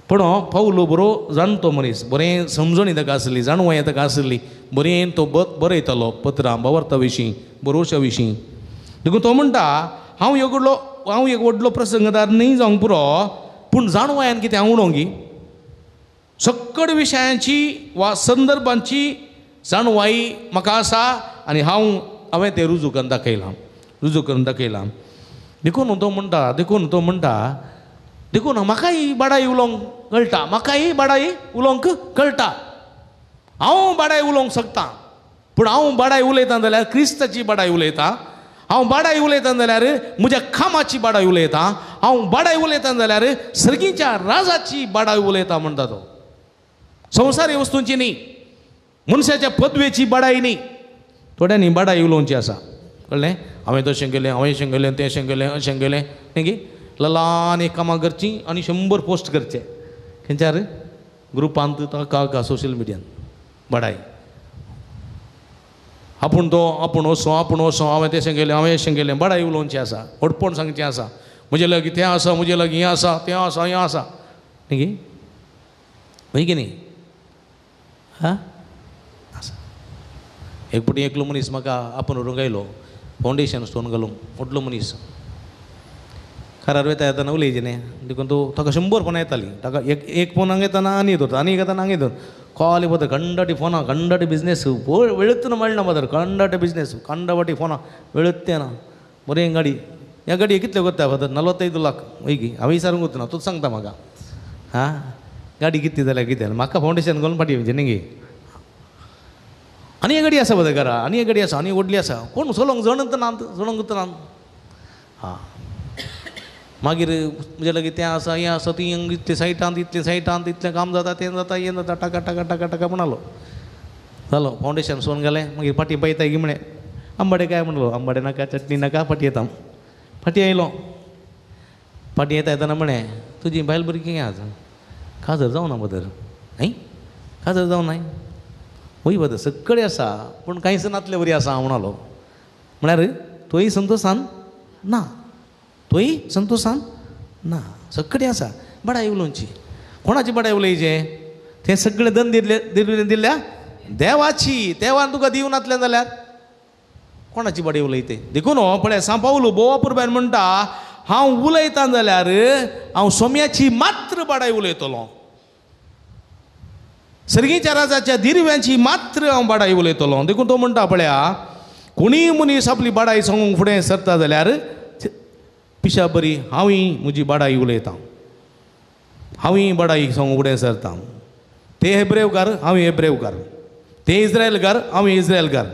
पूण पावलो बरो जाणटो मनीस, बरें समजणी ताका आसली, जाणवाय ताका आसली, बरें तो बरयतालो पत्रां बावर्ता विशीं, बरोवच्या विशीं. देखून तो म्हणटा हांव एक व्हडलो, हांव एक व्हडलो प्रसंगदार न्ही जावंक पुरो, पूण जाणवायान कितें हांव उडोवंक सक्कड विशयांची वा संदर्भांची जाणवाय म्हाका आसा आनी हांव हांवें तें रुजू करून दाखयलां, रुजू करून दाखयलां. देखून तो म्हणटा, देखून तो म्हणटा, देखून म्हाकाय बाडाय उलोवंक कळटा, म्हाकाय बाडाय उलोवंक कळटा, हांव बाडाय उलोवंक शकता, पूण हांव बाडाय उलयता जाल्यार क्रिस्ताची बाडाय उलयता, हांव बाडाय उलयता जाल्यार म्हज्या कामाची बाडाय उलयता, हांव बाडाय उलयता जाल्यार सर्गीच्या राजाची बाडाय उलयता म्हणटा तो. संवसारी वस्तूंची न्ही, मनशाच्या पदवेची बाडाय न्ही. थोड्यांनी बाडाय उलोवची आसा, कळ्ळें? हांवें तशें केलें, हांवें अशें केलें, तें अशें केलें, अशें केलें, न्ही गी ल्हान एक कामां करचीं आनी 100 पोस्ट करचे खंयच्यार ग्रुपांत, ताका सोशल मिडियान बाडाय. आपूण तो, आपूण असो, आपूण असो, हांवें तशें केलें, हांवें अशें केलें, बाडाय उलोवची आसा, व्हडपण सांगचें आसा, म्हजे लागीं तें आसा, म्हजे लागीं हें आसा, तें आसा, हें आसा, न्ही गी? न्ही की न्ही? हां आसा. एक फावटी एकलो मनीस म्हाका आपूण व्हरूंक आयलो, फावंडेशन स्टोन घालूंक, व्हडलो मनीस. कारार वयता येतना उलयचे न्ही, देखून तो ताका 100 फोनां येतालीं. ताका एक एक फोन हांगा येतना आनी दवरता, आनी एक येतना हांगा दवर, कॉल पत्र कंडाटी फोनां, कंडाटी बिजनेस वेळूच ना मेळना पत्र, कंडाटे बिजनेस, कंडावाटी फोनां वेळूच ना. बरें गाडी, ह्या गाडये कितले करता फादर? 45 लाख. वय की हांवें विचारूंक वचना, तूंच सांगता म्हाका. हां गाडी कितली जाल्यार कितें जालें, म्हाका फावंडेशन घालून फाटीं येवचें न्ही गे. आनी एक गाडी आसा पळय घरा, आनी एक गाडी आसा, आनी व्हडली आसा, कोण चलोवंक जणत ना, चलोवंक ना. हां मागीर म्हजे लागीं तें आसा, हें आसा, ती इतले सायटांत, इतले सायटांत, इतलें काम जाता, तें जाता, हें जाता, टाका टाका टाका टाका म्हणालो. जालो फावंडेशन सोन घालें. मागीर फाटीं पळयता की म्हळें आंबाडे काय म्हणलो, आंबाडे नाका, चटणी नाका, फाटीं येता. फाटीं आयलो, फाटीं येता येतना म्हळें तुजी बायल भुरगीं आज काजर जावना बदर, न्ही काजर जावना, वय बदर सगळें आसा पूण कांयच नातले वरी आसा हांव म्हणालो. म्हळ्यार तोय संतोशान ना, तोय संतोशान ना, सगळें आसा. बडाय उलोवची, कोणाची बडाय उलयचें? तें सगळें दन दिल्ले दिल्ल्या देवाची. देवान तुका दिवं नातलें जाल्यार कोणाची बडाय उलयते? देखून पळय सांपावलो बोवा पुरब्यान म्हणटा, हांव उलयता जाल्यार हांव सोम्याची मात्र बडाय उलयतलो, सर्गीच्या राजाच्या दिरव्यांची मात्र हांव बाडाय उलयतलो. देखून तो म्हणटा पळया, कोणीय मनीस आपली बाडाय सांगूंक फुडें सरता जाल्यार पिशा बरी हांवूय म्हजी बाडाय उलयतां, हांवूय बाडाय सांगूंक फुडें सरता. ते हेब्रेवकार, हांव हेब्रेवकार, ते इस्रायलकार, हांव इस्रायलकार,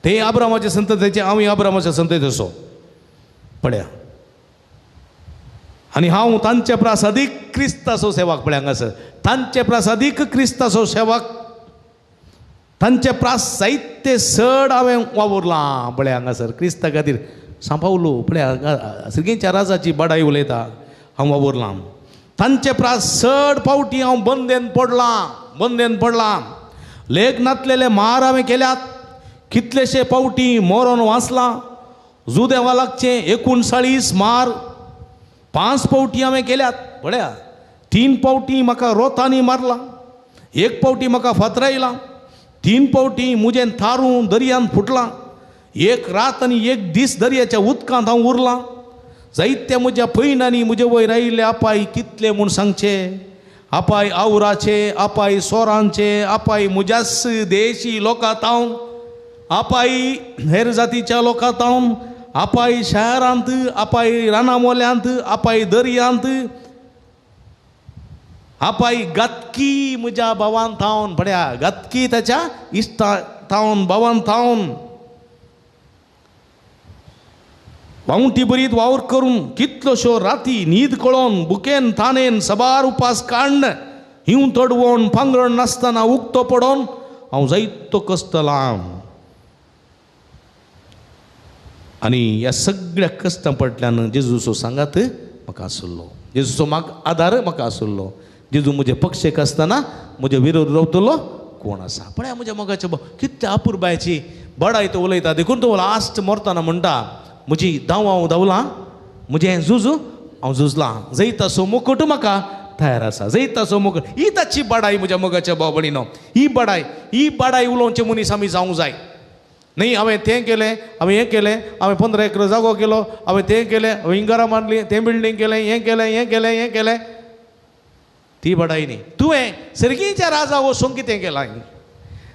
ते आब्रामाच्या संततेचे, हांव आब्रामाच्या संततेचो. पळया आनी हांव तांचे प्रास अदीक क्रिस्ताचो सेवक. पळय हांगासर तांचे प्रास अदीक क्रिस्ताचो सेवक, तांचे प्रास जायते चड हांवें वावुरलां. पळय हांगासर क्रिस्ता खातीर सांपावलो पळय सर्गीच्या राजाची बडाय उलयता, हांव वावुरलां. तांचे प्रास चड फावटी हांव बंदेन पडलां, बंदेन पडलां. लेख नातलेले मार हांवें केल्यात, कितलेशे पावटी मोरोन वाचलां. जुदेवा लागचे 39 मार 5 पावटी हांवें केल्यात. पळया 3 पावटी म्हाका रोतांनी मारला, 1 पावटी म्हाका फातरायला, 3 पावटी म्हजें थारूं दर्यांत फुटलां, 1 रात आनी 1 दीस दर्याच्या उदकांत हांव उरलां. जायत्या म्हज्या पयणांनी म्हजे वयर आयिल्ले आपाय कितले म्हूण सांगचे. आपाय आवराचे, आपाय सोरांचे, आपाय म्हज्याच देशी लोकां तावन, आपाय हेर जातीच्या लोकां तावन, आपाय शारांत, आपाय रानामोल्यांत, आपाय दर्यांत, आपाय गातकी म्हज्या भावान थावन. पळया गातकी ताच्या इश्टा थावन, भावान थावन वांवटी बरीत वावर करून कितल्योश्यो राती न्हीद कळोन बुकेन तानेन सबार उपास काण्ण हिंव तडवोन पांगरण नासतना उक्तो पडोन हांव जायतो कश्टलां. आनी ह्या सगळ्या कश्टां पडल्यान जेजूचो सांगात म्हाका आसलो, जेजूचो म्हाका आदार म्हाका आसलो. जेजू म्हजे पक्षेक आसतना म्हजे विरोध रावतलो कोण आसा. पळया म्हज्या मोगाचे कितल्या अपुरबायची बडाय तो उलयता. देखून तो लास्ट मरतना म्हणटा, म्हजी धांव हांव धांवलां, म्हजें झूज हांव झुजलां, जैताचो मुकुट म्हाका तयार आसा, जैताचो मुकुट. ही ताची बडाय म्हज्या मोगाच्या भाव भयणीनो. ही बडाय, ही बडाय उलोवचे मनीस आमी जावंक जाय. न्ही हांवें तें केलें, हांवें हें केलें, हांवें 15 एकर जागो केलो, हांवें तें केलें, हांवें हिंगारां मारलीं, तें बिल्डींग केलें, हें केलें, हें केलें, हें केलें. ती बडाय न्ही. तुवें सर्गीच्या राजा वचूंक कितें केलां?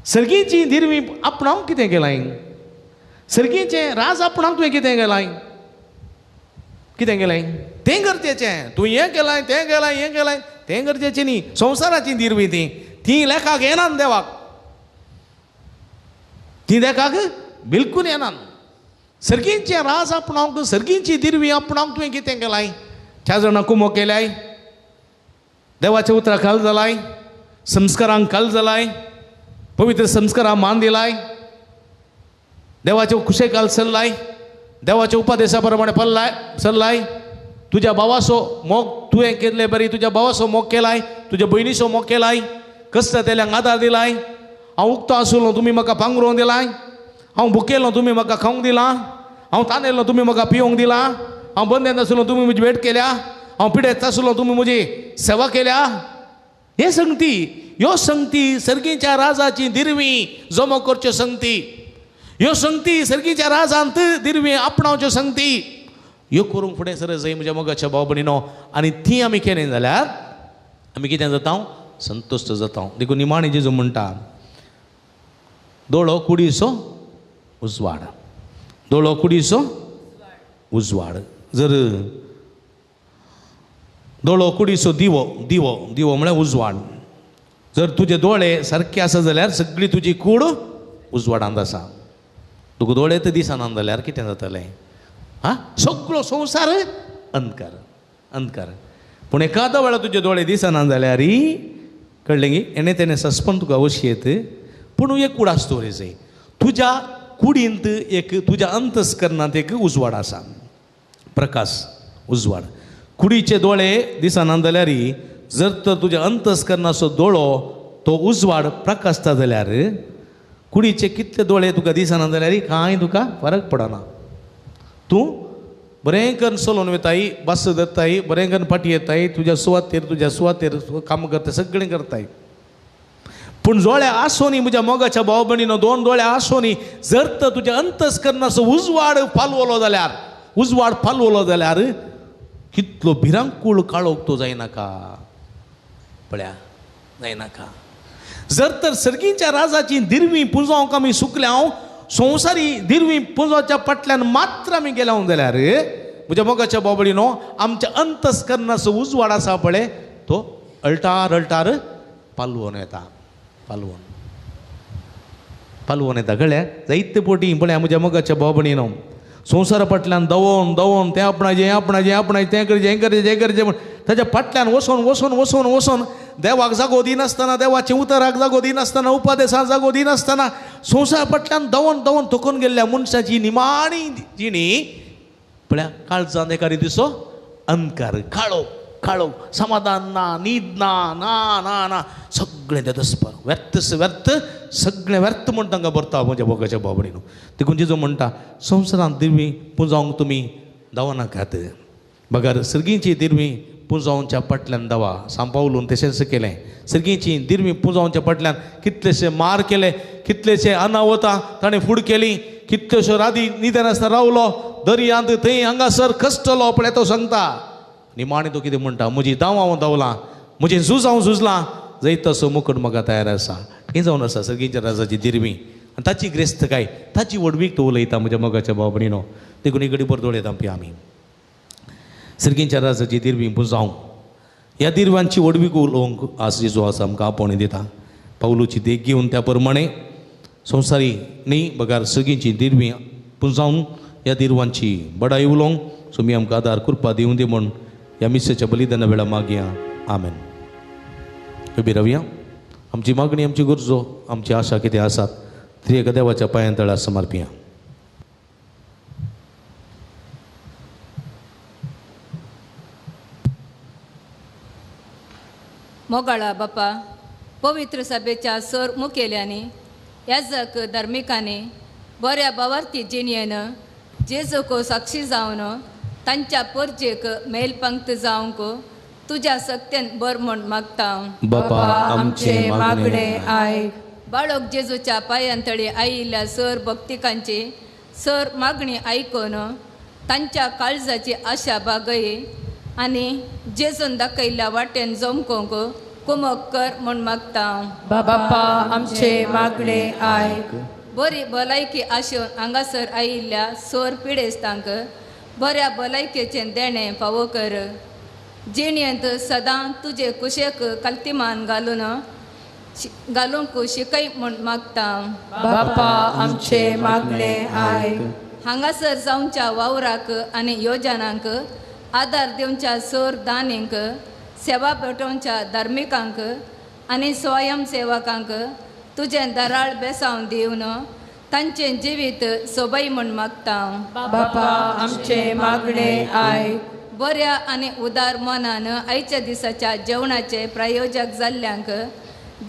सर्गीची दिरवी आपणावंक कितें केलां? सर्गीचें राज आपणाक तुवें कितें केलां? कितें केलें? तें गरजेचें. तूं हें केलां, तें केलां, हें केलां, तें गरजेचें न्ही. संवसाराची दिरवी ती, ती लेखाक येना देवाक, ती लेखाक बिलकूल येना. सर्गीचें राज आपणावंक, सर्गीची दिरवी आपणावंक तुवें कितें केलां? 4 जाणां कुमो केल्याय, देवाच्या उतराक खाल जालाय, संस्कारांक खाल जालाय, पवित्र संस्कारांक मान दिलाय, देवाचे कुशेकाल चल्लाय, देवाच्या उपदेशा प्रमाणे पल्लाय चल्लाय, तुज्या भावाचो मोग तुवें केल्ले बरी, तुज्या भावाचो मोग केलाय, तुज्या भयणीचो मोग केलाय, कश्ट तेल्यांक आदार दिलाय. हांव उक्तो आसलो तुमी म्हाका पांगरोवंक दिलाय, हांव भुकेलो तुमी म्हाका खावंक दिलां, हांव तानेल्लो तुमी म्हाका पिवंक दिलां, हांव बंदेन आसलो तुमी म्हजी भेट केल्या, हांव पिडेस्त आसलो तुमी म्हजी सेवा केल्या. हे संगती, ह्यो संगती सर्गीच्या राजाची दिरवी जमो करच्यो संगती, ह्यो संगती सर्गीच्या राजांत दिरवी आपणावच्यो संगती. ह्यो करूंक फुडें सर जाय म्हज्या मोगाच्या भाव भयणीनो. आनी ती आमी केलें जाल्यार आमी कितें जाता? संतुश्ट जाता. देखून निमाणें जेजू म्हणटा, दोळो कुडीचो उजवाड, दोळो कुडीचो उजवाड. जर दोळो कुडीचो दिवो, दिवो, दिवो म्हळ्यार उजवाड. जर तुजे दोळे सारके आसा जाल्यार सगळी तुजी कूड उजवाडांत आसा. तुका दोळे तर दिसना जाल्यार कितें जातलें? आं, सगळो संवसार अंधकार, अंधकार. पूण एकादा वेळार तुजे दोळे दिसना जाल्यार कळ्ळें गी, हेणें तेणें सस्पन तुका अवश्य येत. पूण एक उडास दवरी जाय, तुज्या कुडींत एक, तुज्या अंतस्करणांत एक उजवाड आसा, प्रकाश, उजवाड. कुडीचे दोळे दिसना जाल्यार जर तर तुज्या अंतस्करणाचो दोळो तो उजवाड प्रकाशता जाल्यार कुडीचे कितले दोळे तुका दिसना जाल्यार कांय तुका फरक पडना. तूं बरें करून चलोवन वताय, बस धरताय, बरें करून फाटी येताय, तुज्या सुवातेर, तुज्या सुवातेर काम करताय, सगळें करताय. पूण दोळे आसोनी म्हज्या मोगाच्या भाव भयणीनो, 2 दोळे आसोनी जर तर तुज्या अंतस्करणाचो उजवाड पालवलो जाल्यार, उजवाड पालवलो जाल्यार कितलो भिरांकूळ काळोख तो जायनाका. पळया जायनाका. जर तर सर्गीच्या राजाची दिरवी पुंजोवंक आमी सुकल्या, संवसारी दिरवी पुंजोवच्या फाटल्यान मात्र आमी गेल्या जाल्यार म्हज्या मोगाच्या भाव भयणीनो, आमच्या अंतस्करणाचो उजवाड आसा पळय तो अल्टार अल्टार पालवोन येता, पालवोन, पालवोन येता. कळ्ळें? जायते पोटी पळय म्हज्या मोगाच्या भाव भयणीनो, संवसारा फाटल्यान दवोन दवोन तें आपणाचें, हें आपणाचें, हें आपणाचें, तें करचें, हें करचें, हें करचें म्हण ताच्या फाटल्यान वचोन वचोन वचोन वचोन देवाक जागो दिनासतना, देवाच्या उतराक जागो दिनासतना, उपदेसाक जागो दिनासतना संवसारा फाटल्यान दवोन दवोन थकून गेल्ल्या मनशाची निमाणी जिणी पळया काळजांत एका रितीचो अंधकार, काळो. काळोख, समाधान ना, न्हीद ना, ना ना ना, सगळें तें दसपाक व्यर्थ व्यर्थ, सगळें व्यर्थ म्हण तांकां भरता म्हज्या भोगाच्या बाबडीन. देखून जेजू म्हणटा संवसारांत दिरवी पुंजावंक तुमी धांवनाकात, बगर सर्गींची दिरवी पुंजावच्या फाटल्यान धांवा. सांपावलून तशेंच केलें, सर्गींची दिरवी पुंजावच्या फाटल्यान कितलेशे मार केले, कितलेशे अनावतां ताणें फूड केली, कितल्योश्यो राती न्हिदनासतना रावलो दर्यांत, थंय हांगासर कश्टलो. पळय तो सांगता निमाणें तो कितें म्हणटा, म्हजी धांव हांव धांवलां, म्हजें झूज हांव झुजलां, जैत तसो मुकट म्हाका तयार आसा. हें जावन आसा सर्गींच्या राजाची दिरवी आनी ताची ग्रेस्तकाय, ताची व्हडवीक तो उलयता म्हज्या मोगाच्या भाव भयणीनो. देखून एक घडी बरो दोळे धांपया आमी. सर्गींच्या राजाची दिरवी पुंजावंक, ह्या दिरव्यांची व्हडवीक उलोवंक आज जेजू आसा आमकां आपोवणी दिता. पावलूची देख घेवन त्या प्रमाणे संवसारी न्ही बगर सर्गींची दिरवी पुंजावन ह्या दिरवांची बडाई उलोवंक सुमी आमकां आदार कृपा दिवं दी म्हूण ह्या मिसेच्या बलिदाना वेळा मागया. आमेन. उबी रावया. आमची मागणी, आमची गरजो, आमची आशा कितें आसात ती एका देवाच्या पांयां तळा समर्पिया. मोगाळा बापा, पवित्र सभेच्या सर मुखेल्यांनी, याजक धार्मिकांनी बऱ्या बावार्थी जिणयेन जेजूक साक्षी जावन तांच्या परजेक मेलपंक्त जावंक तुज्या सक्तेन बर म्हूण मागता. बापा आमचे मागणे आयक. बाळक जेजूच्या पांयांतळी आयिल्ल्या सर भक्तिकांची सर मागणी आयकून तांच्या काळजाची आशा बागय आनी जेजून दाखयल्ल्या वाटेन जमकोंक कुमक कर म्हूण मागता. बापा आमचे मागणे आयक. बरी भलायकी आशेवन हांगासर आयिल्ल्या सोर पिडेस्तांक बऱ्या भलायकेचें देणें फावो कर. जिणेंत सदां तुजे कुशेक कल्तिमान घालून घालूंक शिकय म्हूण मागता. बापा आमचे मागणे आयक. हांगासर जावच्या वावराक आनी योजनांक आदार दिवच्या सोर दानींक, सेवा पेटोवच्या धार्मिकांक आनी स्वयंसेवकांक तुजें दराळ बेसांव दिवन तांचें जिवीत सोबय म्हूण मागता. बापा आमचे मागणे आयक. बऱ्या आनी उदार मनान आयच्या दिसाच्या जेवणाचे प्रायोजक जाल्ल्यांक,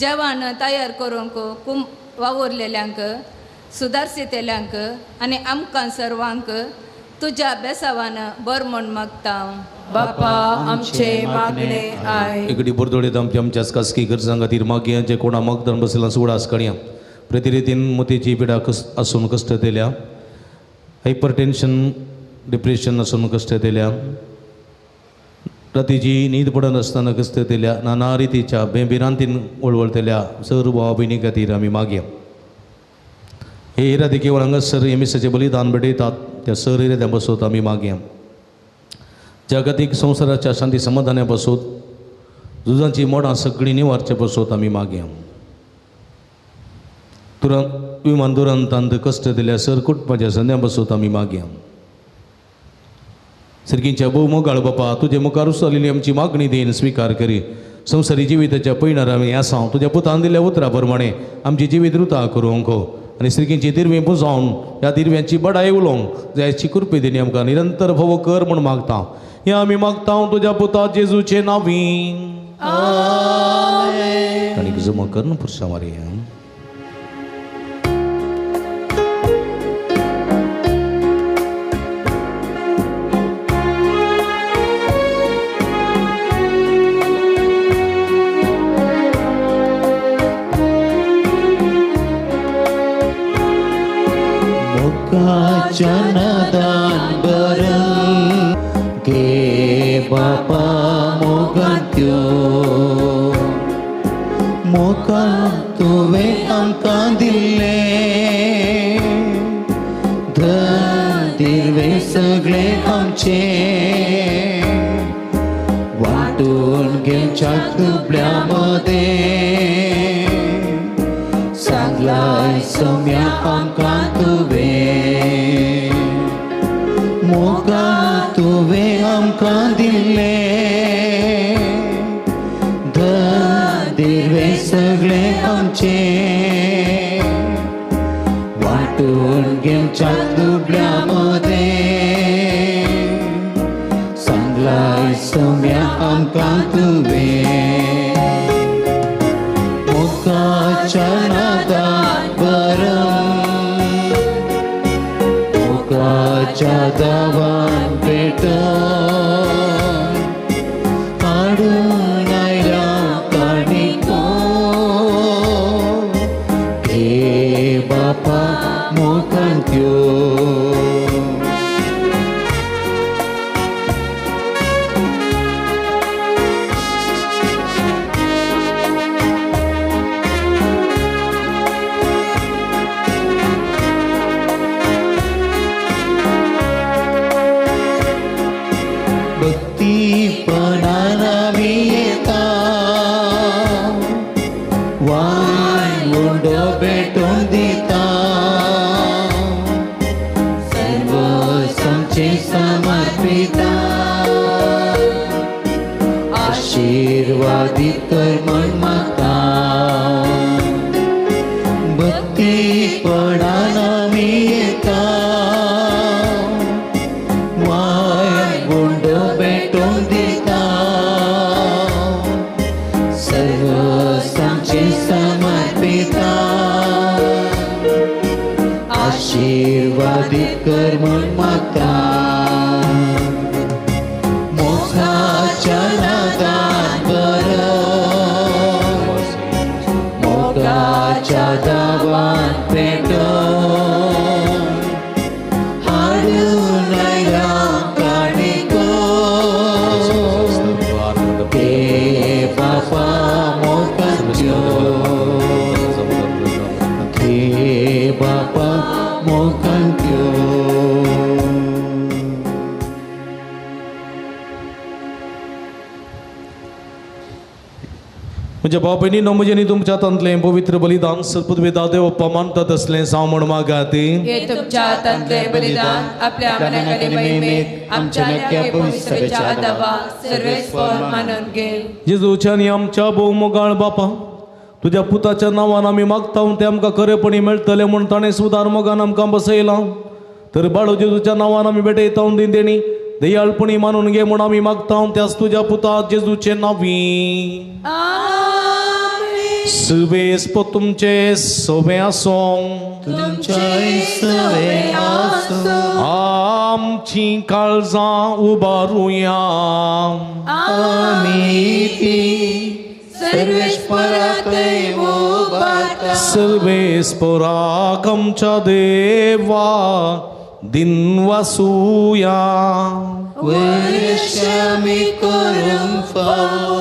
जेवण तयार करूंक कुम वावुरलेल्यांक, सुदारसितेल्यांक आनी आमकां सर्वांक तुज्या बेसावान बर म्हूण मागता. बापा आमचे मागणे आयक. इकडे बोरदोळे आमच्या आमच्याच खासगी गरजां खातीर मागया, जे कोणा मागदान बसला सुडास काडया. प्रतिरितीन मोतीची पिडा आसून कश्ट दिल्या, हायपर टेन्शन डिप्रेशन आसून कश्ट दिल्या, रातीची न्हीद पडनासतना कश्ट दिल्या, नाना रितीच्या बेभिरांतीन वळवळतल्या सर भाव भयणी खातीर आमी मागया. हे इरादे केवळ हांगासर एमिसाचें बलिदान भेटयतात त्या सर इराद्या बसोत आमी मागया. जागतीक संवसाराच्या शांती समाधाना बसोत, झुजांची मोडां सगळीं निवारचे बसोत आमी मागया. तुरंत विमान दुरंतांत कश्ट दिल्या सर कुटुंबाच्या संद्या बसोत आमी मागया. सर्गींच्या भोव मोगाळ बापा, तुजे मुखार उचलिल्ली आमची मागणी देन स्विकार करी. संवसारी जिविताच्या पयणार आमी आसा तुज्या पुतान दिल्ल्या उतरा प्रमाणे आमची जिवीत रुता करूंक आनी सर्गींची दिरवी पुंजावन ह्या दिरव्यांची बडाय उलोवंक जायची कृपे दिनी आमकां निरंतर भोव कर म्हूण मागता. ह्या आमी मागता तुज्या पुता जेजूचे नांवी. आनी जमा कर पुरसा मारया. जनदान बरं गे बापा मोगांत्यो मोगा तुवें आमकां दिल्लें धन दिर्वे सगळें आमचें वांटून घेवच्या दुबळ्या मदें सांगलाय सम्या आमकां तुवें मोगा तुवें आमकां दिल्लें धन दिर्वे सगळें आमचें वांटून घेवच्या दुबळ्या मदें सांगलाय सम्या आमकां. कर म्हण मागता भक्तीपणान आमी येता वाय गुंडो भेटोवन दिता सर्वसांचे समर्पिता आशीर्वादीत कर म्हण मागता मोगाच्या नादान बरम मोगाच्या दावान पेटोवन हाडून आयला काणिको ते बापा मोगाच्यो ते बापा मोगाच्यो. म्हज्या भाव भयणीनो म्हजें तुमच्या हातांतलें पवित्र बलिदान सर्पवेदा देव मानतात असलें जावं म्हण मागात. हे तुमच्या हातांतलें बलिदान आपल्या मनाखाली महिमेक आमच्या पवित्रच्या आदावा सर्वेस्पर मानून घे. जेजूच्या आनी आमच्या भोव मोगाळ बापा, तुज्या पुताच्या नांवान आमी मागता तें आमकां खरेपणी मेळटलें म्हूण ताणें सुदार मोगान आमकां बसयलां. तर बाळू जेजूच्या नांवान आमी भेटयता दिंदेणी दयाळपणी मानून घे म्हूण आमी मागता त्याच तुज्या पुता जेजूचे नांवी. सुवेस तुमचे सवे आसूं आमची काळजां उबारुया. सर्वेस्पराक आमच्या देवा दिनवासुया.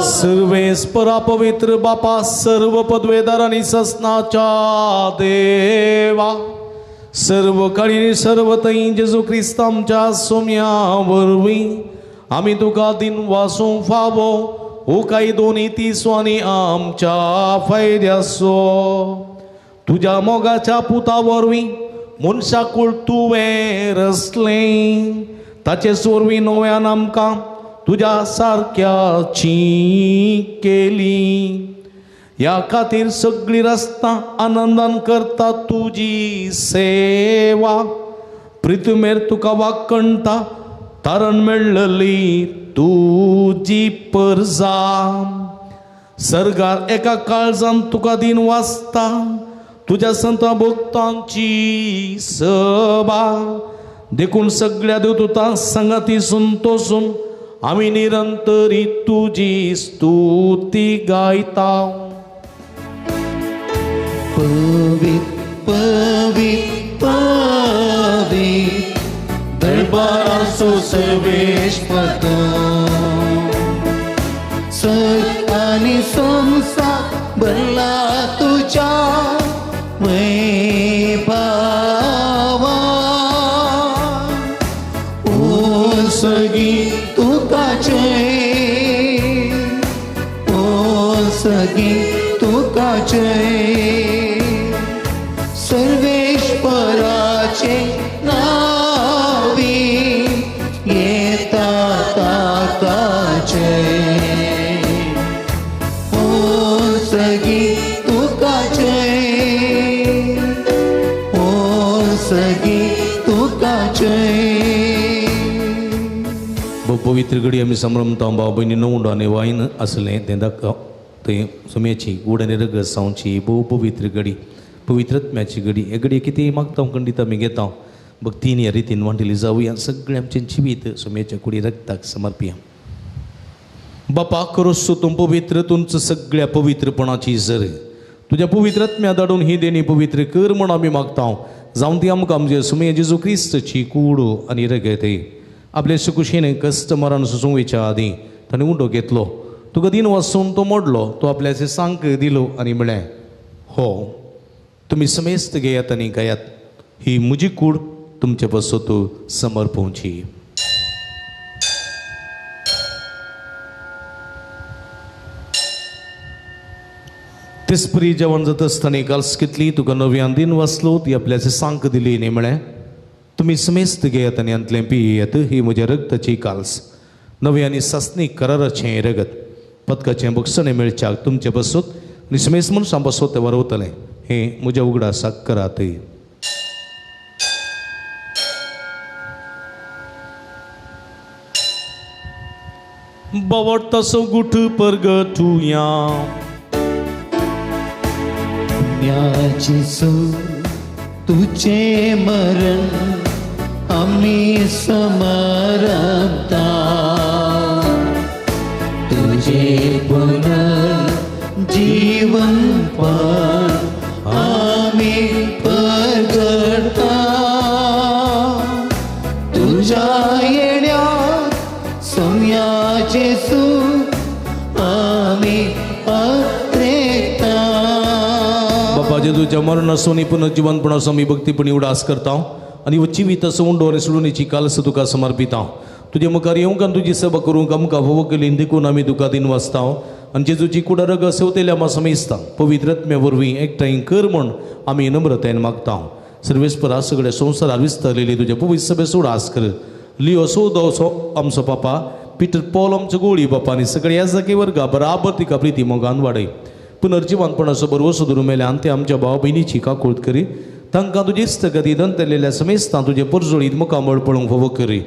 सर्वेस्परा पवित्र बापा सर्व पदवेदार आनी ससनाच्या देवा सर्व काळी सर्व थंय जेजू क्रिस्त आमच्या सोम्या वरवीं आमी तुका दिनवासूंक फावो हो कायदो नीतीचो आनी आमच्या फायद्याचो. तुज्या मोगाच्या पुता वरवीं मनशाकूळ तुवें रचलें ताचे वरवीं नव्यान आमकां तुज्या सारक्याची केली. ह्या खातीर सगळी रस्ता आनंदान करता तुजी सेवा. प्रितुमेर तुका वाकणटा तारण मेळ्ळली तुजी परजा. सर्गार एका काळजान तुका दिन वाचता तुज्या संता भक्तांची सभा. देखून सगळ्या देवदूतां संगाती संतोसून आमी निरंतरी तुजी स्तुती गायता. पवित्र पवित्र पवित्र दरबाराचो सर्वेश्वर सत आनी संसार भरला तुज्या वैभवा. ओ सगी तुका जय, ओ सगी तुका जय, सर्वेश्वराचे नावी येता ताका जय. ओ सगी तुका जय, ओ सगी तुका जय. पवित्र घडी आमी संभ्रमता भाव भयणी नवंडो आनी वायन आसलें तें दाखव थंय सुम्याची गोड आनी रगत सावची भोव पवित्र घडी पवित्रत्म्याची घडी. हे घडये कितें मागता खंडीत आमी घेता भक्तीन ह्या रितीन वांटिली जावया. सगळें आमचें जिवीत सुम्याच्या कुडी रक्ताक समर्पिया. बापा करोसो तूं पवित्र तुमचं सगळ्या पवित्रपणाची जर तुज्या पवित्रत्म्या धाडून ही देणी पवित्र कर म्हूण आमी मागता. जावन ती आमकां आमचे सुमे जेजू क्रिस्तची कूड आनी रगत आपले सुकुशीन कस्टमरान सुचोवच्या आदीं ताणें उंडो घेतलो तुका दिन वाचून तो मोडलो तो आपल्याचे सांक दिलो आनी म्हळें हो तुमी समेस्त घेयात आनी गायात ही म्हजी कूड तुमचे पासत समर्पोवची. तेचपरी जेवण जाता आसतना काल्स घेतली तुका नव्यान दिन वाचलो ती आपल्याचे सांक दिली आनी म्हळें तुमी समेस्त घेयात आनी हांतलें पियेयात ही म्हज्या रगताची काल्स नवी आनी सासणी कराराचें रगत पदकाचें बक्षणें मेळच्याक तुमचे बसूत आनी समेस्त मनशां बसोत तें वरवतलें हें म्हज्या उगडासाक करात. बावडता गुठ परगटुया जेसू तुझे मरण आम्ही समरता तुझे पुनर्जीवन पण आम्ही परगटता तुझ्या येण्या सम्या जेसू आम्ही अत्रेता. बापा जेजूच्या मरणासून पुनर्जीवनपणाचो आमी भक्तीपणी उडास करता आनी जिवीत उंडो आनी सोडूनीची कालस तुका समर्पिता. तुजे मुखार येवंक आनी तुजी सेवा करूंक आमकां फावो केली देखून आमी तुका दिन वाचता आनी जेजूची कुडा रग सेवतेल्या आमा समेस्ता पवित्र आत्म्या वरवीं एकठांय कर म्हूण आमी नम्रतायेन मागता. सर्वेस्परा सगळ्या संवसारार विस्तारलेली तुज्या पवित्र सभेचो उडास कर. लियो सोदो आमचो पापा पिटर पॉल आमचो गोळी बापा आनी सगळ्या ह्या जागे वर्गा बराबर तिका प्रिती मोगान वाडय. पुनर्जिवनपणाचो बरवसो धरून मेल्यान ते आमच्या भाव भयणीची काकूळत करी. तांकां तुजी इश्टगती दंतलेल्या समेस्तां तुजे परजोळीत मुखामळ पळोवंक फावो करी.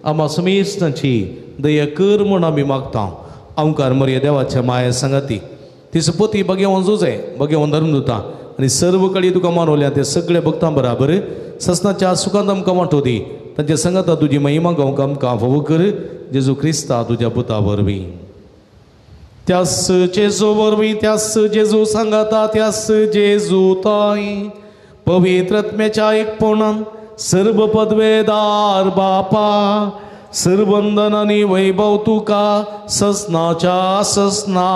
आमा समेस्तांची दया कर म्हूण आमी मागता. आमकार मरया देवाच्या माया सांगाती तिचो पती भगेवन जुजे भगेवन धर्म दिता आनी सर्व कडेन तुका मानवल्या ते सगळे भक्तां बराबर ससनाच्या सुखांत आमकां वांटो दी. तांच्या सांगाता तुजी महिमा गावंक आमकां फावो कर. जेजू क्रिस्ता तुज्या पुता वरवीं. त्यास जेजू वरवीं त्यास जेजू सांगाता त्यास जेजू ताई पवित्र आत्म्याच्या एकपणान सर्व पदवेदार बापा सर्वंदन आनी वैभव तुका ससनाच्या ससना.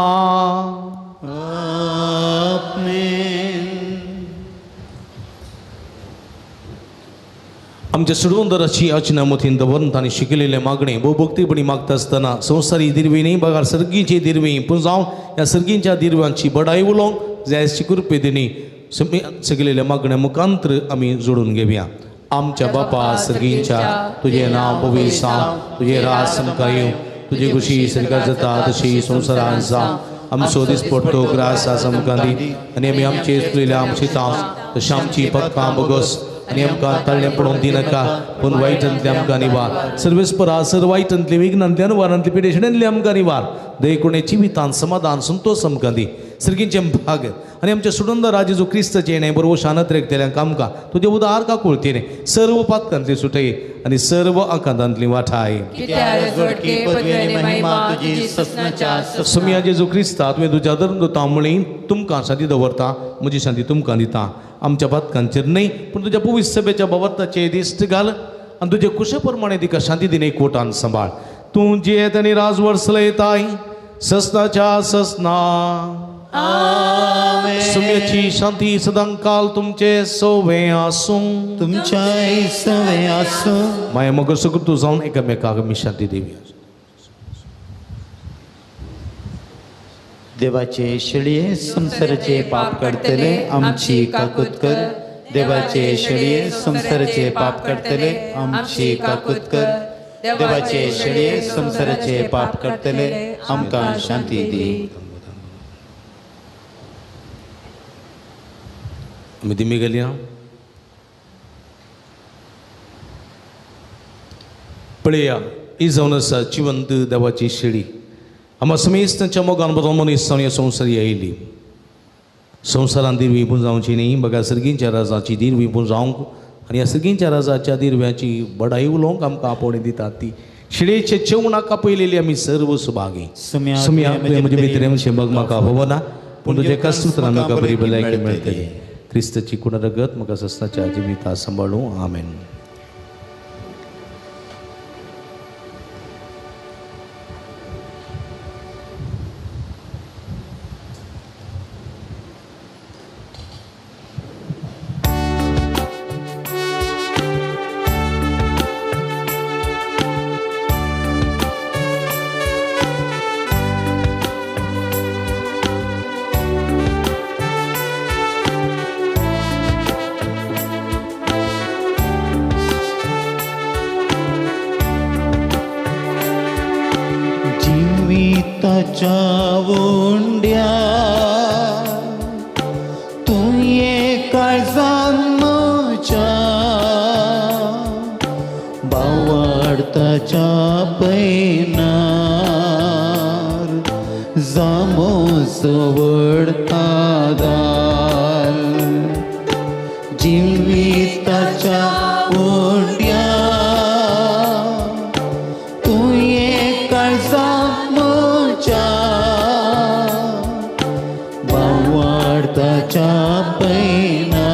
आमच्या सुडवंदराची अचना मतीन दवरून तांणी शिकलेले मागणे भोवभक्तीपणी मागता आसतना संवसारी दिरवी न्ही बगर सर्गीची दिरवी पूण जावं ह्या सर्गींच्या दिरव्यांची बडाय उलोवंक जायची कृपे दिनी सगळेल्या मागण्या मुखांतर आमी जोडून घेवया. आमच्या बापा सर्गींच्या तुजें नांव पवित्र जावं, तुजें राज आमकां येवं, तुजी खुशी सरकार जाता तशी संवसारांत जावं. आमचो दिसपडटो ग्रास आस आमकां दी आनी आमी आमचे चुकलेल्या आमची तांव तशें आमची पदकां बोगस आनी आमकां ताळ्ळें पडोवंक दिनाका पूण वायटांतलें आमकां निवार. सर्वेस्परा सर वायटांतलें विघ्नांतलें अनुवारांतलें पिडेशणांतलें आमकां निवार. दयकुणे जिवितांत समाधान संतोष आमकां दी. सर्गींचें भाग आनी आमच्या सुडंदर राजा जो क्रिस्ताचें येणें बरोबर शानत रेखतेल्यांक आमकां तुजें उदार काकुळतीने सर्व पातकांतली सुटय आनी सर्व आकांतांतली वाठाय. सुमिया जेजू क्रिस्ता तुवें तुज्या धर्म तांबळी तुमकां शांती दवरता म्हजी शांती तुमकां दिता. आमच्या पातकांचेर न्हय पूण तुज्या पवित्र सभेच्या बाबताचे दिश्ट घाल आनी तुजे कुशे प्रमाणे तिका शांती दिने एकवटान सांबाळ. तूं जियेत आनी राजवट चलयताय ससनाच्या ससना. सुम्याची शांती सदांकाल तुमचे सोवे आसूं तुमच्याय सवे आसूं. माया मगर सुकृत जावन एकामेकाक आमी शांती दिवया. देवाचे शेळये संसाराचे पाप काडटले आमची काकूत कर. देवाचे शेळये संसाराचे पाप काडटले आमची काकूत कर. देवाचे शेळये संसाराचे पाप काडटले आमकां शांती दी. आमी दिमी गेल्या पळया ही जावन आसा जिवंत देवाची शेळी. आमा समेस्तांच्या मोगान बदल मनीस जावन ह्या संवसारी आयली. संवसारान दिरवी पुंजावची न्ही बघा सर्गींच्या राजाची दिरवी पुंजावंक आनी ह्या सर्गींच्या राजाच्या दिरव्याची बडाई उलोवंक आमकां आपोवणी दितात ती शिळेचे जेवणाक आपयलेली आमी सर्व सुभागी. सुम्या म्हजे भितर म्हणशें बग म्हाका होवना पूण तुजें कस्तुत्रान म्हाका बरी भलायकी मेळटली. क्रिस्ताची कुणा रगत म्हाका सस्नाच्या जिविता सांबाळूं. आमेन. जिविताच्या उंड्या तुये काळजान म्हज्या बावाडताच्या पैनार जामोसो व्हड आदार जिविताच्या उंड्या तुये काळजान म्हज्या बावाडताच्या पैनार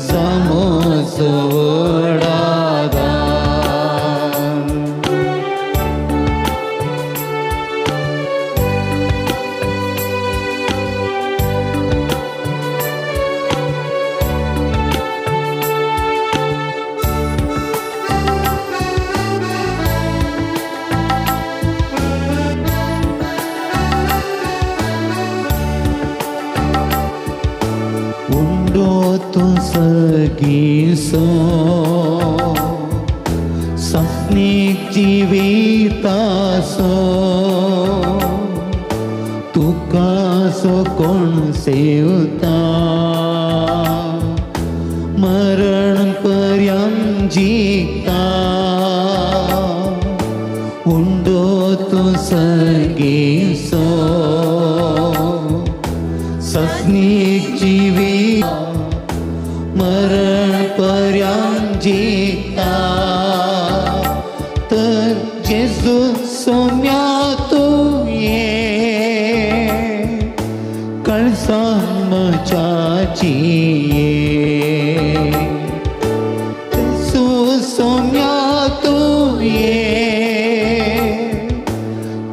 जामोसो व्हड आदार. उंडो तूं सगीसो सासणीक जिवितासो तुका सो कोण सेवता मरण पर्यंत जिता उंडो तूं सगीसो सासणीक जिवित मरण पर्यंत जिता तर जेजू सोम्या तुये काळजान म्हज्या जिये जेजू सोम्या तुये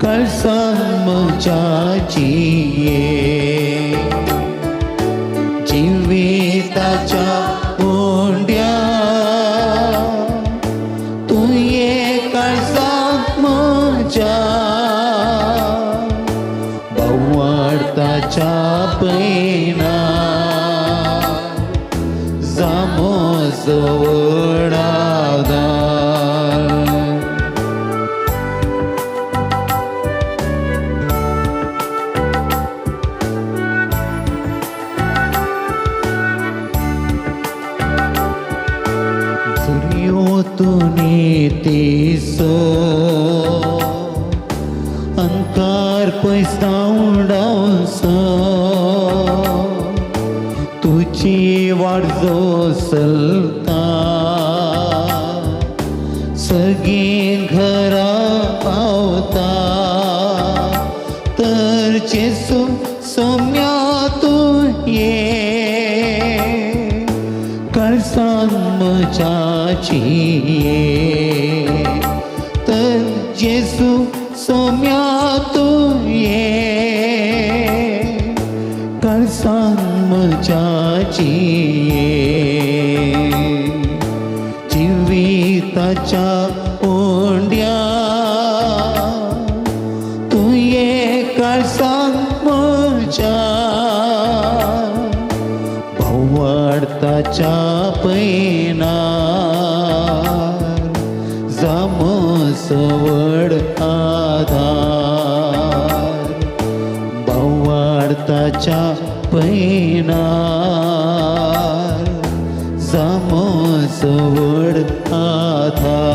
काळजान म्हज्या जिये जिविताच्या उंड्या तुये काळजान म्हज्या बावाडताच्या पैनार जामोसो व्हड आदार. सुर्यो तूं नितीसो अंकार पयस धांवडावसो तुजी वाट जो चलता सगळीं घरा पावता तर जेजू सोम्या तुये काळजान म्हज्या जिये तर जेजू सोम्या तुये काळजान म्हज्या जिये जिविताच्या उंड्या तुये काळजान म्हज्या बावाडताच्या पैनार जामोसो व्हड आदार बावाडताच्या पैनार जामोसो व्हड आदार.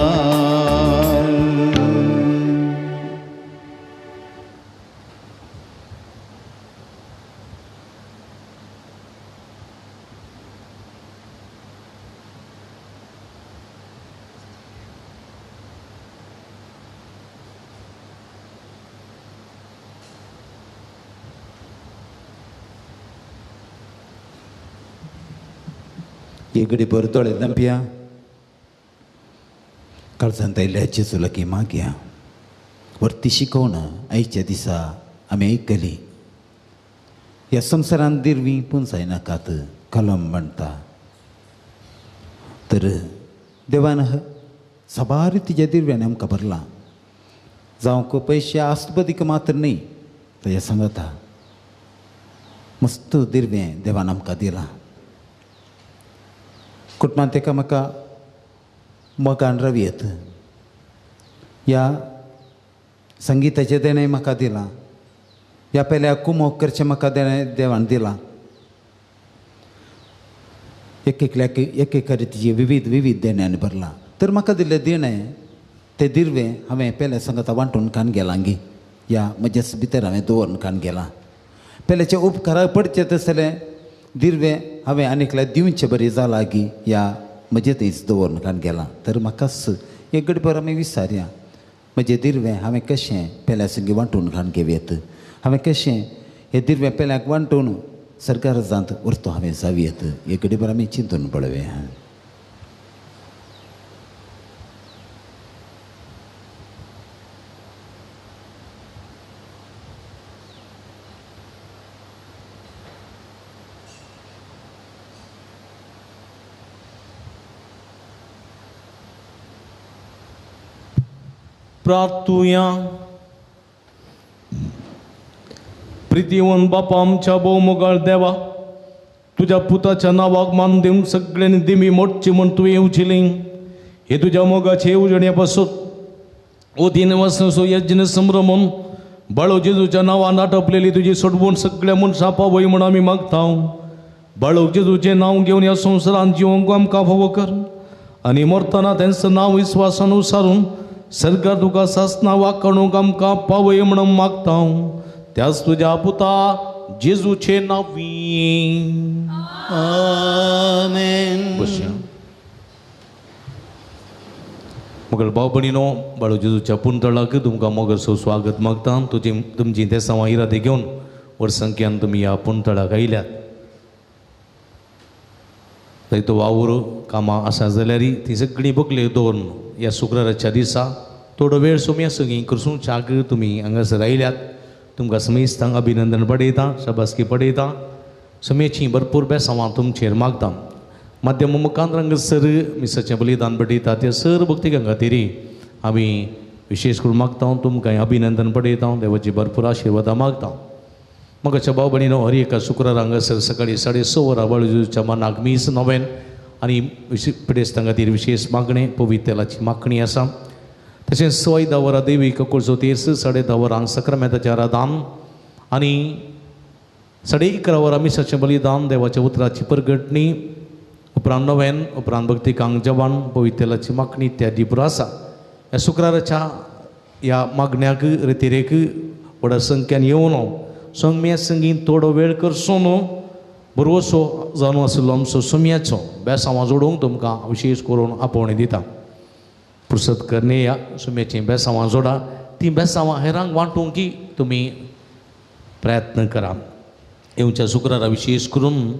एगडी बरदोळे दंपया काळजांत आयिल्ल्या जेजू लागीं मागया. वरती शिकवण आयच्या दिसा आमी आयकली. ह्या संवसारांत दिरवीं पुंजायनाकात कलम म्हणटा तर देवान साबार तिच्या दिरव्यांनी आमकां भरलां. जावंक पयशे आसपदीक मात्र न्ही ताज्या सांगता मस्त दिरवें देवान आमकां दिलां. कुटुंबांत एकामेका मोगान रावयत. ह्या संगीताचें देणें म्हाका दिलां, ह्या पेल्या कुमोक करचें म्हाका देणें देवान दिलां। एक एकल्याक एक एक रितीचे विविध विविध देण्यान भरलां। तर म्हाका दिल्लें देणें तें दिर्वें हांवें पेल्या सांगाता वांटून खावन गेलां गी, या म्हज्याच भितर हांवें दवरून खावन गेलां। पेल्याचे उपकाराक पडचें तसलें दिर्वें हांवें आनी एकल्या दिवचें बरें जालां गी, या म्हजें थंयच दवरून खावन गेलां। तर म्हाकाच एक गडबर आमी विचारया, म्हजें दिर्वें हांवें कशें पेल्या संगी वांटून खावन घेवयेत, हांवें कशें हें दिर्वें पेल्याक वांटून सरकार जांत उरतो हांवें जावयेत, एक गडबर आमी चिंतून पळोवया। प्रार्थुया। प्रितीवन बापा आमच्या भोवमोगाळ देवा, तुज्या पुताच्या नांवाक मान दिवन सगळ्यांनी दिमी मोडची म्हूण तुवें येवचिली। हे तुज्या मोगाचे येवजणे पासून ओ दिन वसो यज्ञ संभ्रमून बाळो जेजूच्या नांवान आटपलेली तुजी सोडवून सगळ्या मनशां पावय म्हूण आमी मागता। बाळो जेजूचें नांव घेवन ह्या संवसारांत जिवंक आमकां फावो कर आनी मरतना तेंचो नांव विस्वासान उसारून सरकार तुका सासना वाकणूक आमकां पावय म्हणून मागता। त्याच तुज्या पुता जेजूचे नांवी आमेन। बसया। मगळ भाव भयणीनो, बाळू जेजूच्या पुंतळाक तुमकां मोगाचो स्वागत मागता। तुजी तुमची देसांवां इरादे घेवन वर्संख्यान तुमी ह्या पुंतळाक आयल्यात। थंय तो वावर कामां आसा जाल्यार ती सगळीं बगले दवरून ह्या शुक्राराच्या दिसा थोडो वेळ सोम्या सगळीं करसूंच्याक तुमी हांगासर आयल्यात। तुमकां समेस्तांक अभिनंदन पडयता, शाबासकी पडयता। समेची भरपूर बेसांवां तुमचेर मागता। माध्यम मुखांत हांगासर मिसाचें बलिदान पडयता त्या सर भक्तिकां खातीर आमी विशेश करून मागता। तुमकां अभिनंदन पडयता, देवाची भरपूर आशिर्वादां मागता। मगाच्या भाव भयणीनो, हर एका शुक्रारा हांगासर सकाळीं 6:30 वरां बाळूच्या मनाक मीस नवेन आनी पिडेस्तां खातीर विशेश मागणें पवित्र तेलाची मागणी आसा। तशेंच 10:15 वरां देवी ककुळचो तीर्स, 10:30 वरांक सक्रामेंताचें आराधन आनी 11:30 वरां मिसाचें बलिदान, देवाच्या उतराची परगटणी, उपरांत नवेन, उपरांत भक्तिकांक जेवण, पवित्र तेलाची मागणी इत्यादी पुरो आसा। ह्या शुक्राराच्या ह्या मागण्याक रितिरेक व्हडा संख्यान येवन सोम्या संगीत थोडो वेळ करचो न्हू बरोसो जावन आशिल्लो आमचो सोम्याचो बेसांवां जोडूंक तुमकां विशेश करून आपोवणें दिता। पुरसत करणे ह्या सोम्याचीं बेसांवां जोडा, तीं बेसांवां हेरांक वांटूंक की तुमी प्रयत्न करा। येवच्या शुक्रारा विशेश करून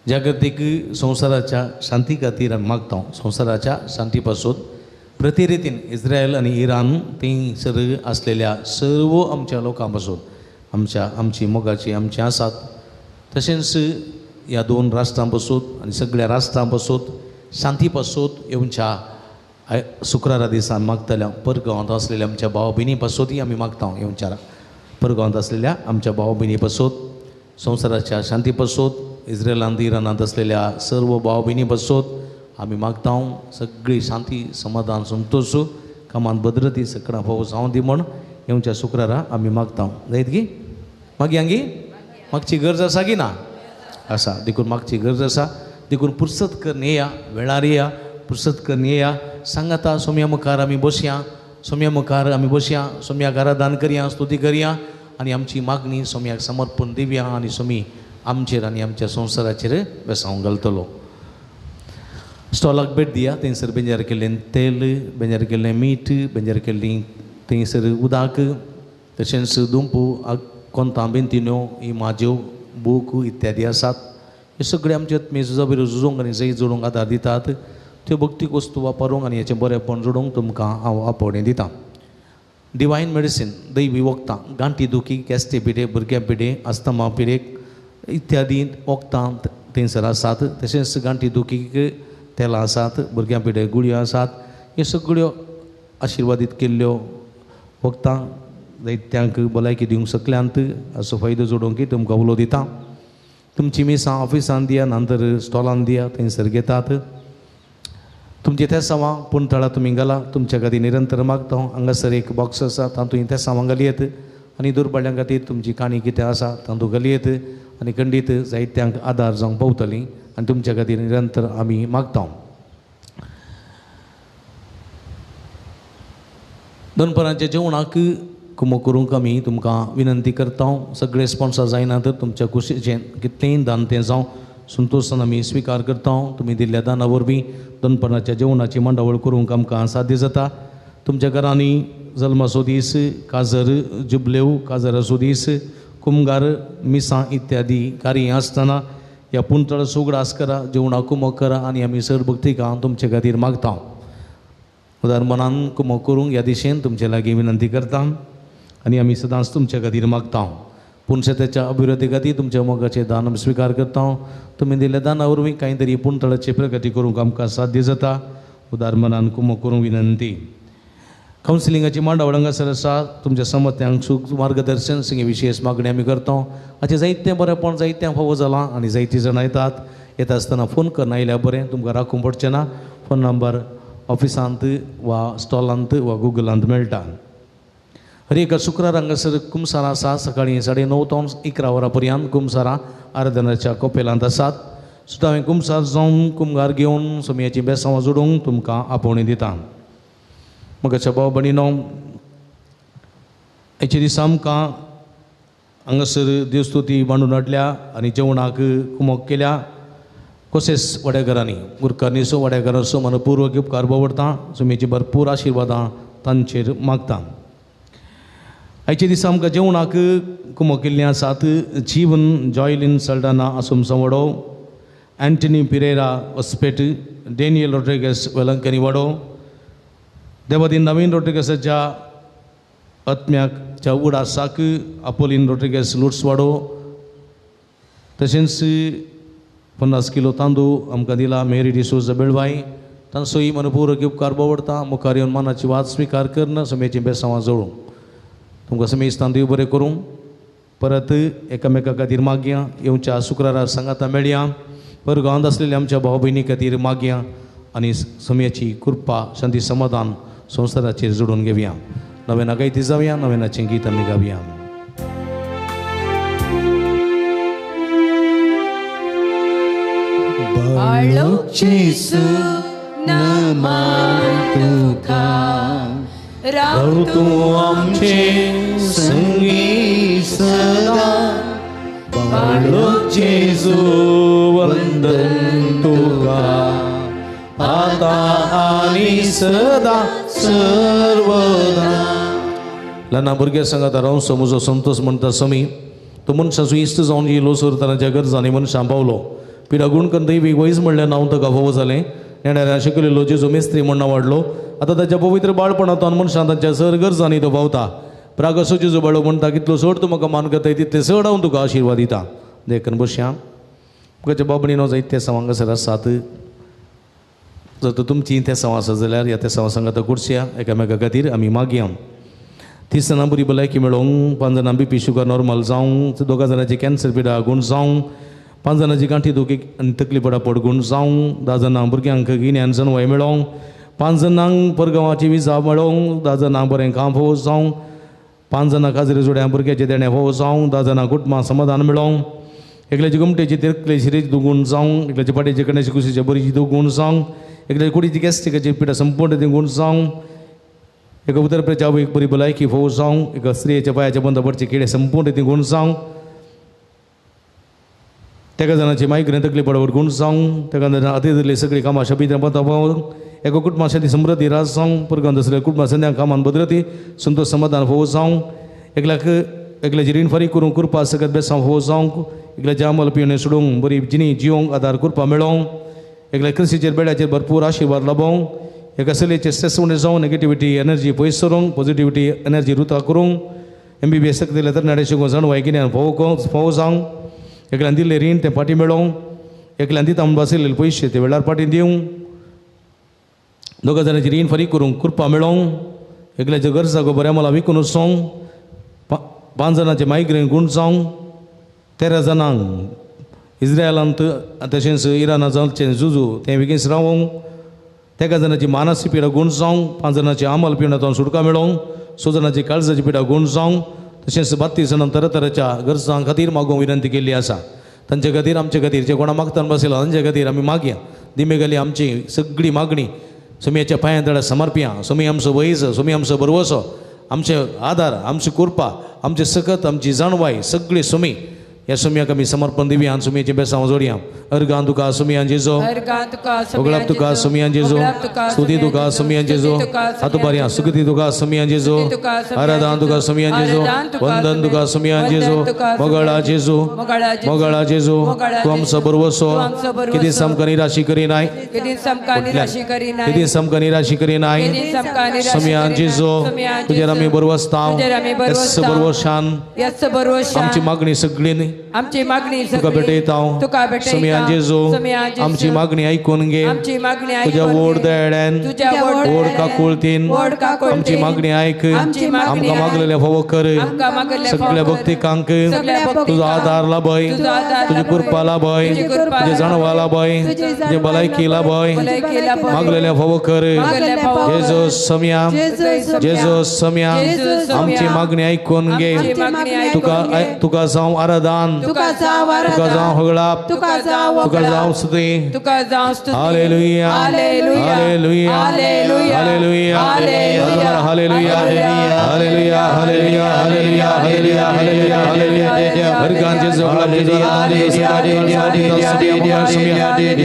जागतीक संवसाराच्या शांती खातीर आमी मागता। संवसाराच्या शांती पासून प्रतिरितीन इस्रायल आनी इराण थंयसर आसलेल्या सर्व आमच्या लोकां पासून आमच्या आमची मोगाची आमची आसात। तशेंच ह्या दोन राष्ट्रां पासून आनी सगळ्या राष्ट्रां पासून शांती पासून येवच्या शुक्रारा दिसान मागतल्या परगांवांत आसलेल्या आमच्या भाव भयणी पासूनय आमी मागता। येवच्या परगांवांत आसलेल्या आमच्या भाव भयणी पासून संवसाराच्या शांती पासून इस्रायलांत इराणांत आसलेल्या सर्व भाव भयणी पासून आमी मागता। सगळी शांती समाधान संतोश कामांत भद्रती सगळ्यां फावो जावं दी म्हूण येवच्या शुक्रारा आमी मागता। जायत गी मागीर हांगी मागची गरज आसा की ना आसा, देखून मागची गरज आसा। देखून पुरसत करून येया, वेळार येया, पुरसत करून येया। सांगाता सोम्या मुखार आमी बसया, सोम्या मुखार आमी बसया, सोम्याक आराधन करया, स्तुती करया आनी आमची मागणी सोम्याक समर्पण दिवया आनी सोमी आमचेर आनी आमच्या संवसाराचेर बेसांव घालतलो। स्टॉलाक भेट दिया, थंयसर बेंजार केल्लें तेल, बेंजार केल्लें मीठ, बेंजार केल्लीं थंयसर उदक, तशेंच दुंपू, कोंतां बेंतिन्यो, इमाज्यो, बूक इत्यादी आसात। हे सगळे आमचे आत्मीय झुजा झुजोंक आनी जैत जोडूंक आदार दितात। त्यो भक्तीक वस्तू वापरूंक आनी हेचें बरेंपण जोडूंक तुमकां हांव आपोवणें दितां। डिवायन मेडिसीन, दैवी वखदां, गांठी दुखी, गॅस्ट्री पिडे, भुरग्यां पिडे, अस्थमा पिडेक इत्यादी वखदां थंयसर आसात। तशेंच गांठी दुखीक तेलां आसात, भुरग्यां पिडे गुळयो आसात। ह्यो सगळ्यो आशिर्वादीत केल्ल्यो वखदां दैत्यांक भलायकी दिवंक शकल्यांत असो फायदो जोडूंक तुमकां उलो दिता। तुमची मिसां ऑफिसान दिया, नंतर स्टॉलान दिया, थंयसर घेतात। तुमचे तेसांवां पूण थळां तुमी घाला तुमच्या खातीर निरंतर मागता. हांगासर एक बॉक्स आसा तातूंत तेसांवां घालयेत आनी दुर्बळ्यां खातीर तुमची काणी कितें आसा तातूंत घालयेत आनी खंडीत जायत्यांक आदार जावंक पावतली आनी तुमच्या खातीर निरंतर आमी मागता. दनपरांच्या जेवणाक कुमो करूंक आमी तुमकां विनंती करता. सगळे स्पॉन्सर जायना तर तुमच्या कुशीचें कितलेंय दान तें जावं संतोशान आमी स्विकार करता. तुमी दिल्ल्या दाना वरवीं दनपरांच्या जेवणाची मांडावळ करूंक आमकां साध्य जाता. तुमच्या घरांनी जल्माचो दीस, काजर, जुबलेव, काजराचो दीस, कुमगार, मिसां इत्यादी कार्यां आसतना ह्या पुंतळाचो उगडास करा, जेवणाक कुमो करा आनी आमी सर भक्तिकां तुमचे खातीर मागता. उदार मनान कुमो करूंक ह्या दिशेन तुमचे लागीं विनंती करता आनी आमी सदांच तुमच्या खातीर मागता. पूण शेताच्या अभिवृद्धी खातीर तुमच्या मोगाचें दान आमी स्विकार करता. तुमी दिल्ल्या दाना वरवीं कांय तरी पुंतळाची प्रगती करूंक आमकां साध्य जाता. उदार मनान कुमो करूंक विनंती. कावन्सिलिंगाची मांडावळ हांगासर आसा. तुमच्या समत्यांक सूख मार्गदर्शन सिंगे विशेष मागणी आमी करता. हाचें जायतें बरेंपण जायतें फावो जालां आनी जायतीं जाणां येतात. येता आसतना फोन करना आयल्यार बरें, तुमकां राखूंक पडचें ना. फोन नंबर ऑफिसांत वा स्टॉलांत वा गुगलांत मेळटा. हर एका शुक्रार हांगासर कुमसारां आसा. सकाळीं 9:30 ते 11 वरां पर्यंत कुमसारां आराधनाच्या कोपेलांत आसात. सुद्दां हांवें कुमसार जावन कुमगार घेवन सोमयाचीं बेसांवां जोडूंक तुमकां आपोवणी दिता. म्हज्या भाव भयणीनो, हाचे दिसा आमकां हांगासर देवस्तुती मांडून हाडल्या आनी जेवणाक कुमोक केल्या. कोसेस वाड्याघरांनी गुरकारनीचो वाड्याघराचो मनपूर्वक उपकार बावडटा. सुमेची भरपूर आशिर्वादां तांचेर मागता. आयच्या दिसा आमकां जेवणाक कुमो केल्लीं आसात. जीवन जॉयलीन सल्डाना आसुमसो वडो, Anthony Pereira ओस्पेट, Daniel Rodrigues Velankanni वडो, देवादीन नवीन रोड्रिगसाच्या आत्म्याच्या उडासाक आपोलीन रोड्रिगस लुट्स वाडो, तशेंच 50 किलो तांदूळ आमकां दिला मेरी डिसोजा बेळवाय. तांचोय मनपूर्वक उपकार बावडटा. मुखार येवन मनाची वाद स्विकार करना समेचीं बेसांवां जोडूं. तुमकां समेस्तान देव बरें करूं. परत एकामेका खातीर मागया. येवच्या शुक्रारा सांगाता मेळया. पर गांवांत आसलेल्या आमच्या भाव भयणी खातीर मागया आनी समयाची कृपा शांती समाधान संवसाराचेर जोडून घेवया. नव्यान गायती जावया, नव्यानाचें गीत आमी गावया. राव तूं आमचे संगी सदा, बाळो जेजू वंदन तुका आता आनी सदा सर्वदा. ल्हान भुरग्यां सांगात रावचो म्हजो संतोष म्हणटा समी तो मनशाचो इश्ट जावन येयलो सोरतानाच्या गरजांनी मनशां पावलो. पिडा गुण करून दैवीक वैज म्हणलें नांव ताका फावो जालें. नेणाऱ्या शिकलेलो जेजू मेस्त्री म्हण नांव वाडलो. आतां ताच्या पवित्र बाळपणांत मनशां तांच्या सर गरजांनी तो पावता. प्रागसो जेजू बाळो म्हणटा कितलो चड तूं म्हाका मान करताय तितले चड हांव तुका आशिर्वाद दिता. देखून बसया मुखाच्या बाबणीनो जायते तेसांव हांगासर आसात. जर तर तुमची तेसांव आसा जाल्यार ह्या तेसांव सांगाता कुर्सया एकामेका खातीर आमी मागया. 30 जाणां बरी भलायकी मेळोवंक, 5 जाणां बीपी शुगर नॉर्मल जावंक, 2 जाणांची कॅन्सर पिडा गूण जावंक, 5 जाणांची गांठी दुखी आनी तकली पडापड गूण जावंक, 10 जाणां भुरग्यांक गिन्यान जनवाय मेळोवंक, 5 जाणांक परगांवाची विजा मेळोवंक, 10 जाणां बरें काम फावो जावंक, 5 जाणां काजरे जोड्या भुरग्याचें देणें फावो जावंक, 10 जाणां कुटुंबां समाधान मेळोवंक, एकल्याची गोमटेची तिरकले शिरेची दुगूण जावंक, एकल्याची पाटेची कण्याची कुशीची बरीची दुगूण जावंक, एकल्याची कुडीची गॅस्ट्रिकाची पिडा संपूर्ण ती गूण जावंक, एका उतरप्याच्या आवयक बरी भलायकी फावो जावंक, एका स्त्रियेच्या पांयाच्या बंद पडचे किडे संपूर्ण ती गूण जावंक, तेका जाणांची मायग्रेन तकली पडवर गूण जावंक, तेका जाणां अतिरिक्त सगळीं कामां शबीत पावोवंक, एका कुटुंबा समृद्धी राज जावंक, परगांत आसल्या कुटुंबा संध्या कामान भद्रती संतोष समाधान फावो जावंक, एकल्याक एकल्याची रीण फारीक करूंक कृपा सकत बेसांव फावो जावंक, एकल्याची आमल पिवणे सोडूंक बरी जिणी जिवंक आदार कृपा मेळोवंक, एकल्या कृषीचेर बेड्याचेर भरपूर आशिर्वाद लाबोवंक, एका चलयेचेर स्ट्रेस उणें जावं नेगेटिविटी एनर्जी पयस सरूंक, पॉझिटिविटी एनर्जी रुता करूंक, MBBS सक्ती दिल्या तरणाटे शिकूंक जाणवाय गिन्यान फावो फावो जावंक, एकल्यान दिल्लें रीण तें फाटीं मेळोवंक, एकल्यान दिता म्हूण बसयल्ले पयशे ते वेळार फाटीं दिवंक, 2 जाणांची रीण फारीक करूंक कृपा मेळोवंक, एकल्याच्या गरजागो बऱ्या मला विकून वचोंक, 5 जाणांचे मायग्रेन गूण जावंक, 13 जाणांक इस्रायलांत तशेंच इराणांत जावचें जुजू तें बेगीन रावोंक, तेगा जाणाची मानसी पिडा गुण जावं, 5 जाणाची आमल पिण्यातून सुटका मेळोवंक, 6 जाणाची काळजाची पिडा गुण जावंक, तशेंच 32 जाणां तरातराच्या गरजां खातीर मागूंक विनंती केल्ली आसा. तांचे खातीर आमचे खातीर जे कोणा मागतान बसयला तांचे खातीर आमी मागया. दिमेगाली आमची सगळी मागणी सोमयाच्या पांयां तळा समर्पया. सोमी आमचो वैज, सोमी आमचो भरवसो, आमचे आदार, आमची कृपा, आमचे सकत, आमची जाणवाय सगळी सोमी ह्या सोमयाक आमी समर्पण दिवया आनी सोमयाचें बेसांव जोडया. अर्गां तुका सोमयान जेजो, होगळाप तुका सोमयान जेजो, स्तुती तुका सोमयान जेजो, हातुबारया सुगती तुका सोमयान जेजो, आराधन तुका सोमयान जेजो, वंदन तुका सोमयान जेजो, मोगळा जेजो, मोगळा जेजो, तूं आमचो भरवसो, कितें सामकां निराशी करिनाय, कितें सामकां निराशी करिनाय. सोमयान जेजो तुजेर आमी भरवसताव, ह्याच भरवशान आमची मागणी सगळी आमची मागणी तुका भेटयता. सोमयान जेजू आमची मागणी आयकून घे, तुज्या व्हड दयाळ्यान व्हड काकुळतीन आमची मागणी आयक, आमकां मागलेलें फावो कर. सगळ्या भक्तिकांक तुजो आदार लाभय, तुजी कृपा लाभय, तुजें जाणवा लाभय, तुजे भलायकी लाभय, मागलेलें फावो कर. जेजू सोमया, जेजू सोमया आमची मागणी आयकून घे. तुका तुका जावं आराधन, तुका जावं होगळाप, तुका जावं स्तुती. Hallelujah, hallelujah, hallelujah, hallelujah, hallelujah, hallelujah, hallelujah, hallelujah, hallelujah, hallelujah. वर्गांचे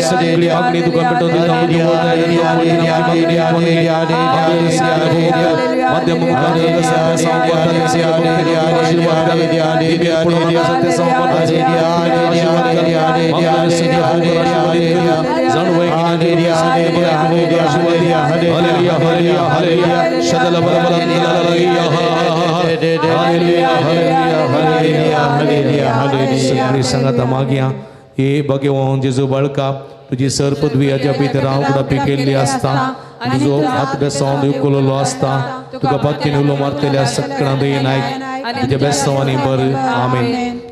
सगळी मागणी तुका पेटोवन दिता. माध्यम सगळी संगत मागया. हे भगवान जेजू बाळका, तुजी सर पदवी हाज्या भितर उडापी केल्ली आसता, तुजो हात बेसांव उखललो आसता, तुका पातकेन उलो मारतल्या सगळ्यां दयेन आयक, तुज्या बेसांवांनी बर. आमेन.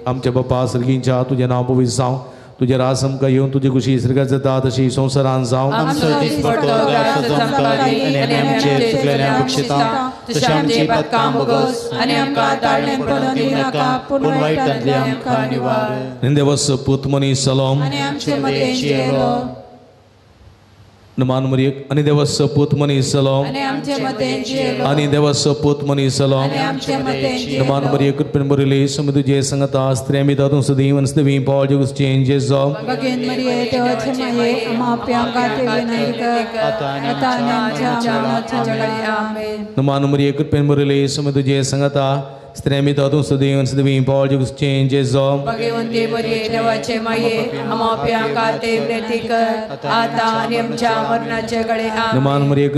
आमच्या बापा सर्गींच्या तुजें नांव पवित्र जावं, तुजें राज आमकां येवन तुजी खुशी स्वर्गात जाता तशी संवसारान जावं. आमचो दिसपट्टो घास आमकां दी आनी आमचे चुकलेल्यांक बक्षिता तशें आमची पातकां भोगोस आनी आमकां ताळणें पडून दिवं नाका, पूण वायटांतले आमकां निवार. देवस पूत मनीस सलोम आनी आमचे मदें जियेलो. नमान मरियक आनी देवस पूत मनीस सलोम आनी आमचे मदें जियेलो. आनी देवस पूत मनीस सलोम आनी आमचे मदें जियेलो. नमान मरियक कृपेन भरिल्ली सुमी तुजे संगता, स्त्रियां भितर तूं सदीं वनस्देवी पावल जेजूचें जेजो. भगेन मरिये देवाचे माये, आम्हा पाप्यांक खातीर विनंती कर, आतां आनी आमच्या मरणाच्या वेळार. आमेन. नमान मरिये कृपेन भरिल्ली सुमी तुजे संगता, स्त्रियां भितर तूं सदीं वनस्देवी पावल जेजूचें जेजो. भगवंती मरिये देवाचे माये, आम्हा पाप्यांक खातीर विनंती कर, आतां आनी आमच्या मरणाच्या वेळार. आमेन. नमान मरिये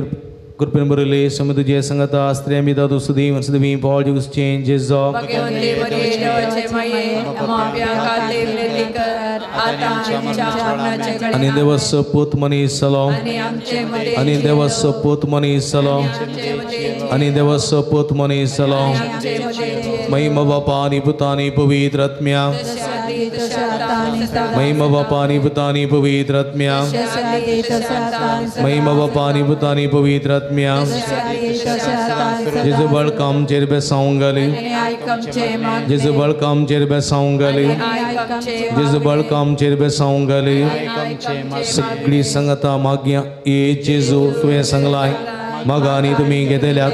कृपेन भरिल्ली सुमी तुजे संगता, स्त्रियां भितर तूं सदीं वनस्देवी पावल जेजूचें जेजो. भगवंती मरिये देवाचे माये, आम्हा पाप्यांक खातीर विनंती कर, आतां आनी आमच्या मरणाच्या वेळार. आनी देवस पूत मनीस सलोम आनी आमचे मदें आनी देवस पूत मनीस सलोम आनी देवस पूत मनीस सलोम. महिमा बापा आनी पुता आनी पवित्र आत्म्या, महिमा बापा आनी पुता आनी पवित्र आत्म्या, महिमा बापा आनी पुता आनी पवित्र आत्म्या. जेजू बाळका आमचेर बेसावंक घाली, जेजू बाळका आमचेर बेसावंक घाली, जेजू बाळका आमचेर बेसावंक घाली. सगळी संगता मागया. ए जेजू तुवें सांगलाय, मागा आनी तुमी घेतल्यात,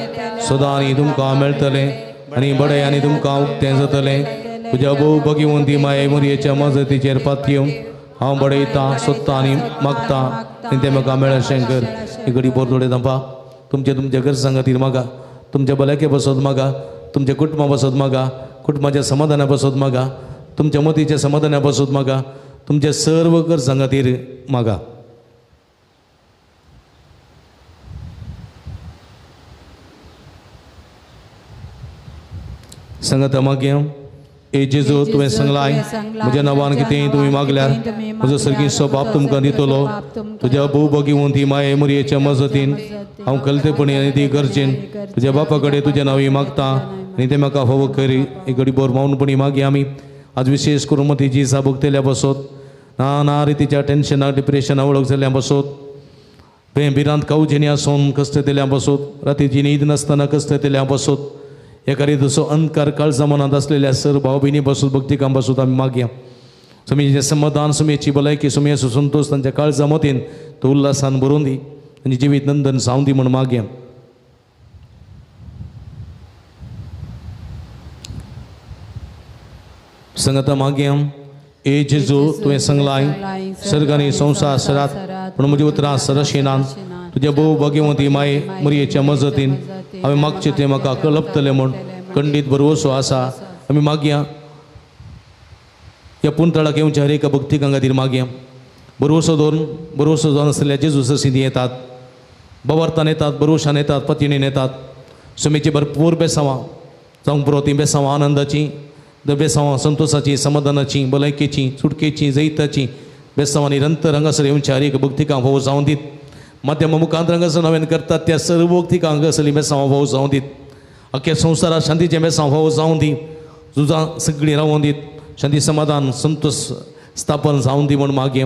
सदां आनी तुमकां मेळटलें आनी बडें आनी तुमकां उक्तें जातलें. तुज्या भोव भगिवंती माये मुरयेच्या मजतीचेर पातयेवन हांव बडयतां, सोदतां आनी मागतां आनी तें म्हाका मेळशें कर. ही घडी बोर थोडे धांपा. तुमचे तुमच्या गरजां खातीर मागा, तुमच्या भलायके पासत मागा, तुमच्या कुटुंबा पासत मागा, कुटुंबाच्या समाधाना पासत मागा, तुमच्या मतीच्या समाधाना पासत मागा, तुमच्या सर्व गरजां खातीर मागा. संगता मागया. ए जेजू तुवें सांगलाय, म्हज्या नांवान कितेंय तुमी मागल्यार म्हजो सर्गीचो बाप तुमकां दितलो. तुज्या भोव भगिवंती माये मुरयेच्या मजतीन हांव कलतेपणी आनी ती गरजेन तुज्या बापा कडेन तुज्या नांवी मागता आनी तें म्हाका फावो करी. एक घडी बोर मौनपणी मागया आमी. आज विशेष करून मतीची इजा भोगतल्या बसत, ना ना रितीच्या टेन्शनाक डिप्रेशनाक वळख जाल्ल्या बसत, भंय भिरांत कावजेनी आसून कश्ट दिल्या बसोत, रातीची न्हीद नासतना कश्ट दिल्या बसोत, एका रितीचो अंधकार काळजा मनांत आसलेल्या सर भाव भयणी बसून भक्तिकां बसून आमी मागया. सुमीचें समाधान, सुमेची भलायकी, सुमेचो संतोश तांच्या काळजा मतीन तो उल्हासान भरून दी आनी जिवीत नंदन जावं दी म्हूण मागया. संगता मागया. ए जेजू तुवें सांगलाय सर्गांनी संवसार सरात पूण म्हजी उतरां सरशिनान. तुज्या भोव भाग्यवंती माये मरयेच्या मजतीन हांवें मागचें तें म्हाका कलपतलें म्हूण खंडीत भरवसो आसा. आमी मागया ह्या पुंतळाक येवच्या हर एका भक्तिकां खातीर मागया. भरवसो दवरून भरवसो जावन आसलेल्या जेजू सरशीं येतात, बावार्थान येतात, भरवशान येतात, पतिणेन येतात. सुमेची भरपूर बेसांवां जावंक पुरो तीं बेसांवां आनंदाचीं, बेसांवां संतोशाची, समाधानाची, भलायकेची, सुटकेची, जैताची बेसांवां निरंतर हांगासर येवच्या हर एक भक्तिकां भोव जावं दीत. माध्यमा मुखांत हांगासर नव्यान करतात त्या सर्व भक्तिकां हांगासरलीं बेसांवां भोव जावं दीत. अख्ख्या संवसारात शांतीचें बेसांव भोव जावं दी. झुजां सगळीं रावोन दीत. शांती, समाधान, संतोष स्थापन जावं दी म्हूण मागये.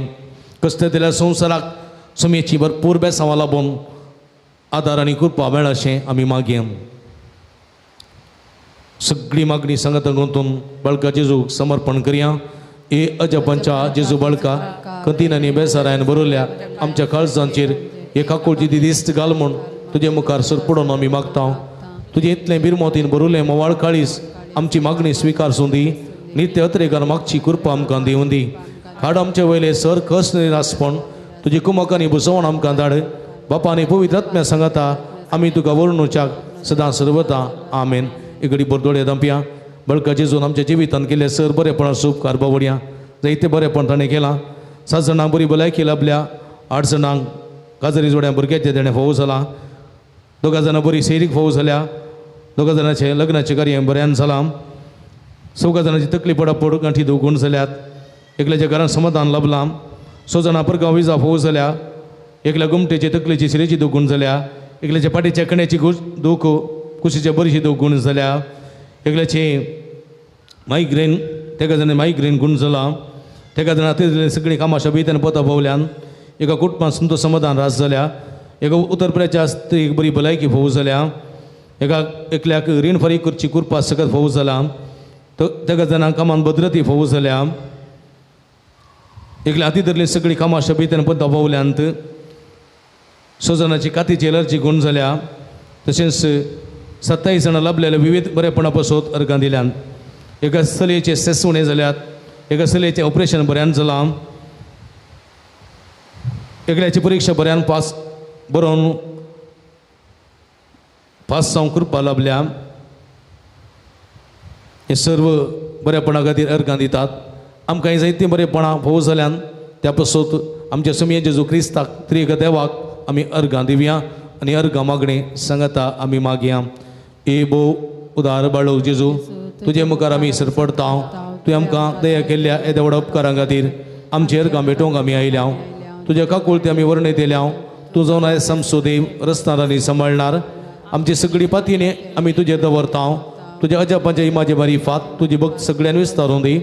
कश्ट दिल्या संवसाराक सुमेची भरपूर बेसांवां लाबून आदार आनी कृपा मेळ अशें आमी मागये. सगळी मागणी सांगात गुंतून बाळका जेजूक समर्पण करया. ए अजपांच्या जेजू बाळका कतीन आनी बेसारायन बरयल्या आमच्या काळजांचेर हे काकुळची ती दिस्त घाल म्हूण तुजे मुखार सरपडून आमी मागता. तुजें इतलें बिरमोतीन बरयलें मोवाळ काळीस आमची मागणी स्विकार सुंदी. नित्य अत्रेकार मागची कृपा आमकां दिवं दी. हाड आमचे वयले सर कस निरासपण तुजी कुमकांनी भुसवण आमकां धाड. बापा आनी पवित्र आत्म्या सांगाता आमी तुका वर्णुच्याक सदां सर्वता. आमेन. इकडी बोरदोळे दांपया. बळका जेजून आमच्या जिवितान केले सर बरेपणां उपकार बावडया. जायते बरेपण ताणें केलां. 7 जाणांक बरी भलायकी लाबल्या, 8 जाणांक काजरी जोड्या भुरग्याचें देणें फावो जालां, 2 जाणां बरी सैरीक फावो जाल्या, 2 जाणांचें लग्नाचें कार्य बऱ्यान जालां, 4 जाणांची तकली पडापड गांठी दुगूण जाल्यात, एकल्याच्या घरान समाधान लाबलां, 6 जाणां परगांव विजा फावो जाल्या, एकल्या गुमटेची तकलेची शिरेची दुगूण जाल्या, एकल्याच्या पाटीच्या कण्याची दूख कुशीच्या बरीशी दूख गुण जाल्या, एकल्याची मायग्रेन तेका जाणें मायग्रेन गुण जाला, तेका जाणां ते सगळीं कामां शबीत पोता पावल्यान, एका कुटुंबान संतोष समाधान रास जाल्या, एका उत्तर स्त्रीक बरी भलायकी फावो जाल्या, एका एकल्याक रीण फारीक करची कृपा सकत फावो जाला, तेका जाणां कामान भद्रती फावो जाल्या, एकल्या हाती धरली सगळीं कामां शबीत पोता पावल्यांत, 6 जाणांची कातीची एलर्जी गुण जाल्या, तशेंच 27 जाणां लाभलेल्या विविध बरेपणा पासत अर्गां दिल्यान, एका चलयेचे सेस उणें जाल्यात, एका चलयेचें ऑपरेशन बऱ्यान जालां, एकल्याची परिक्षा बऱ्यान पास बरोवन पास जावंक कृपा लाभल्या. हे सर्व बरेपणा खातीर अर्गां दितात. आमकां हें जायतीं बरेपणां फावो जाल्यान त्या पासत आमच्या सुमये जेजू क्रिस्ताक त्रिएक देवाक आमी अर्गां दिवया आनी अर्गां मागणें सांगाता आमी मागया. ए भोव उदार बाळो जेजू तुजे मुखार आमी सरपडता. तुवें आमकां दया केल्ल्या येद्या व्हडा उपकारां खातीर आमचे अर्गां भेटोवंक आमी आयल्या. तुज्या काकुळती आमी वर्णयत येयल्या. तूं जावन आयज आमचो देव रस्तार आनी सांबाळणार. आमची सगळी पातीने आमी तुजेर दवरता. तुज्या अजापांच्या इमाजे बारी फात तुजी भक्त सगळ्यान विस्तारून दी.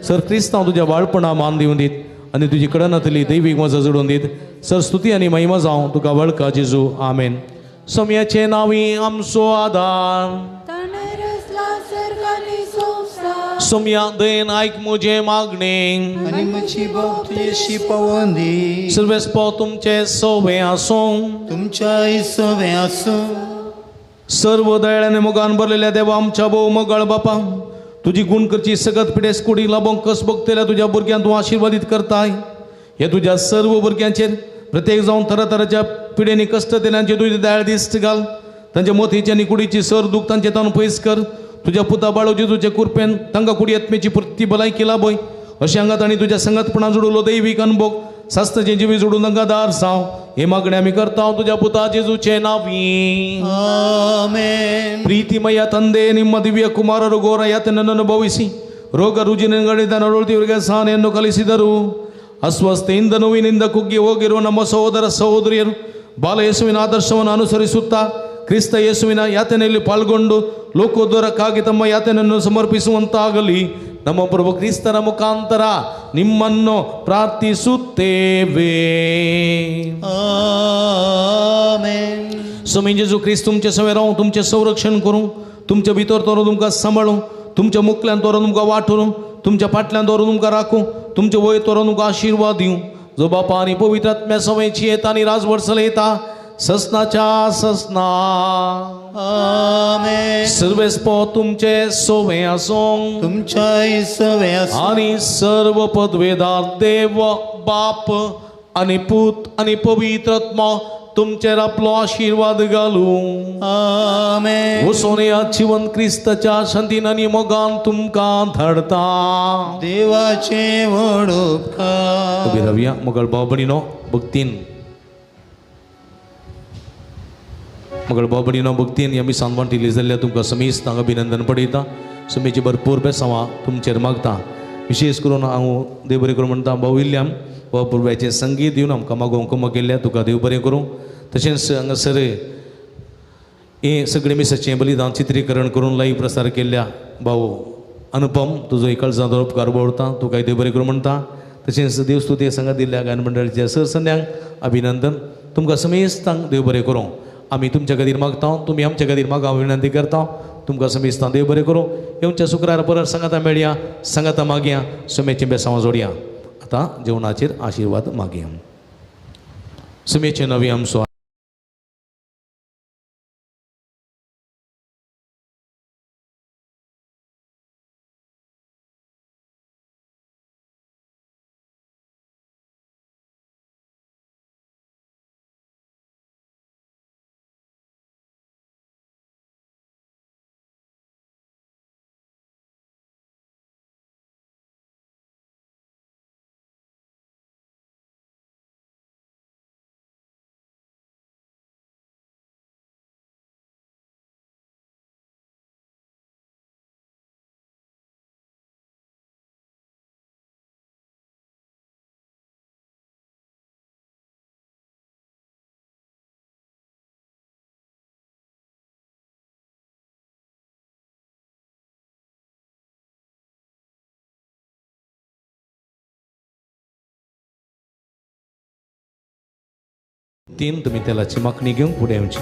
सर क्रिस्तांव तुज्या बाळपणा मान दिवन दीत आनी तुजी कडनातली दैवीक मजा जोडून दीत. सर स्तुती आनी महिमा जावं तुका वळखा जेजू. आमेन. सोम्याचे नांवी आमचो आदार. सोम्या दयेन आयक म्हजें मागणें आनी म्हजी भक्त तुजेशी पावोवन दी. सर्वेस्पो तुमचें सोवें आसूं तुमच्याय सोवें आसूं. सर्व दयाळ्याने मोगान भरलेल्या देवा आमच्या भोव मोगाळ बापा, तुजी गुण करची सगत पिडेस कुडीक लाबोवंक कस भोगतल्या तुज्या भुरग्यांक तूं आशिर्वादीत करताय. हे तुज्या सर्व भुरग्यांचेर प्रत्येक जावन तरातराच्या पिडेनी कश्ट दिल्यांचे तुजी दयाळ दिश्ट घाल. तांच्या मोतीची आनी कुडीची सर दूख तांचे ताणून पयस कर. तुज्या पुता बाळो जेजूचे कुरपेन तांकां कुडी आत्मेची पुर्ती भलायकी लाबय. अशें हांगा तांणी तुज्या संगतपणान जोडलो दैवीक अनभोग सास्त्राचें जिवी जोडून तांकां दार जावं. हे मागणें आमी करता तुज्या पुता जेजूचे नांवी. आमेन. ಪ್ರೀತಿಮಯ ತಂದೆ, ನಿಮ್ಮ ದಿವ್ಯ ಕುಮಾರರು ಘೋರ ಯಾತನೆಯನ್ನು ಅನುಭವಿಸಿ ರೋಗ ರುಜಿನಗಳಿಂದ ನರಳುತ್ತಿವರಿಗೆ ಸಹನೆಯನ್ನು ಕಲಿಸಿದರು. ಅಸ್ವಸ್ಥೆಯಿಂದ ನೋವಿನಿಂದ ಕುಗ್ಗಿ ಹೋಗಿರುವ ನಮ್ಮ ಸಹೋದರ ಸಹೋದರಿಯರು ಬಾಲ ಯೇಸುವಿನ ಆದರ್ಶವನ್ನು ಅನುಸರಿಸುತ್ತಾ ಕ್ರಿಸ್ತ ಯೇಸುವಿನ ಯಾತನೆಯಲ್ಲಿ ಪಾಲ್ಗೊಂಡು ಲೋಕೋದ್ಧಾರಕ್ಕಾಗಿ ತಮ್ಮ ಯಾತನೆಯನ್ನು ಸಮರ್ಪಿಸುವಂತಾಗಲಿ. ನಮ್ಮ ಪ್ರಭು ಕ್ರಿಸ್ತನ ಮುಖಾಂತರ ನಿಮ್ಮನ್ನು ಪ್ರಾರ್ಥಿಸುತ್ತೇವೆ. आमेन. स्वामी जेजू क्रिस्त तुमचे सवे रावूं, तुमचें संरक्षण करूं, तुमच्या भितर दवरून तुमकां सांबाळूं, तुमच्या मुखल्यान दवरून तुमकां वाटोवं, तुमच्या फाटल्यान दवरून तुमकां राखूं, तुमच्या वयर दवरून तुमकां आशिर्वाद दिवं. जो बापा आनी पवित्र आत्म्या सवयची येता आनी राजवट चलयता ससनाच्या ससना. आमेन. सर्वेस्पो तुमचे सोवे आसूं, तुमच्याय सवे आसूं, आनी सर्व पदवेदार देव बाप आनी पूत आनी पवित्र आत्मा तुमचेर आपलो आशिर्वाद घालूं. आमेन. वचून ह्या जिवन क्रिस्ताच्या शांतीन आनी मोगान तुमकां धाडता. देवाचे व्हड उपकार. उबी रावया. मोगाळ भाव भयणीनो भक्तीन, मोगाळ भाव भयणीनो भक्तीन ह्या मिसान वांटिल्ली जाल्यार तुमकां समेस्तांक अभिनंदन पडयता. समेची भरपूर बेसांवां तुमचेर मागता. विशेष करून हांव देव बरें करूं म्हणटा भाव विल्यम भाव पुर्व्याचें संगीत दिवन आमकां मागोवंक कमो केल्ल्या तुका देव बरें करूं. तशेंच हांगासर हें सगळें मिसाचें बलिदान चित्रीकरण करून लायव्ह प्रसार केल्ल्या भाव अनुपम तुजो काळजांत उपकार बोवता, तुका देव बरें करूं म्हणटा. तशेंच देवस्तुती संगात दिल्ल्या गायन मंडळाच्या सरसन्यांक अभिनंदन. तुमकां समेस्तांक देव बरें करूं. आमी तुमच्या खातीर मागता, तुमी आमच्या खातीर मागा विनंती करता. तुमकां समेस्तांक देव बरें करूं. येवच्या शुक्रार परत सांगाता मेळया, सांगाता मागया, सुमेचें बेसांवां जोडया. आतां जेवणाचेर आशिर्वाद मागया. सुमेचें नवी आमचो तीन तुमी तेलाची माखणी घेवन फुडें येवची.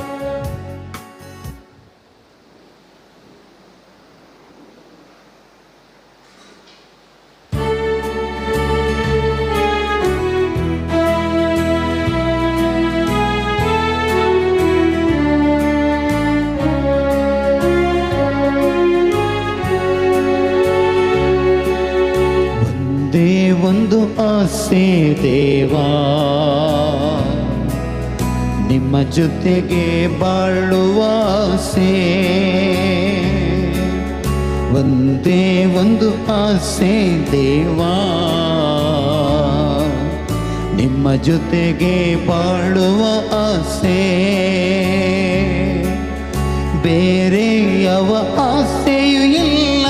ಒಂದೇ ಒಂದು ಆಸೆ ದೇವಾ, ನಿಮ್ಮ ಜೊತೆಗೆ ಬಾಳುವ ಆಸೆ. ಒಂದೇ ಒಂದು ಆಸೆ ದೇವಾ, ನಿಮ್ಮ ಜೊತೆಗೆ ಬಾಳುವ ಆಸೆ. ಬೇರೆ ಯಾವ ಆಸೆಯೂ ಇಲ್ಲ,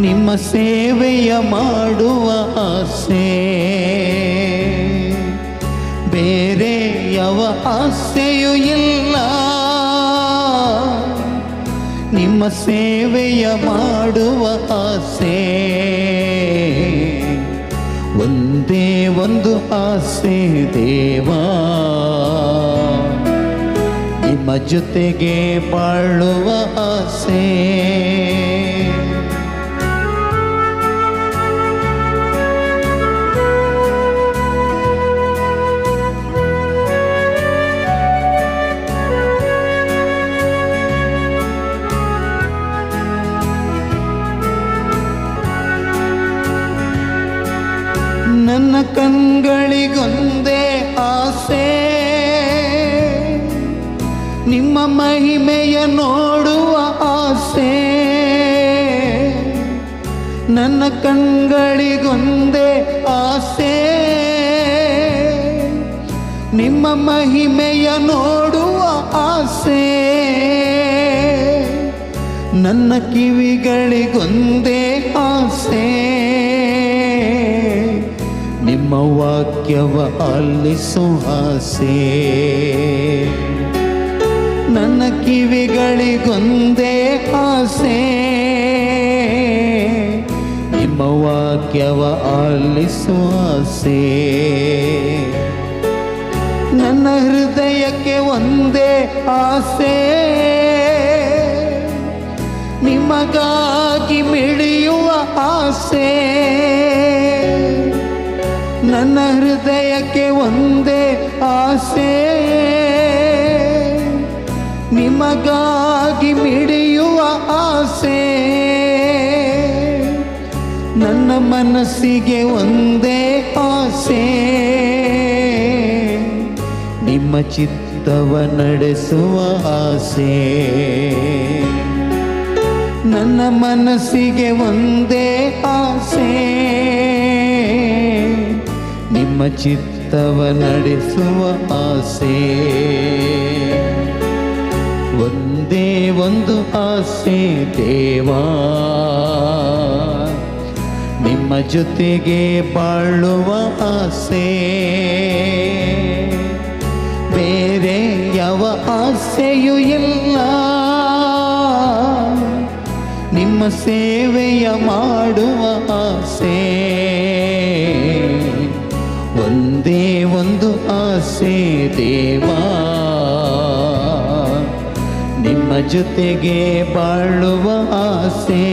ನಿಮ್ಮ ಸೇವೆಯ ಮಾಡುವ ಆಸೆ. ಬೇರೆ ಯಾವ ಆಸೆಯೂ ಇಲ್ಲ, ನಿಮ್ಮ ಸೇವೆಯ ಮಾಡುವ ಆಸೆ. ಒಂದೇ ಒಂದು ಆಸೆ ದೇವಾ, ನಿಮ್ಮ ಜೊತೆಗೆ ಬಾಳುವ ಆಸೆ. ನನ್ನ ಕಣ್ಗಳಿಗೊಂದೇ ಆಸೆ, ನಿಮ್ಮ ಮಹಿಮೆಯ ನೋಡುವ ಆಸೆ. ನನ್ನ ಕಣ್ಗಳಿಗೊಂದೇ ಆಸೆ, ನಿಮ್ಮ ಮಹಿಮೆಯ ನೋಡುವ ಆಸೆ. ನನ್ನ ಕಿವಿಗಳಿಗೊಂದೇ ಆಸೆ, ನಿಮ್ಮ ವಾಕ್ಯವ ಆಲಿಸು ಆಸೆ. ನನ್ನ ಕಿವಿಗಳಿಗೊಂದೇ ಆಸೆ, ನಿಮ್ಮ ವಾಕ್ಯವ ಆಲಿಸುವ ಆಸೆ. ನನ್ನ ಹೃದಯಕ್ಕೆ ಒಂದೇ ಆಸೆ, ನಿಮಗಾಗಿ ಮಿಡಿಯುವ ಆಸೆ. ನನ್ನ ಹೃದಯಕ್ಕೆ ಒಂದೇ ಆಸೆ, ನಿಮಗಾಗಿ ಮಿಡಿಯುವ ಆಸೆ. ನನ್ನ ಮನಸ್ಸಿಗೆ ಒಂದೇ ಆಸೆ, ನಿಮ್ಮ ಚಿತ್ತವ ನಡೆಸುವ ಆಸೆ. ನನ್ನ ಮನಸ್ಸಿಗೆ ಒಂದೇ ಆಸೆ, ನಿಮ್ಮ ಚಿತ್ತವ ನಡೆಸುವ ಆಸೆ. ಒಂದೇ ಒಂದು ಆಸೆ ದೇವಾ, ನಿಮ್ಮ ಜೊತೆಗೆ ಬಾಳುವ ಆಸೆ. ಬೇರೆ ಯಾವ ಆಸೆಯೂ ಇಲ್ಲ, ನಿಮ್ಮ ಸೇವೆಯ ಮಾಡುವ ಆಸೆ. ಒಂದೇ ಒಂದು ಆಸೆ ದೇವಾ, ನಿಮ್ಮ ಜೊತೆಗೆ ಬಾಳುವ ಆಸೆ.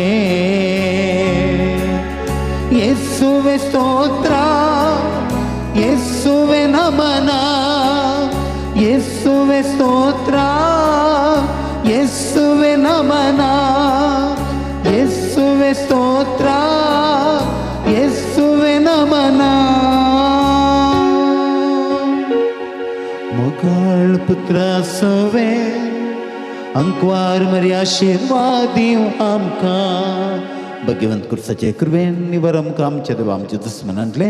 ಯೇಸುವೆ ಸ್ತೋತ್ರ, ಯೇಸುವೆ ನಮನ, ಯೇಸುವೆ ಸ್ತೋತ್ರ, ಯೇಸುವೆ ನಮನ, ಯೇಸುವೆ ಸ್ತೋತ್ರ, ಯೇಸುವೆ ನಮನ. ಮೊಗಾಳ್ ಪುತ್ರ ಸೋವೆ ಅಂಕ್ವಾರ್ ಮರಿ आशीर्वाद आमकां. भगवंत कुर्साचे कृपेन निवर आमकां आमच्या देवा आमच्या दुस्मनांतले.